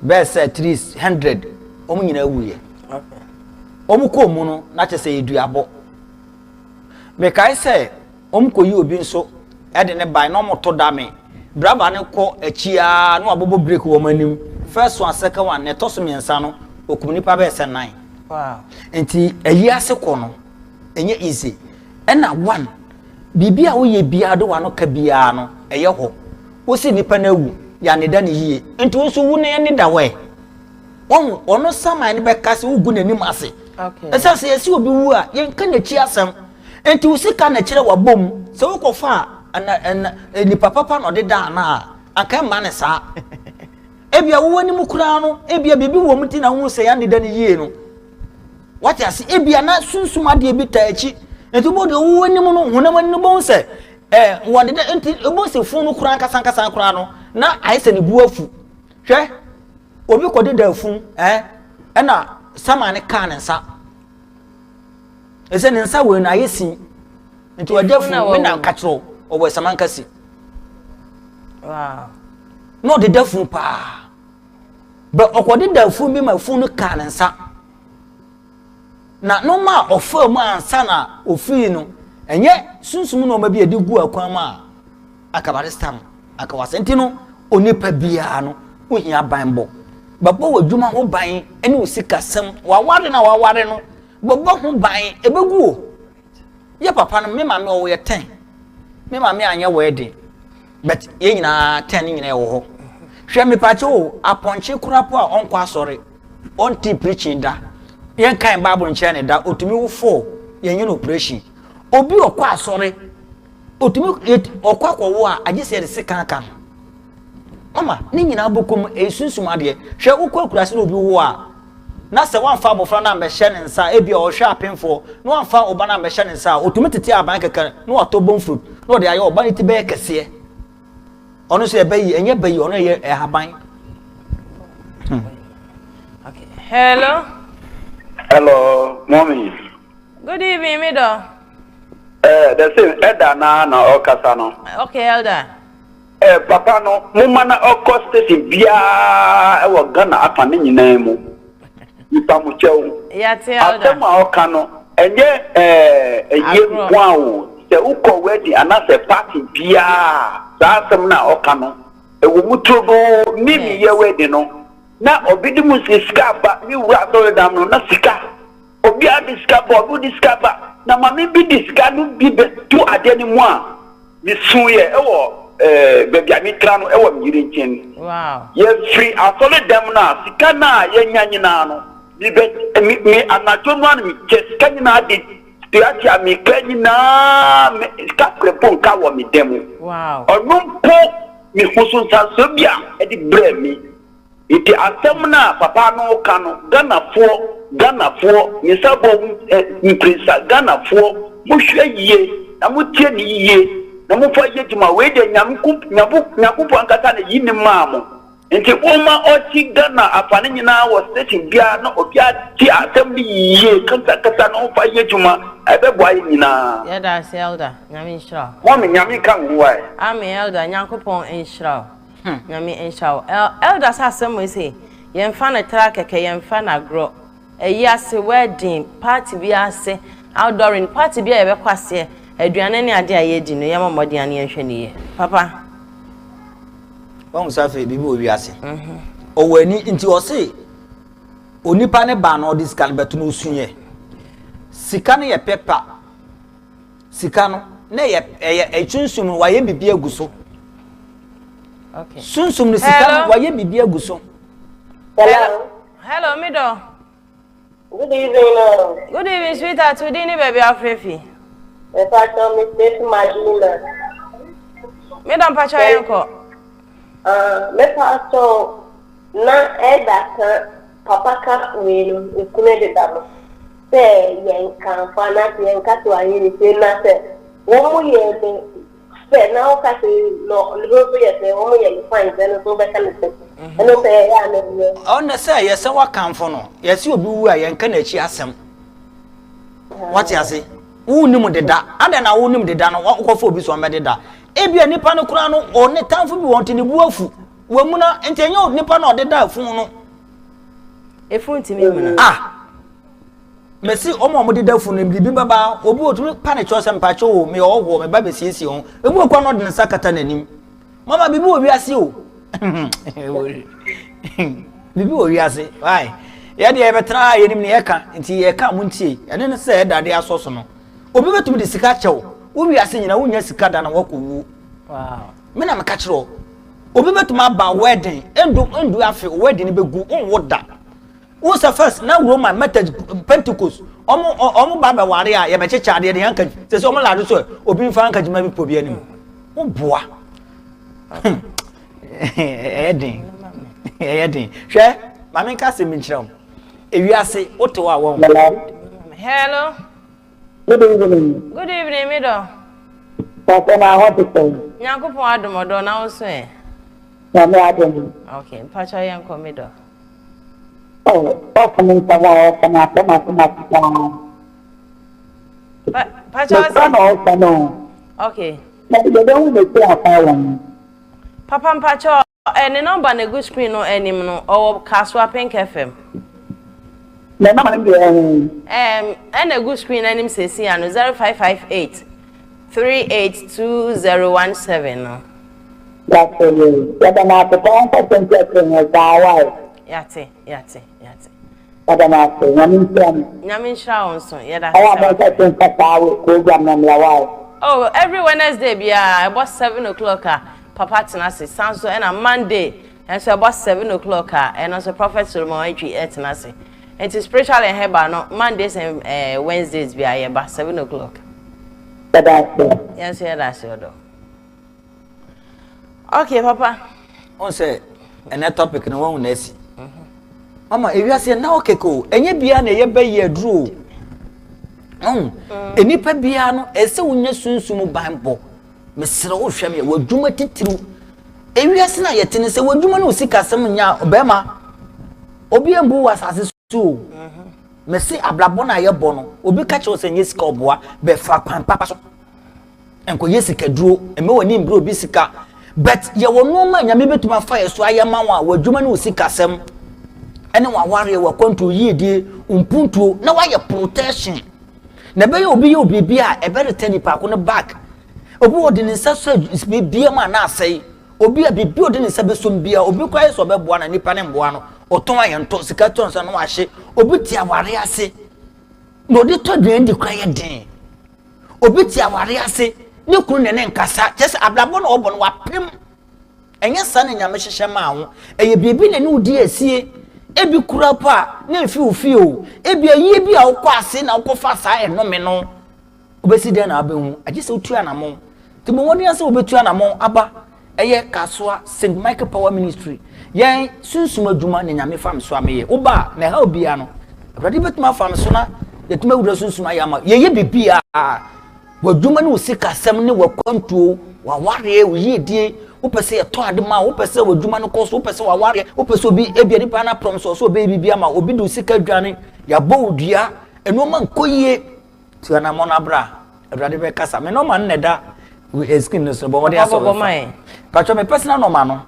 bɛyɛ sɛ 300. Wɔn nyinaa wuiɛ. Wɔn kɔɔ mu no, na kyerɛ sɛ yɛ duabɔ. Mekae sɛ wɔn kɔyi obi nso de ne bae na wɔn to dame. Driver no kɔ akyi ara na wabobɔ brake wɔ wɔn anim. First one, second one, na ɛtɔ so mmiɛnsa no, okum nipa bɛyɛ sɛ nine. Nti ayi ase kɔ no, ɛnyɛ easy. Ɛna one, biribi a woyɛ biara de w'ano ka biara no, ɛyɛ hɔ. Wosi nipa no awu, yɛaneda no yie. Nti wo nso wu na yɛne da hɔ ɛ. Wɔn ɔno saman no bɛka sɛ wogu n'anim ase. Ɛsɛ sɛ yɛsi obi wu a, yɛnka n'akyi asɛm. Nti wo sika na ɛkyerɛ w'abom. Sɛ wokɔfa a, ɛna ɛna nipa papa na ɔde da anaa a, anka ɛmma ne saa. Ebia wo anim koraa no, ebia biribi wɔ mu nti na wohu sɛ yɛanneda no yie no. Wate ase? Ebia na sunsum adeɛ bi taa akyi. Nti wobɛhu deɛ wo anim no, honam ani no wobɛhu sɛ ɛɛ wɔdeda nti wobɛhu sɛ funu no koraa ankasa ankasa koraa no na ayɛ sɛ ne bu afu. Hwɛ, obi kɔdeda afunu ɛɛ ɛna saman no kaa ne nsa. Ɛsɛ ne nsa wei no ayɛ sin. Nti ɔgya funu me na nka kyerɛ ɔwɔ saman kasi. Wow. Na ɔdeda funu paa. Bɛ ɔkɔdeda funu bi ma funu no kaa ne nsa. Na nneɛma a ɔfaa mu ansa na ofii no, ɛnyɛ sunsum nneɛma bi a yɛde gu akwan mu a akabarista no akawasa. Nti no, onipa biara no, wohia banbɔ. Bɛbɔ w'adwuma ho ban ne wo sikasɛm. Waware na waware no, bɛbɔ ho ban, ɛbɛgu o. Yɛ papa no, me maame ɔwɔ yɛ tɛn. Me maame anyɛ wedding, but yɛn nyinaa tɛn no nyinaa ɛwɔ hɔ. Hwɛ mepaakyɛ o, apɔnkye koraa po a ɔnkɔ asɔre, ɔnte preaching da, yɛnkan Bible nkyerɛ ne da, otumi wo fɔɔ, yɛnyɛ no operation. Obi ɔkɔ asɔre, otumi ɔkɔ akɔwo a, agye sɛ yɛde sekan aka no. Mama, ne nyinaa bɔkɔ mu, ɛyɛ sunsum adeɛ. Hwɛ wokɔ akuraase na obi wo a, na sɛ wamfa abɔfra no ammɛhyɛ ne nsa a, ebia ɔhwɛ apemfoɔ, na wamfa ɔba no ammɛhyɛ ne nsa a, ɔtumi tete aban kɛkɛ na watɔ bomfrut na ɔde ayɛ ɔba no ti bɛyɛ kɛseɛ. Ɔno nso yɛ bɛyi, ɛnyɛ bɛyi, ɔno yɛ ɛhaban. Hmm. Okay. Hello. Hello, mommy. Good evening, me dɔ. Eh, the same elder naa na ɔkasa no. Okay, elder. Eh, papa no, momma na ɔkɔ station biara ɛwɔ Ghana afa ne nyinaa mu. Nipa mo kyɛw. Yate elder. Asɛm a ɔka no, ɛnyɛ eh, ɛyie Agorɔ. nko a o. Sɛ wokɔ wedding anaasɛ party biara, saa asɛm no a ɔka no, ɛwɔ mu turodoo. Me meyɛ wedding no, na obi de mu si sika aba, me wura asɔredan no, na sika. Obiara de sika ba, obi de sika ba, na maame bi de sika no bi bɛto adeɛ no mu a, mesuiɛ wɔ eh, baabi a metra no wɔ me yere nkyɛn. Wow. Yɛfiri asɔredɛm no a, sika no a yɛnya nyinaa no, mebɛ, me, me anadwo no a na mekyɛ sika nyinaa de tuatua me ka nyinaa, me, sika korɛ mpo nka wɔ me dan mu. Wow. Ɔno mpo, mehu so nsansoɔ bi a ɛde brɛɛ me. Nti asɛm no a papa no reka no Ghanafoɔ Ghanafoɔ me nsa bɔ mpresa Ghanafoɔ mo hwɛ yie na mo tie no yie na mo fa yɛ adwuma wei deɛ Nyankopɔn ankasa na yi ne maa mo nti mo ma ɔte Ghana afa no nyinaa wɔ station biara na obiara te asɛm no yie kasa kasa na ɔmfa yɛ adwuma ɛbɛboa yɛ nyinaa. Yɛda ase Elder, Nyame nhyira wo. Mummy Nyame nka wo ho wae. Amen Elder, Nyankopɔn nhyira wo. Nyame nhyira wo. El Elder sɛ asɛm wei sei yɛnfa no tra kɛkɛ yɛnfa no agorɔ. Ayi ase, wedding, party bi ase, outdooring, party bi a yɛbɛkɔ aseɛ, aduane ne adeɛ a yɛdi no yɛmmɔ mmɔden a ne yɛnhwɛ no yie. Papa. Wahu sɛ afei biribi wɔ wiase. Ɔwɔ ani nti ɔse onipa ne ba no ɔde sika no bɛto no osuiɛ. Sika no yɛ pɛpa. Sika no na ɛyɛ ɛyɛ ɛsunsum no wayɛ biribi agu so. Okay. Sunsum no sika no wayɛ biribi agu so. Hello. Hello, mi dɔ. Good evening. Oh. Good evening, sweetheart. Wo din ne baabi afrɛ fi. Mepacho me Stacy Madina. Me dɔ mpacho yɛn kɔ. Ah, mepacho na ɛda ka papa ka wei no ekunu deda no sɛ yɛn kanfo anaasɛ yɛn ka so ayɛ ne se na sɛ wɔn mo yɛ ne fɛ na woka sɛ no ne ho nso yɛ sɛ wɔn yɛ ne fine sɛ no nso wobɛka ne sɛ ɛno sɛ ɛyɛ a na ɛnyɛ. Ɔnna sɛ yɛ sɛ wakamfo no yɛsɛ obi wu a yɛnka n'akyi asɛm wate ase wonim deda adɛn na wonim deda no wokɔfa obi so ɔmmɛdeda ebia nipa no koraa no ɔne tamfo bi wɔ nti ne bu afu wamuna nti ɛnyɛ nipa na ɔdeda afunu no efunu ntumi muna ah mesi wɔn a wɔdeda funu no biribi bɛba obi otumi pa ne kyɛw sɛ mpakyɛw o meyɛ ɔhɔhoɔ meba bɛsiesie ho ebi wɔ kɔ na ɔde ne nsa kata n'anim mama biribi wɔ wiase o biribi wɔ wiase why yɛ deɛ yɛbɛtena ha yɛnim ne yɛka nti yɛka mo ntie ɛne ne sɛ ɛda de asɔ so no obi bɛtumi de sika kyɛw wo wiase nyina wonya sika da na wakɔ wuo me na meka kyerɛ wo obi bɛtumi aba wedding ndu ndu afe wedding no bɛgu wonwo da Wohu sɛ first na Roman Methodist Pentecost ɔmo ɔmo ba bɛware a yɛbɛkyekyɛ adeɛ de handkerchief sɛ sɛ ɔmo lade so obi nfa handkerchief ma bi pɔ bi anim woboa ɛyɛ den ɛyɛ den hwɛ maame nka asɛm bi nkyerɛ wo ewiase wote hɔ a wɔn. Hello. Good evening. Good evening, mi dɔ. Pàṣẹ na ahọ́ ti sẹ́yìn. Nyankopɔn adom ɔdɔ na wo so ɛ. Nyame adom. Okay, mpakyɛ yɛn kɔ mi dɔ. Oh, ɔfo ne nsɛm a ɔka no asɛm asɛm ase paa. Pakyɛ ɔsɛ. Mekura na ɔka no. Okay. Na yɛbɛhu n'akyi afa wɔn. Papa mpakyɛ ɛ ne nɔmba na egu screen no anim no ɔwɔ Kasoa Pink FM. Na nɔmba no deɛ ɛɛ. Ɛm ɛna egu screen anim sɛsi ano 0558 382017 no. Yɛate yee. Yɛda no ase paa ɔnkɔ so nkyerɛkyerɛ yɛn saa wai. Yɛate, yɛate, yɛate. Yɛda no ase. Nyame nhyira no. Nyame nhyira wo nso. Yɛda ase Ɛyɛ a sɛ monkɔ wafrɛ. so mfa saa program no mmra wai. Oh, every Wednesday biara ɛbɔ 7 o'clock a papa tena ase. San so ɛna Monday nso ɛbɔ 7 o'clock a ɛno nso Prophet Solomon Antwi ɛtena ase. Nti spiritual and herbal no Mondays and Wednesdays biara yɛba 7 o'clock. Yɛda ase. Yɛn nso yɛda ase ɔdɔ. Okay, papa. Wọn sɛ ɛnɛ topic no wɔn na asi. Mama ewiase ɛna hɔ kɛkɛ o ɛnyɛ biara na ɛyɛ bɛyɛ aduro o. Ɔn nnipa biara no ɛsɛ wonya sunsum banbɔ. Mesrɛ wo hwɛ me w'adwuma titiriw. Ewiase na yɛte no sɛ w'adwuma ne wo sikasɛm nya ɔbɛrima obi mbu wɔ asase so o. Mese abrabɔ no a yɛbɔ no, obi ka kyerɛ wo sɛ nyɛ sika ɔboa, bɛfa kwan papa so. Nkɔyɛ sikaduro, mma w'ani mbere obi sika. But yɛwɔ nneɛma a Nyame bɛtumi afa yɛ so ayɛ ma wo a, w'adwuma ne wo sikasɛm, ɛne w'awareɛ, w'akwantuo, yiedie, wo mpuntuo, na woayɛ protection. Na ɛbɛyɛ obi yɛ wo biribi a, ɛbɛretɛ nipa ko no back. Obi wɔde ne nsa sɔ biribiara mu a na asɛe. Obi a biribi a ɔde ne nsa bɛsɔ mu biara, obi koraa yɛ sɛ ɔbɛboa no a, nipa no mmoa no. Ɔtɔn a yɛntɔ, sika tɔ nsa na wahye. Obi te aware ase, na ɔde tɔ aduane di koraa yɛ den. Obi te aware ase, ne kunu ne ne nkasa, kyerɛ sɛ abrabɔ na ɔbɔ no wapem. Ɛnyɛ saa na Nyame hyehyɛ maa wo. Ɛyɛ biribi na ɛne wo di asie. Ebi kura po a, na ɛmfi wo fie o. Ebi ayie bi a wokɔ ase na wokɔfa saa ɛnome no. Wobɛsi dɛn na wabɛhu? Agye sɛ wotu anamɔn. Nti bɔ mmɔden ara sɛ wobɛtu anamɔn aba ɛyɛ Kasoa St. Michael Power Ministry. Yɛn sunsum adwuma na Nyame fa me so a meyɛ. Woba a, na ɛhaw biara no, Awurade bɛtumi afa me so na yɛtumi awura sunsum ayɛ ama. Yɛyɛ biribiara. W'adwuma ne wo sikasɛm ne w'akwantuo, w'awareɛ, wo yiedie, wopɛ sɛ yɛtɔ ade ma wo, wopɛ sɛ w'adwuma no kɔ so, wopɛ sɛ w'awareɛ, wopɛ sɛ obi, ebia nipa no aprɔm sɛ ɔsɛ ɔbɛyɛ biribi ama wo, obi de wo sika dwane, yɛabɔ wo dua, nneɛma nkɔ yie. Tu anammɔn na bra. Awurade bɛkasa. Me nɔma no na ɛda eh, screen no so. Bɔ mmɔden asɔ bɛfa. Patro me personal nɔma no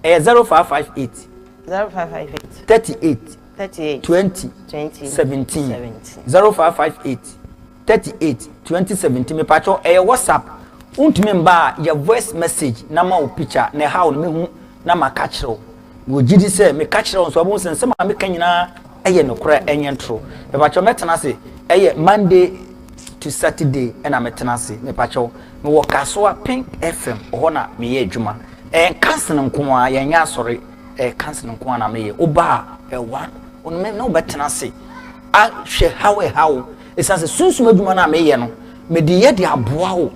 ɛyɛ 0558 0558 38 38 20 20 17 0558 38 20 17 me patro ɛyɛ WhatsApp. Wontumi mba a yɛ voice message na ma wo picture na ɛhaw no mehu na maka kyerɛ wo. Mewɔ gyidi sɛ meka kyerɛ wo nso wobɛhu sɛ nsɛm a meka nyinaa yɛ nokorɛ ɛnyɛ ntoro. Mepakyɛw mɛtena ase ɛyɛ Monday to Saturday ɛna metena ase. Mepakyɛw mewɔ Kasoa Pink FM hɔ na meyɛ adwuma. Ɛyɛ counseling nko ara yɛnyɛ asɔre ɛyɛ counseling nko ara na meyɛ. Woba a ɛwa me ne wobɛtena ase ahwɛ haw ɛha wo. Ɛsiane sɛ sunsum adwuma no a meyɛ no mede yɛ de aboa wo.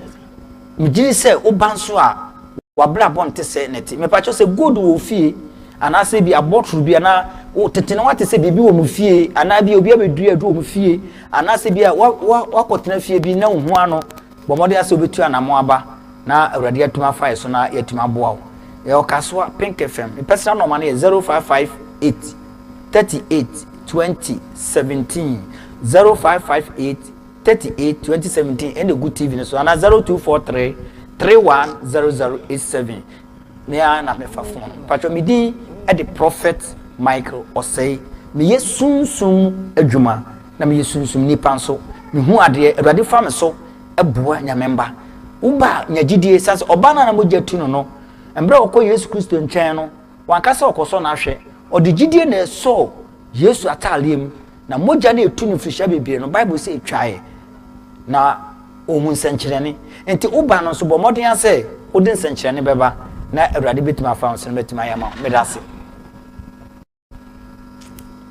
Megye di sɛ wo ba nso a w'abrabɔ nte sɛ ne te. Mepakyɛw sɛ gold wɔ wo fie anaasɛ bi abɔtoro bi anaa wo tete no wate sɛ biribi wɔ mo fie anaa bi obi abɛdua adu wɔ mo fie anaasɛ bi a wakɔtena fie bi na wo ho ano bɔ mmɔden asɛ wobɛtu anamo aba na Awurade atumi afa yɛ so na yɛatumi aboa wo. Yɛwɔ Kasoa Pink FM. Me personal number no yɛ 0558 38 20 17 0558 38 2017 ɛna egu TV no so anaa 0243 310087 me ara na mefa phone patro me din ɛde Prophet Michael Osei meyɛ sunsum adwuma na meyɛ sunsum nipa nso mehu adeɛ awurade fa me so ɛboa nyame mba woba nya gyidie san sɛ ɔbaa no a na mogya tu no no mmerɛ ɔkɔ Yesu Kristo nkyɛn no wanka sɛ ɔkɔsɔ no ahwɛ ɔde gyidie na ɛsɔɔ Yesu ataadeɛ mu, na mogya no etu no mfirihyia bebree no, Bible sɛ etwaeɛ, na ohun nsɛnkyerɛnne. Nti woba no nso bɔ mmɔden ara sɛ wode nsɛnkyerɛnne bɛba na Awurade bɛtumi afa wo so na bɛtumi ayɛ ama wo. Meda ase.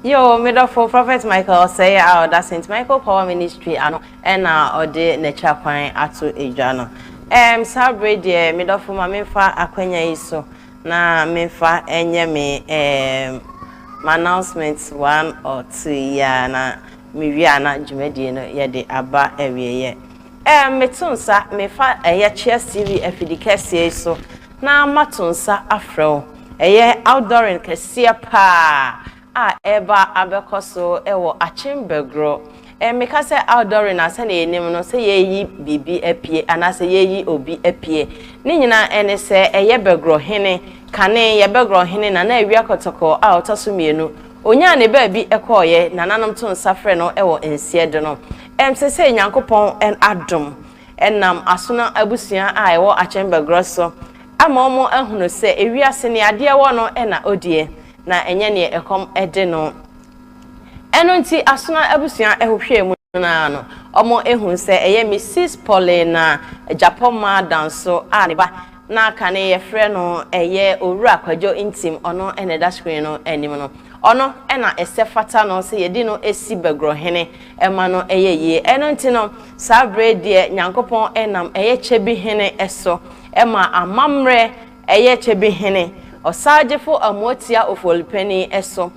Yo, me dɔfo Prophet Michael Osei a ɔda St. Michael Power Ministry ano ɛna ɔde n'akyira kwan ato edwa no. Ɛm saa bere deɛ me dɔfo ma memfa akwanya yi so Na memfa nyɛ me ehm m'announcement one or two yi ara na mewie a na dwumadie no yɛde aba awieɛ. Ehm meto nsa mefa ɛyɛ Cheers TV afidi kɛseɛ yi so na mato nsa afrɛ wo. Ɛyɛ outdooring kɛseɛ paa a ɛreba abɛkɔ so wɔ Akyem Bɛgorɔ. Meka sɛ outdooring a, sɛnea yɛnim no, sɛ yɛreyi biribi apue anaasɛ yɛreyi obi apue. Ne nyinaa ɛne sɛ ɛyɛ Bɛgorɔ hene, kane yɛ Bɛgorɔ hene Nana Awia Kɔtɔkɔ a ɔtɔ so mmienu. Ɔnyaa ne baabi kɔeɛ, nananom to nsa frɛ no wɔ nseɛ do no. Ɛm sesei Nyankopɔn adom nam Asono abusua a ɛwɔ Akyem Bɛgorɔ so ama wɔn ahunu sɛ ewiase nea adeɛ wɔ no na ɔdie. na ɛnyɛ neɛ ɛkɔm de no. Ɛno nti Asono abusua hwehwɛɛ mu no ara no, wɔhuu sɛ ɛyɛ Misis Paulina Agyapɔmmaa Danso a ne ba na kane yɛfrɛ no ɛyɛ Owura Kwadwo Ntim, ɔno na ɛda screen no anim no. Ɔno na ɛsɛ fata no sɛ yɛde no si Bɛgorɔhene ma no yɛ yie. Ɛno nti no, saa berɛ deɛ Nyankopɔn nam ɛyɛ Kyɛbihene so ma amammerɛ Ɛyɛ Kyebihene, Ɔsagyefo Amoatia Ofuolupanin so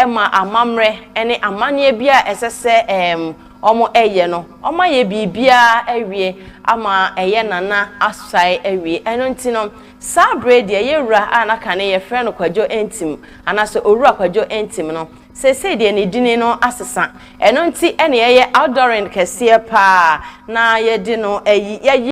ma amammerɛ ne amanneɛ biara a ɛsɛ sɛ wɔyɛ no, wɔayɛ biribiara awie ama ɛyɛ Nana asae awie. Ɛno nti no, saa berɛ yi deɛ yɛn wura a na kane yɛfrɛ no Kwadwo Ntim anaasɛ Owura Kwadwo Ntim no, Seesei deɛ ne dini no asesa. Ɛno nti ɛna yɛyɛ outdooring kɛseɛ paa na yɛde no ayi yɛyi.